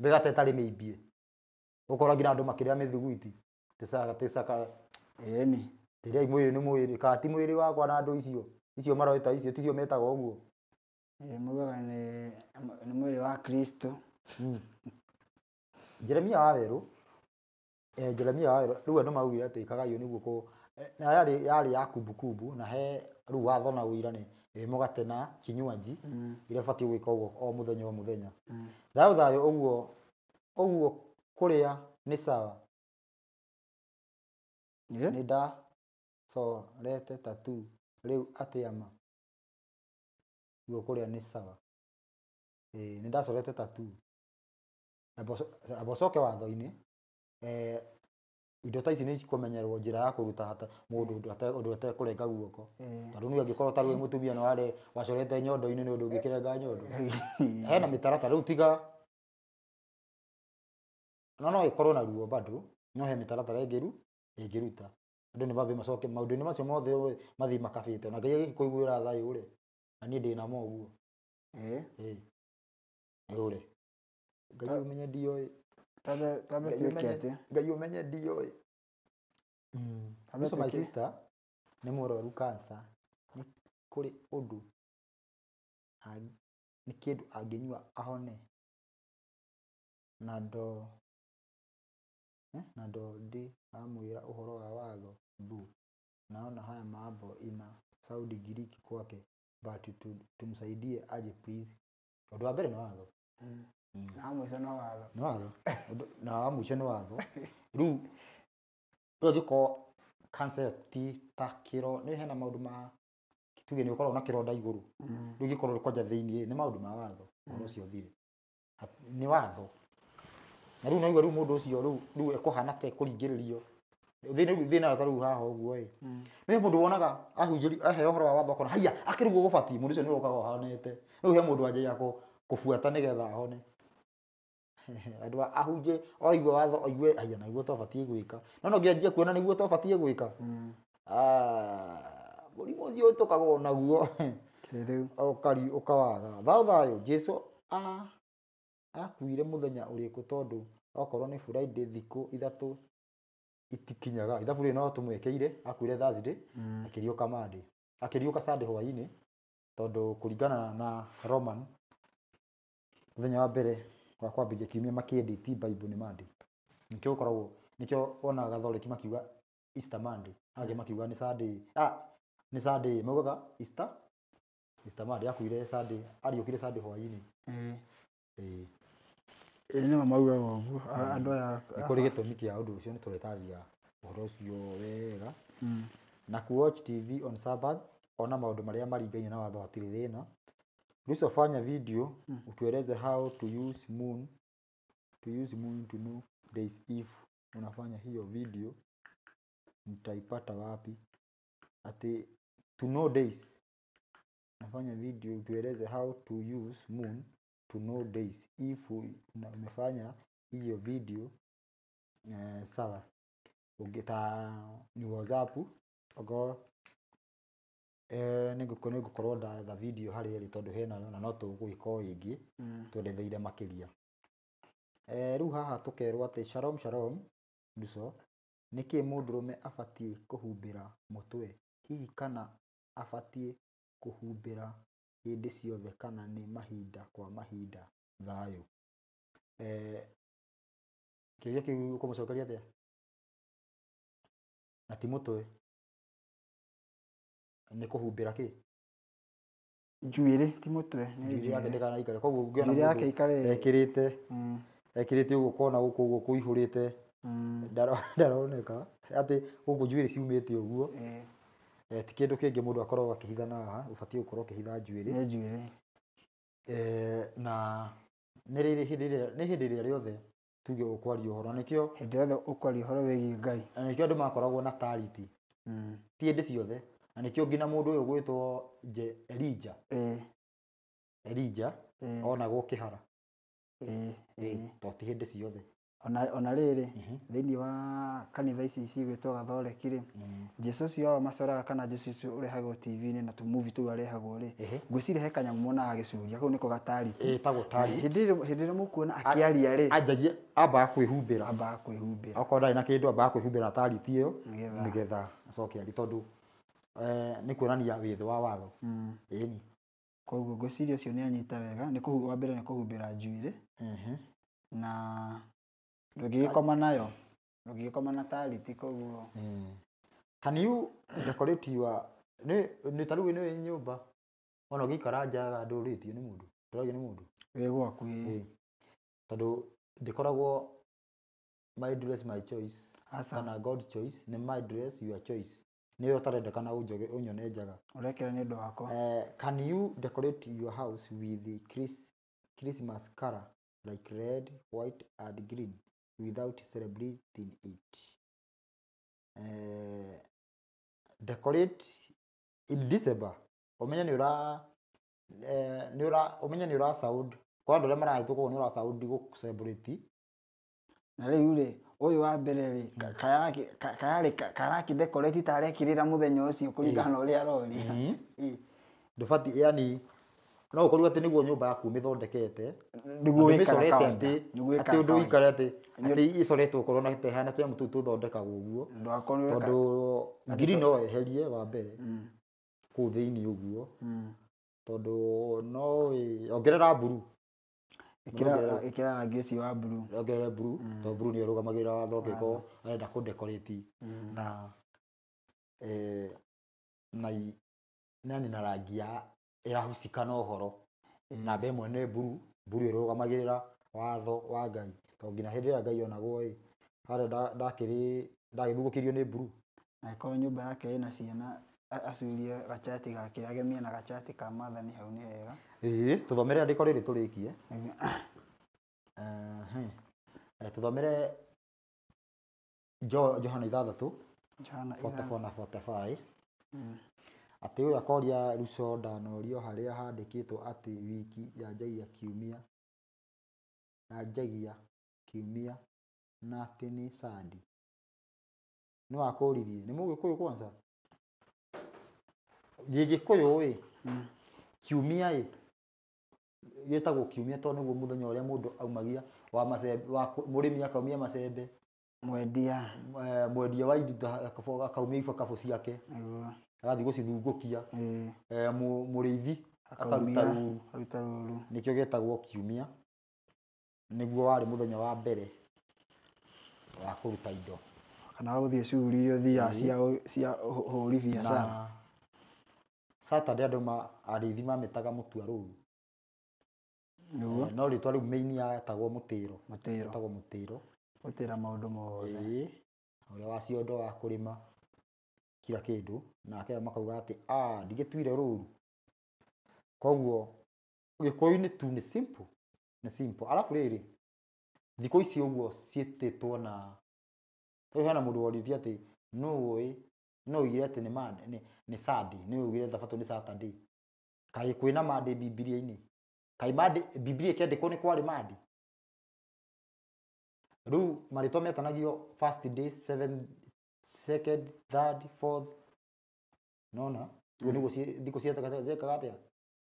Speaker 1: mĩgate ĩtarĩ mĩimbie, ũkora nginya andũ makĩrĩa mĩthuguiti tisaka.
Speaker 2: Ĩni.
Speaker 1: Tĩrĩa mwĩrĩ nĩ mwĩrĩ kana ti mwĩrĩ wakwa na andũ icio maroita icio ticio metaga ũguo.
Speaker 2: Maugaga nĩ mwĩrĩ wa Kristo.
Speaker 1: Jeremia wa Werũ, Jeremia wa Werũ rĩu andũ maugire atĩ kagayo nĩguo kũ na yarĩ ya kumbukumbu na he rĩu watho na ũira nĩ mũgate na kinywaji iria ũbatiĩ gwĩka ũguo o mũthenya o mũthenya. Thayũ thayũ ũguo ũguo kũrĩa nĩ sawa. Nĩ ndacorete tattoo rĩu atĩa ma ũguo kũrĩa nĩ sawa. Nĩ ndacorete tattoo. Amba ũcoke watho-inĩ, indo ta ici nĩ cikũmenyerwo njĩra ya kũruta hata mũndũ ũndũ atekũrenga guoko. Tondũ niĩ angĩkorwo ta rĩu mũtumia nĩ warĩ wacorete nyondo-inĩ nĩ ũndũ ũngĩkĩrenga nyondo. Hena mĩtaratara rĩu tiga no ĩkorwo na ruo bado no he mĩtaratara ĩngĩruta. Andũ nĩ mambe macoke maũndũ-inĩ macio mothe mathiĩ makabĩte na Ngai agĩkũiguĩra tha yũre na niĩ ndĩna mo ũguo. Yũre. Ngai ũmenye ndioĩ.
Speaker 2: Twambe twĩke atĩa?
Speaker 1: Ngai ũmenye ndioĩ. So my sister nĩ mũrwaru cancer, nĩ kũrĩ ũndũ nĩ kĩndũ angĩnyua ahone na ndo ndĩ amwĩra ũhoro wa watho thu naona haya mambo ina Saudi Giriki kwake but tumsaidie aje please. Ũndũ wa mbere nĩ watho.
Speaker 2: Na mũico nĩ watho.
Speaker 1: Nĩ watho. Na wa mũico nĩ watho. Rĩu angĩkorwo cancer ti ta kĩro nĩ hena maũndũ ma tuge nĩ ũkoragwo na kĩronda igũrũ. Rĩu gĩkorwo kwanja thĩinĩ nĩ maũndũ ma watho. Ũhoro ũcio ũthire. Nĩ watho. Na rĩu naigua rĩu mũndũ ũcio rĩu ekũhana ta ekũringĩrĩrio. Thĩna ta rĩu haha ũguo ĩ. Nĩ mũndũ wonaga ahunjĩrio aheo ũhoro wa watho akona haiya akĩrĩ guo gũbatiĩ mũndũ ũcio nĩ ũkaga ũhonete. Rĩu he mũndũ anjagia kũbuata nĩgetha ahone. Andũ ahunjie oigua watho oigue haiya naguo twabatiĩ gwĩka. No ngĩanjia kuona nĩguo twabatiĩ gwĩka. Mũrimũ ũcio ũtũkagwo naguo.
Speaker 2: Kĩrĩu.
Speaker 1: Ũkawaga. Thayũ thayũ Jesu akuire mũthenya ũrĩkũ tondũ okorwo nĩ Friday thikũ ithatũ itikinyaga. Ithabu rĩrĩ no tũmwĩkĩire akuire Thursday akĩriũka Monday. Akĩriũka Sunday hwaĩ-inĩ tondũ kũringana na Roman mũthenya wa mbere wa kwambĩrĩria kiumia makĩendeti Bible nĩ Monday. Nĩkĩo ũkoragwo nĩkĩo wonaga Gathoreki makiuga Easter Monday, angĩ makiuga nĩ Sunday. Nĩ Sunday maugaga Easter Monday akuire Sunday, ariũkire Sunday hwaĩ-inĩ.
Speaker 2: Nĩ maugaga ũguo andũ aya.
Speaker 1: Nĩ kũrĩ gĩtũmi kĩa ũndũ ũcio nĩ tũretarĩria ũhoro ũcio wega. Na ku watch TV on Sabbath ona maũndũ marĩa maringaine na watho hatirĩ thĩna. Ruso fanya video utueleze how to use moon to know days if unafanya hiyo video nitaipata wapi? Ati to know days. Nafanya video utueleze how to use moon to know days if umefanya hiyo video sawa. Ungeta ni WhatsApp ogo nĩngũkorwo ndatha video harĩ ĩrĩ tondũ hena na no tũgwĩka o ĩngĩ twendetheire makĩria. Rĩu haha tũkerwo atĩ shalom shalom Ruso, nĩkĩ mũndũrũme abatiĩ kũhumbĩra mũtwe hihi kana abatiĩ kũhumbĩra hĩndĩ ciothe kana nĩ mahinda kwa mahinda thayũ. Kĩũria kĩu ũkũmũcokeria atĩa? Na ti mũtwe nĩ kũhumbĩra kĩ?
Speaker 2: Njuĩrĩ ti mũtwe nĩ
Speaker 1: njuĩrĩ yake
Speaker 2: njuĩrĩ.
Speaker 1: ndĩkanaikare. Koguo ũngĩona
Speaker 2: Njuĩrĩ yake
Speaker 1: mũndũ
Speaker 2: ikare
Speaker 1: ekĩrĩte ũguo ũkona gũkũ ũguo kũihũrĩte ndaroneka atĩ gũkũ njuĩrĩ ciumĩte ũguo. Ti kĩndũ kĩngĩ mũndũ akoragwo akĩhitha na haha, ũbatiĩ gũkorwo ũkĩhitha njuĩrĩ.
Speaker 2: Nĩ njuĩrĩ.
Speaker 1: Na nĩ rĩrĩ hĩndĩ ĩrĩa nĩ hĩndĩ ĩrĩa rĩothe tuge ũkwaria ũhoro nĩkĩo
Speaker 2: hĩndĩ yothe ũkwaria ũhoro wĩgiĩ Ngai.
Speaker 1: Na nĩkĩo andũ makoragwo na tarity. Ti hĩndĩ ciothe. Na nĩkĩo nginya mũndũ ũyũ ũgwĩtwo Elijah. Elijah onagwo kĩhara. To ti hĩndĩ ciothe.
Speaker 2: Ona rĩrĩ thĩinĩ wa kanitha ici cigwĩtwo gathoreki rĩ, Jesu ũcio wao macoraga kana Jesu ũcio ũrehagwo TV-inĩ na tũmuvi tũu arehagwo rĩ, ngwĩciria he kanyamũ monaga gĩcuria kau nĩko gatariti.
Speaker 1: Ĩtagwo tarit.
Speaker 2: Hĩndĩ ĩrĩa mũkuona akĩaria rĩ,
Speaker 1: anjagia ambaga kwĩhumbĩra.
Speaker 2: Ambaga kwĩhumbĩra.
Speaker 1: Okorwo ndarĩ na kĩndũ ambaga kwĩhumbĩra na tariti ĩyo nĩgetha acoke arie tondũ nĩ kuonania wĩthĩ wa watho. Ĩni.
Speaker 2: Koguo ngwĩciria ũcio nĩ anyita wega, nĩ wa mbere nĩ kũhumbĩra njuĩrĩ na ndũngĩgĩkoma nayo, ndũngĩgĩkoma na tariti koguo.
Speaker 1: Can you decorate your nĩ ta rĩu nĩ nyũmba ona ũngĩikara nja ndũrĩtio nĩ mũndũ, ndũragio nĩ mũndũ.
Speaker 2: Wĩ gwaku ĩĩ.
Speaker 1: Tondũ ndĩkoragwo my dress my choice kana God's choice, nĩ my dress your choice. Nĩwe ũtarendekana ũnyone njaga.
Speaker 2: Ũrekĩra nĩ ũndũ wakwa.
Speaker 1: Can you decorate your house with Christmas color like red, white and green without celebrating it? Decorate in December. Ũmenye nĩ ũra nĩ ũra ũmenye nĩ ũra sound. Kwa andũ arĩa marahĩtũka nĩ ũra sound gũ celebrate.
Speaker 2: Na rĩu rĩ, ũyũ wa mbere rĩ, kayarĩ decorate ta arekĩrĩra mũthenya ũcio kũringana na ũrĩa aroria.
Speaker 1: Ndũbatiĩ, yani no ũkorwo atĩ nĩguo nyũmba yaku ũmĩthondekete,
Speaker 2: nĩguo wĩkaga kawaida,
Speaker 1: atĩ ũndũ ũikare atĩ ĩcoretwo ũkorwo na tehana tũnyamũ tũu tũthondekagwo ũguo, tondũ ngiri no eherie wa mbere kũu thĩinĩ ũguo, tondũ no ongerera mburu.
Speaker 2: Ĩkĩra rangi ũcio wa mburu.
Speaker 1: Ongerera mburu, tondũ mburu nĩyo ĩrũgamagĩrĩra watho ũngĩkorwo arenda kũ decorate na na na rangi ya ĩrahusika na ũhoro. Namba ĩmwe nĩ mburu, mburu ĩrũgamagĩrĩra watho wa Ngai, tondũ nginya hĩndĩ ĩrĩa Ngai onagwo ĩ, harĩa ndakĩrĩ ndagĩthugũkĩrio nĩ mburu.
Speaker 2: Angĩkorwo nyũmba yake ĩna ciana acurie gachati gake, agemie na gachati ka Maathani hau nĩ hega.
Speaker 1: Ĩĩ, tũthomere andĩko rĩrĩ tũrĩkie. Tũthomere Johana 6 44 na 45. Atĩ ũyũ akoria Ruco ndanorio harĩa handĩkĩtwo atĩ wiki yanjagia kiumia, yanjagia kiumia na atĩ nĩ Sunday. Nĩ wakũririe, nĩ mũgĩkũyũ kwanza? Gĩgĩkũyũ ĩ, kiumia ĩ, gĩtagwo kiumia tondũ nĩguo mũthenya ũrĩa mũndũ aumagia wa macembe, wa mũrĩmi akaumia macembe,
Speaker 2: mwendia,
Speaker 1: mwendia wa indo akaumia ibakabu ciake, agathiĩ gũcithungũkia, mũrĩithi akaruta rũru, nĩkĩo gĩtagwo kiumia. Nĩguo warĩ mũthenya wa mbere wa kũruta indo
Speaker 2: kana gũthiĩ cuguri iria ũthiaga cia ũhũri biacara.
Speaker 1: Saturday andũ arĩithi mamĩtaga mũtua rũru. No rĩtwa rĩu main yetagwo mũtĩro. Yetagwo mũtĩro.
Speaker 2: Gũtĩra maũndũ mothe.
Speaker 1: Ũrĩa wa ciondo wa kũrĩma kila kĩndũ, nake makauga atĩ ndigĩtuire rũru. Koguo Gĩkũyũ-inĩ tu nĩ simple, nĩ simple. Arabu rĩrĩ, thikũ ici ũguo ciĩtĩtwo na rĩu hena mũndũ woririe atĩ nũ ũĩ, no oigire atĩ nĩ Sunday, nĩ oigire thabatũ nĩ Saturday. Kaĩ kwĩna Monday Bibilia-inĩ? Kaĩ Monday Bibilia ĩkĩandĩkwo nĩ kwarĩ Monday? Rĩu marĩtwa metanagio first day, seventh, second, third, fourth. Nona? Ũguo nĩguo thikũ ciekaga atĩa?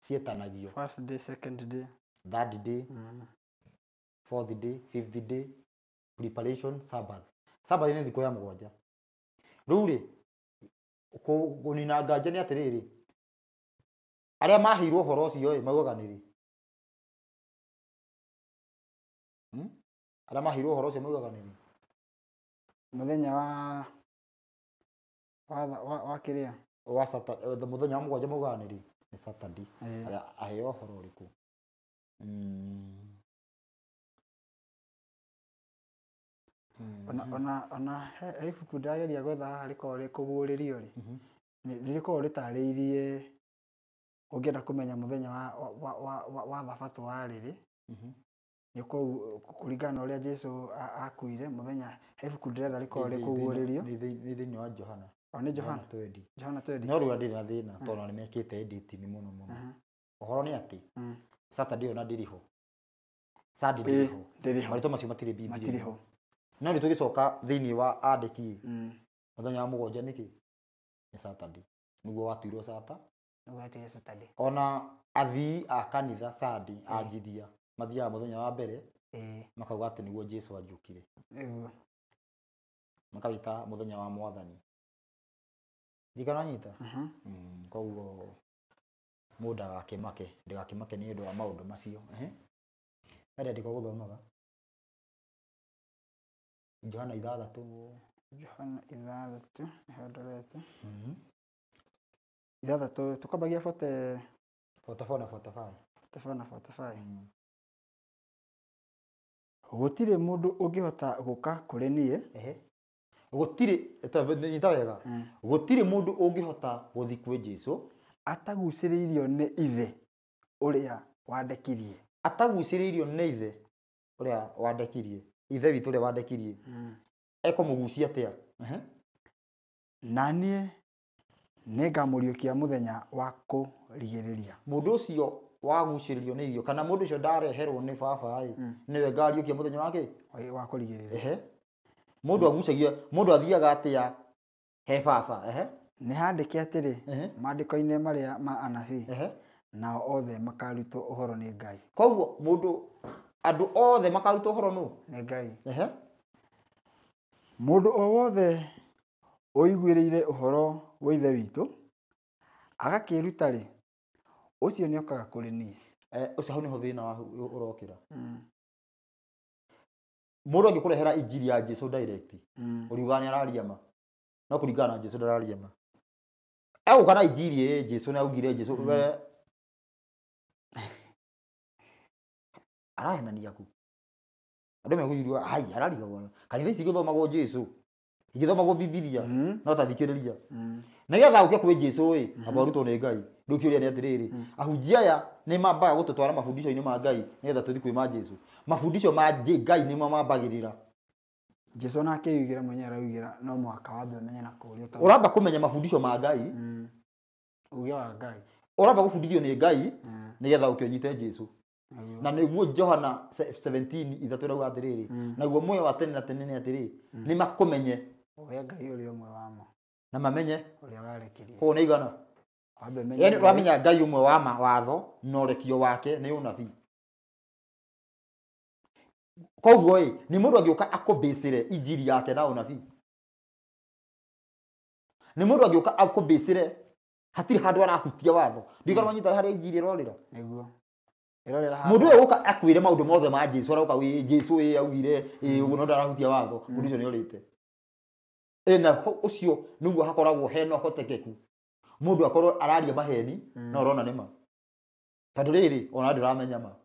Speaker 1: Cietanagio.
Speaker 2: First day, second day,
Speaker 1: third day, fourth day, fifth day, preparation, Sabbath. Sabbath nĩ thikũ ya mũgwanja. Rĩu rĩ, kũnina nganja nĩ atĩrĩrĩ, arĩa maheirwo ũhoro ũcio ĩ, maugaga nĩ rĩ? Arĩa maheirwo ũhoro ũcio maugaga nĩ rĩ?
Speaker 2: Mũthenya wa kĩrĩa?
Speaker 1: Wa Saturday, mũthenya wa mũgwanja maugaga nĩ rĩ? Nĩ Saturday. Arĩa aheo ũhoro ũrĩkũ?
Speaker 2: Ona he ibuku ndĩrageria gwetha haha rĩkoragwo rĩkũguũrĩrio rĩ, nĩ rĩkoragwo rĩtarĩirie ũngĩenda kũmenya mũthenya wa thabatũ warĩ rĩ, nĩ kũringana na ũrĩa Jesũ akuire mũthenya, he ibuku ndĩretha rĩkoragwo rĩkũguũrĩrio.
Speaker 1: Nĩ thĩinĩ wa Johana.
Speaker 2: O nĩ Johana?
Speaker 1: 20.
Speaker 2: Johana 20.
Speaker 1: No rĩu ndĩrĩ na thĩna tondũ nĩ mekĩte editing mũno mũno. Ũhoro nĩ atĩ Saturday ona ndĩrĩ ho. Sunday ndĩrĩ ho.
Speaker 2: Ndĩrĩ ho.
Speaker 1: Marĩtwa macio matirĩ Bibilia.
Speaker 2: Matirĩ ho.
Speaker 1: No rĩu tũgĩcoka thĩinĩ wa andĩki mũthenya wa mũgwanja nĩkĩ? Nĩ Saturday. Nĩguo watuirwo Sata.
Speaker 2: Nĩguo watuirwo Saturday.
Speaker 1: Ona athii a kanitha Sunday anjithia mathiaga mũthenya wa mbere makauga atĩ nĩguo Jesu ariũkire.
Speaker 2: Nĩguo.
Speaker 1: Makawĩta mũthenya wa mwathani. Ndikana nyita? Koguo mũndũ ndagakĩmake, ndagakĩmake nĩ ũndũ wa maũndũ macio. Enda ndiko gũthomaga. Johana 6.
Speaker 2: Johana 6 nĩho ndorete. 6 tukambagia 44
Speaker 1: na 45.
Speaker 2: 44 na 45. Gũtirĩ mũndũ ũngĩhota gũka kũrĩ niĩ.
Speaker 1: Gũtirĩ, nyita wega. Gũtirĩ mũndũ ũngĩhota gũthiĩ kwĩ Jesũ
Speaker 2: atagucĩrĩirio nĩ ithe ũrĩa wandekirie.
Speaker 1: Atagucĩrĩirio nĩ ithe ũrĩa wandekirie. Ithe witũ ũrĩa wandekirie. Ekũmũgucia atĩa?
Speaker 2: Na niĩ nĩngamũriũkia mũthenya wa kũrigĩrĩria.
Speaker 1: Mũndũ ũcio wagucĩrĩrio nĩ irio kana mũndũ ũcio ndareherwo nĩ baba ĩ nĩwe ngariũkia mũthenya wa kĩ?
Speaker 2: Wa kũrigĩrĩria.
Speaker 1: Mũndũ agucagia, mũndũ athiaga atĩa he baba?
Speaker 2: Nĩ handĩke atĩrĩ maandĩko-inĩ marĩa ma anabii nao othe makarutwo ũhoro nĩ Ngai.
Speaker 1: Koguo mũndũ andũ othe makarutwo ũhoro nũ?
Speaker 2: Nĩ Ngai. Mũndũ o wothe ũiguĩrĩire ũhoro wa ithe witũ agakĩruta rĩ, ũcio nĩokaga kũrĩ niĩ.
Speaker 1: Ũcio hau nĩho thĩna waku ũrokĩra. Mũndũ angĩkũrehera injiri ya Jesũ direct, ũriugaga nĩ araria ma. No kũringana na Jesũ ndararia ma. Egũka na injiri ĩ Jesũ nĩ augire Jesũ we arahenania ku. Andũ mekũigua hai ararigagwo. Kanitha ici igĩthomagwo Jesũ, igĩthomagwo Bibilia, no ta thikĩrĩria. Nĩgetha ũke kwĩ Jesũ ĩ, amba ũrutwo nĩ Ngai. Rĩu kĩũria nĩ atĩrĩrĩ, ahunjia aya nĩ mambaga gũtũtwara mabundisho-inĩ ma Ngai nĩgetha tũthiĩ kwĩ ma Jesũ. Mabundisho ma Ngai nĩmo mambagĩrĩra.
Speaker 2: Jesũ nake augire mwenyewe araugĩra no mũhaka wambe ũmenye na kũũria ũtarĩ.
Speaker 1: Ũramba kũmenya mabundisho ma Ngai.
Speaker 2: Uge wa Ngai.
Speaker 1: Ũramba gũbundithio nĩ Ngai nĩgetha ũke ũnyite Jesũ. Na nĩguo Johana 17:3 ĩrauga atĩrĩrĩ, naguo muoyo wa tene na tene nĩ atĩrĩ, nĩ makũmenye
Speaker 2: we Ngai ũrĩa ũmwe wa ma
Speaker 1: na mamenye
Speaker 2: ũrĩa warekirie.
Speaker 1: Koguo nĩ igana.
Speaker 2: Wambe ũmenye
Speaker 1: Yaani ũramenya Ngai ũmwe wa ma watho na ũrekio wake nĩ ũnabii. Koguo ĩ, nĩ mũndũ angĩũka akũbĩcĩre injiri yake na ũnabii. Nĩ mũndũ angĩũka akũbĩcĩre hatirĩ handũ arahutia watho. Ndigana wanyita harĩa injiri ĩrorĩra.
Speaker 2: Nĩguo. Ĩrorĩra
Speaker 1: Mũndũ ũyũ ũka akwĩre maũndũ mothe ma Jesũ, aroka wĩ Jesũ ĩ augire ĩ ũguo no ndarahutia watho, mũndũ ũcio nĩorĩte. Na ũcio nĩguo hakoragwo hena ũhotekeku. Mũndũ akorwo araria maheni no ũrona nĩ ma. Tondũ rĩrĩ ona ndũramenya ma.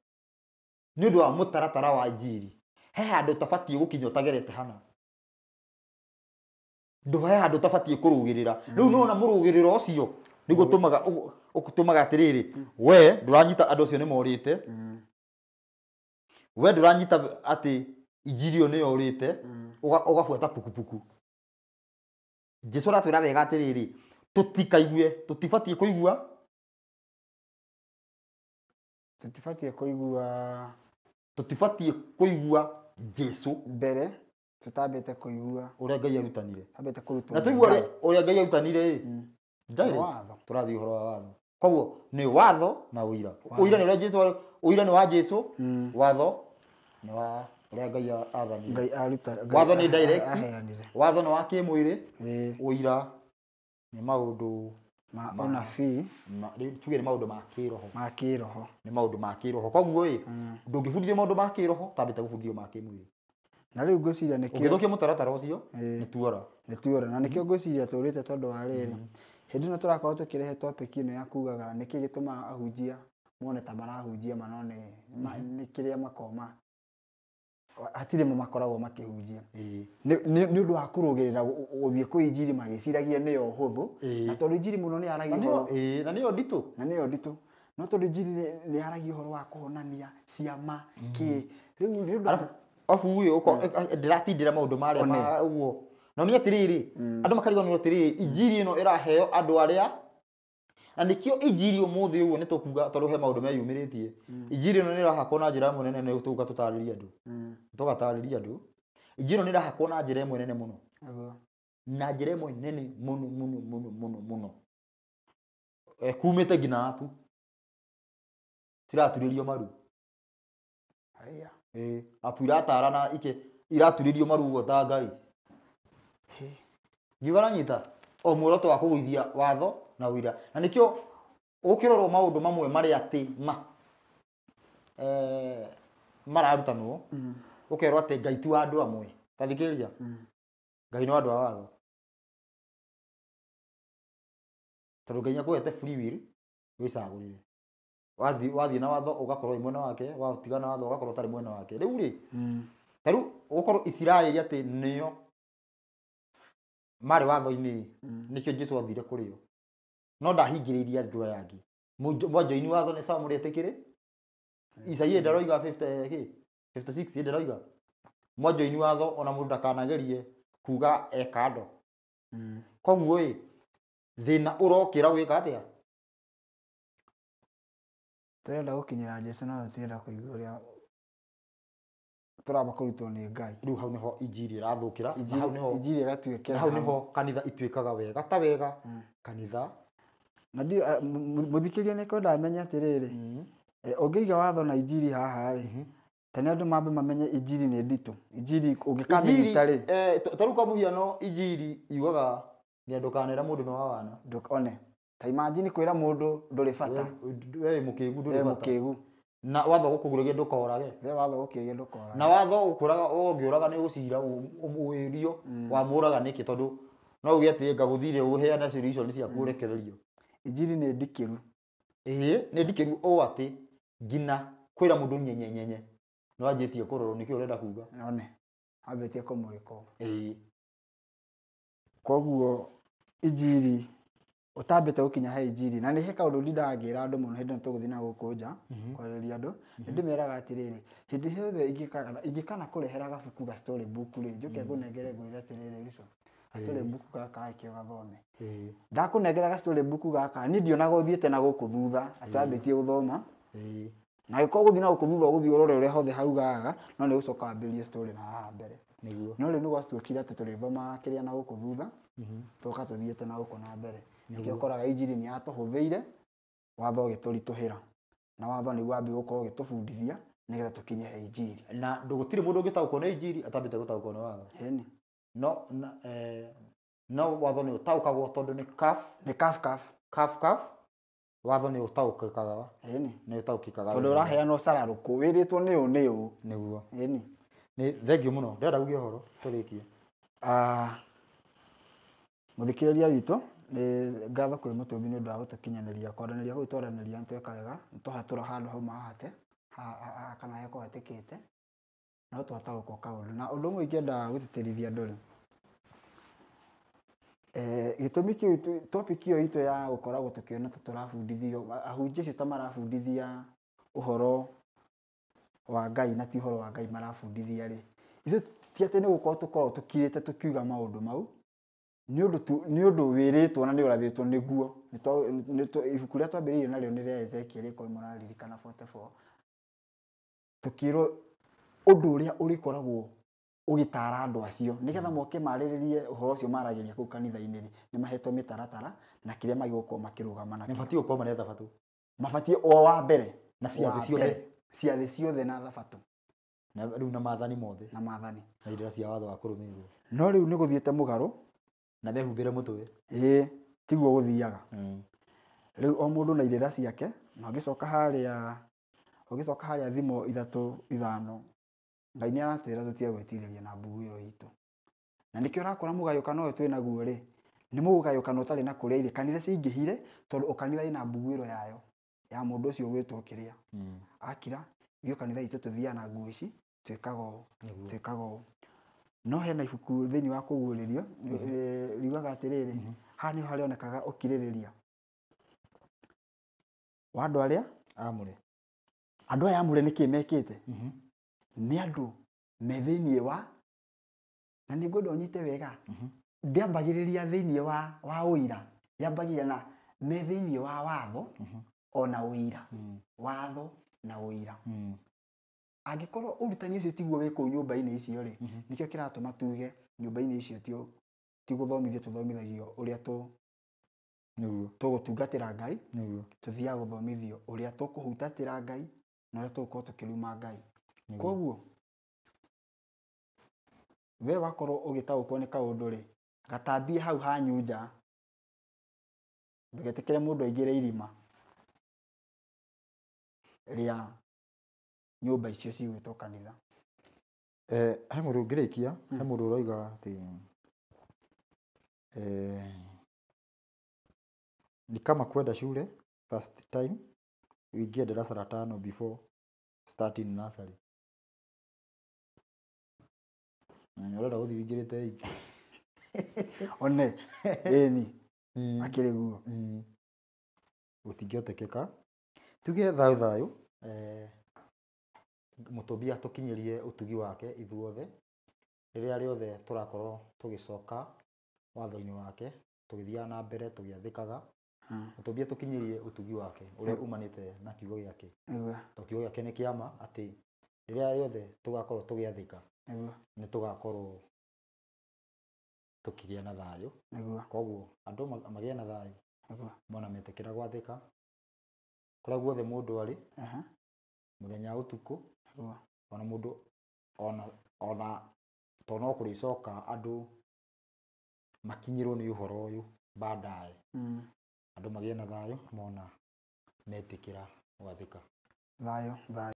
Speaker 1: Nĩ ũndũ wa mũtaratara wa injiri. He handũ ũtabatiĩ gũkinya ũtagerete hana. Ndũ he handũ ũtabatiĩ kũrũgĩrĩra. Rĩu nĩwona mũrũgĩrĩro ũcio nĩguo ũtũmaga atĩrĩrĩ, we ndũranyita andũ acio nĩ morĩte. We ndũranyita atĩ injiri ĩyo nĩyo ũrĩte, ũgabuata pukupuku. Jesũ aratwĩra wega atĩrĩrĩ, tũtikaigue, tũtibatiĩ kũigua.
Speaker 2: Tũtibatiĩ kũigua.
Speaker 1: Tũtibatiĩ kũigua Jesũ
Speaker 2: mbere tutambĩte kũigua
Speaker 1: ũrĩa Ngai arutanire.
Speaker 2: Tutambĩte kũrutwo.
Speaker 1: Na tũigua ũrĩa Ngai arutanire ĩ. Direct. Tũrathiĩ ũhoro wa watho. Koguo nĩ watho na ũira. Ũira nĩ ũrĩa Jesũ, ũira nĩ wa Jesũ, watho nĩ wa ũrĩa Ngai athanire.
Speaker 2: Ngai aruta.
Speaker 1: Watho nĩ direct. Watho nĩ wa kĩmwĩrĩ. Ũira nĩ maũndũ
Speaker 2: ma ũnabii.
Speaker 1: Tuge nĩ maũndũ ma kĩroho.
Speaker 2: Ma kĩroho.
Speaker 1: Nĩ maũndũ ma kĩroho. Koguo ĩ, ndũngĩbundithio maũndũ ma kĩroho ũtambĩte gũbundithio ma kĩmwĩrĩ.
Speaker 2: Na rĩu ngwĩciria nĩkĩo
Speaker 1: ũngĩthũkia mũtaratara ũcio nĩ tuora.
Speaker 2: Nĩ tuora. Na nĩkĩo ngwĩciria tũrĩte tondũ wa rĩrĩ. Hĩndĩ ĩno tũrakorwo tũkĩrehe topic ĩno ya kugaga nĩkĩ gĩtũmaga ahunjia mone ta marahunjia ma no nĩ kĩrĩa makoma hatirĩ mo makoragwo makĩhunjia. Nĩ ũndũ wa kũrũgĩrĩra gũthiĩ kwĩ injiri magĩciragia nĩyo hũthũ, na tondũ injiri mũno nĩ yaragia ũhoro
Speaker 1: na nĩyo nditũ.
Speaker 2: Na nĩyo nditũ. No tondũ injiri nĩ yaragia ũhoro wa kũhonania ciama kĩ. Rĩu nĩ ũndũ
Speaker 1: arabu ũyũ ndĩratindĩra maũndũ marĩa ma ũguo. Na ũmenye atĩrĩrĩ, andũ makariganĩrwo atĩrĩrĩ, injiri ĩno ĩraheo andũ arĩa Na nĩkĩo injiri ũmũthĩ ũguo nĩ tũkuga tondũ he maũndũ meyumĩrĩtie. Injiri ĩno nĩ ĩrahakwo na njĩra ĩmwe nene nĩ tũgũka tũtarĩrie andũ. Tũgatarĩria andũ. Injiri ĩno nĩ ĩrahakwo na njĩra ĩmwe nene mũno. Na njĩra ĩmwe nene mũno mũno mũno mũno mũno. Kumĩte nginya apu. Ciraturĩrio maru.
Speaker 2: Haya.
Speaker 1: Apu iratara na ike iraturĩrio maru ũguo ta Ngai. Ngiuga nanyita o muoroto wa kũgũithia watho na ũira. Na nĩkĩo ũkĩrorwo maũndũ mamwe marĩa atĩ ma mararutanwo ũkerwo atĩ Ngai ti wa andũ amwe. Ta thikĩrĩria. Ngai nĩ wa andũ a watho. Tondũ Ngai nĩakũhete free will wĩcagũrĩre. Wathiĩ na watho ũgakorwo wĩ mwena wake, watigana na watho ũgakorwo ũtarĩ mwena wake. Rĩu rĩ, ta rĩu ũgũkorwo Isiraeli atĩ nĩo marĩ watho-inĩ, nĩkĩo Jesũ athire kũrĩ o. No ndahingĩrĩirie andũ aya angĩ. Mwanjoini watho nĩ sawa mũrĩetĩkĩre? Isaia ndaroiga 56 ndaroiga. Mwanjoini watho ona mũndũ ndakanagerie kuga e kando. Koguo ĩ, thĩna ũrokĩra gwĩka atĩa?
Speaker 2: Tũrenda gũkinyĩra Jesũ no tũtirenda kũigua ũrĩa tũramba kũrutwo nĩ Ngai.
Speaker 1: Rĩu hau nĩho injiri ĩrathũkĩra, na hau nĩho
Speaker 2: Injiri ĩgatuĩkĩra
Speaker 1: hau nĩho kanitha ituĩkaga wega ta wega kanitha.
Speaker 2: Na ndio mũthikĩria nĩ kwenda amenye atĩrĩrĩ, ũngĩiga watho na injiri haha rĩ, tene andũ mambe mamenye injiri nĩ nditũ. Injiri ũngĩkamĩnyita rĩ.
Speaker 1: Ta rĩu kwa mũhiano injiri yugaga nĩ ndũkanere mũndũ nĩ wa wana.
Speaker 2: Ndũkone. Ta imagine kwĩra mũndũ ndũrĩ bata.
Speaker 1: We mũkĩgu ndũrĩ bata.
Speaker 2: Mũkĩgu.
Speaker 1: Na watho gũkũgũrĩria ndũkorage.
Speaker 2: We watho gũkĩgũrĩria ndũkorage.
Speaker 1: Na watho gũkũraga ũngĩũraga nĩ ũgũcira ũĩrio wamũraga nĩkĩ tondũ no uge atĩ ngagũthire ũheane solution ciaku ũrekererio.
Speaker 2: Injiri nĩ ndikĩru.
Speaker 1: Ĩĩ nĩ ndikĩru ũũ atĩ nginya kwĩra mũndũ nyenye nyenye nĩ wanjĩtie kũrorwo nĩkĩo ũrenda kuga.
Speaker 2: One. Ambĩtie kũmũrĩkwo.
Speaker 1: Ĩĩ.
Speaker 2: Koguo injiri ũtambĩte gũkinya he injiri na nĩ he kaũndũ ndindaga ngĩra andũ mũno hĩndĩ ĩno tũgũthiĩ na gũkũ nja kwarĩria andũ nĩ ndĩmeraga atĩrĩrĩ hĩndĩ yothe ingĩkana kũrehera gabuku ga story book rĩ njũke ngũnengere ngwĩre atĩrĩrĩ Wilson ga story book gaka ĩkĩ ũgathome ndakũnengera ga story book gaka niĩ ndionaga ũthiĩte na gũkũ thutha atambĩtie gũthoma na gĩkorwo gũthiĩ na gũkũ thutha ũgũthiĩ ũrore ũrĩa hothe haugaga no nĩ gũcoka wambĩrĩrie story na haha mbere
Speaker 1: nĩguo
Speaker 2: no rĩu nĩ gwatuĩkire atĩ tũrĩthomaga kĩrĩa na gũkũ thutha tũka tũthiĩte na gũkũ na mbere nĩkĩo ũkoraga injiri nĩ yatũhũthĩire watho ũgĩtũritũhĩra na watho nĩguo wambie gũkorwo ũgĩtũbundithia nĩgetha tũkinye he injiri
Speaker 1: na gũtirĩ mũndũ ũngĩtaũkwo nĩ injiri atambĩte gũtaũkwo nĩ watho.
Speaker 2: Ĩni.
Speaker 1: No no watho nĩ ũtaũkagwo tondũ nĩ kaf
Speaker 2: nĩ kaf kaf
Speaker 1: kaf kaf watho nĩ ũtaũkĩkaga.
Speaker 2: Ĩni.
Speaker 1: Nĩ ũtaũkĩkaga
Speaker 2: tondũ ũraheana ũcararũkũ wĩrĩtwo nĩ ũ nĩ ũ
Speaker 1: nĩguo.
Speaker 2: Ĩni.
Speaker 1: Nĩ thengiũ mũno ndĩrenda uge ũhoro tũrĩkie.
Speaker 2: Mũthikĩrĩria witũ nĩ ngatho kwĩ Mũtũmbi nĩ ũndũ wa gũtũkinyanĩria kwaranĩria kũu twaranĩria nĩ tweka wega nĩ twahatũra handũ hau mahate kana he kũhatĩkĩte no twataũkwo kaũndũ na ũndũ ũmwe ingĩenda gũtĩtĩrithia andũ rĩ gĩtũmi kĩu topic ĩyo itũ ya gũkoragwo tũkĩona ta tũrabundithio ahunjia acio ta marabundithia ũhoro wa Ngai na ti ũhoro wa Ngai marabundithia rĩ ithuĩ ti atĩ nĩ gũkorwo tũkoragwo tũkirĩte tũkiuga maũndũ mau nĩ ũndũ wĩrĩtwo na nĩ ũrathĩtwo nĩguo ibuku rĩrĩa twambĩrĩirie narĩo nĩ rĩa Ezekiel ĩkorwo mũraririkana 44 tũkĩrwo ũndũ ũrĩa ũrĩkoragwo ũgĩtara andũ acio nĩgetha moke marĩrĩrie ũhoro ũcio maragĩria kũu kanitha-inĩ rĩ nĩ mahetwo mĩtaratara na kĩrĩa magĩgũkorwo makĩrũgama nakĩo.
Speaker 1: Nĩ batiĩ gũkorwo marĩ thabatũ.
Speaker 2: Mabatiĩ o wa mbere
Speaker 1: na ciathĩ ciothe.
Speaker 2: Ciathĩ ciothe na thabatũ.
Speaker 1: Na rĩu na maathani mothe.
Speaker 2: Na maathani.
Speaker 1: Na irĩra cia watho wa kũrũmĩrĩrwo.
Speaker 2: No rĩu nĩ gũthiĩte mũgarũ
Speaker 1: na mehumbĩre mũtwe.
Speaker 2: Ĩĩ tiguo gũthiaga. Rĩu o mũndũ na irĩra ciake na ũngĩcoka harĩa thimo 3 5 Ngai nĩ aratwĩra tũtige gwĩtirĩria na mbuguĩro itũ. Na nĩkĩo ũrakora mũgayũkano ũyũ twĩ naguo rĩ nĩ mũgayũkano ũtarĩ na kũrĩa irĩ kanitha ciaingĩhire tondũ o kanitha ĩna mbuguĩro yayo ya mũndũ ũcio ũgwĩtwo kĩrĩa. Akira ithuĩ kanitha itũ tũthiaga na nguo ici twĩkaga ũũ twĩkaga ũũ. No hena ibuku thĩinĩ wa kũguũrĩrio riugaga atĩrĩrĩ haha nĩho harĩonekaga ũkirĩrĩria wa andũ arĩa
Speaker 1: amũre.
Speaker 2: Andũ aya amũre nĩkĩ mekĩte? Nĩ andũ me thĩinĩ wa na nĩ ngwenda ũnyite wega ndĩambagĩrĩria thĩinĩ wa ũira yambagĩrĩria na Me thĩinĩ wa watho ona ũira. Watho na ũira. Angĩkorwo ũrutani ũcio tiguo wĩ kũu nyũmba-inĩ icio rĩ, nĩkĩo kĩratũma tuge nyũmba-inĩ icio ti gũthomithio tũthomithagio ũrĩa tũgũtungatĩra Ngai, tũthiaga gũthomithio ũrĩa tũkũhutatĩra Ngai na ũrĩa tũgũkorwo tũkĩruma Ngai. Koguo we wakorwo ũgĩtaũkwo nĩ kaũndũ rĩ, gatambie hau hanyu nja, ndũgetĩkĩre mũndũ aingĩre irima rĩa nyũmba icio cigwĩtwo kanitha.
Speaker 1: He mũndũ ũngĩrĩkia, he mũndũ ũroiga atĩ ni kama kwenda shule first time uingie darasa la tano before starting nursery. Ũrenda gũthiĩ ũingĩrĩte ingĩ.
Speaker 2: One, ĩni, akĩrĩ guo.
Speaker 1: Gũtingĩhotekeka. Tuge thayũ thayũ, mũtũmbi atũkinyĩrie ũtugi wake ithuothe rĩrĩa rĩothe tũrakorwo tũgĩcoka watho-inĩ wake, tũgĩthiaga na mbere tũgĩathĩkaga. Mũtũmbi atũkinyĩrie ũtugi wake ũrĩa umanĩte na kiugo gĩake. Tondũ kiugo gĩake nĩ kĩama atĩ rĩrĩa rĩothe tũgakorwo tũgĩathĩka nĩ tũgakorwo tũkĩgĩa na thayũ. Koguo andũ magĩe na thayũ mona metĩkĩra gwathĩka kũrĩa guothe mũndũ arĩ, mũthenya ũtukũ, ona mũndũ ona to no kũrĩcoka andũ makinyĩrwo nĩ ũhoro ũyũ baadaye. Andũ magĩe na thayũ mona metĩkĩra gwathĩka.
Speaker 2: Thayũ thayũ.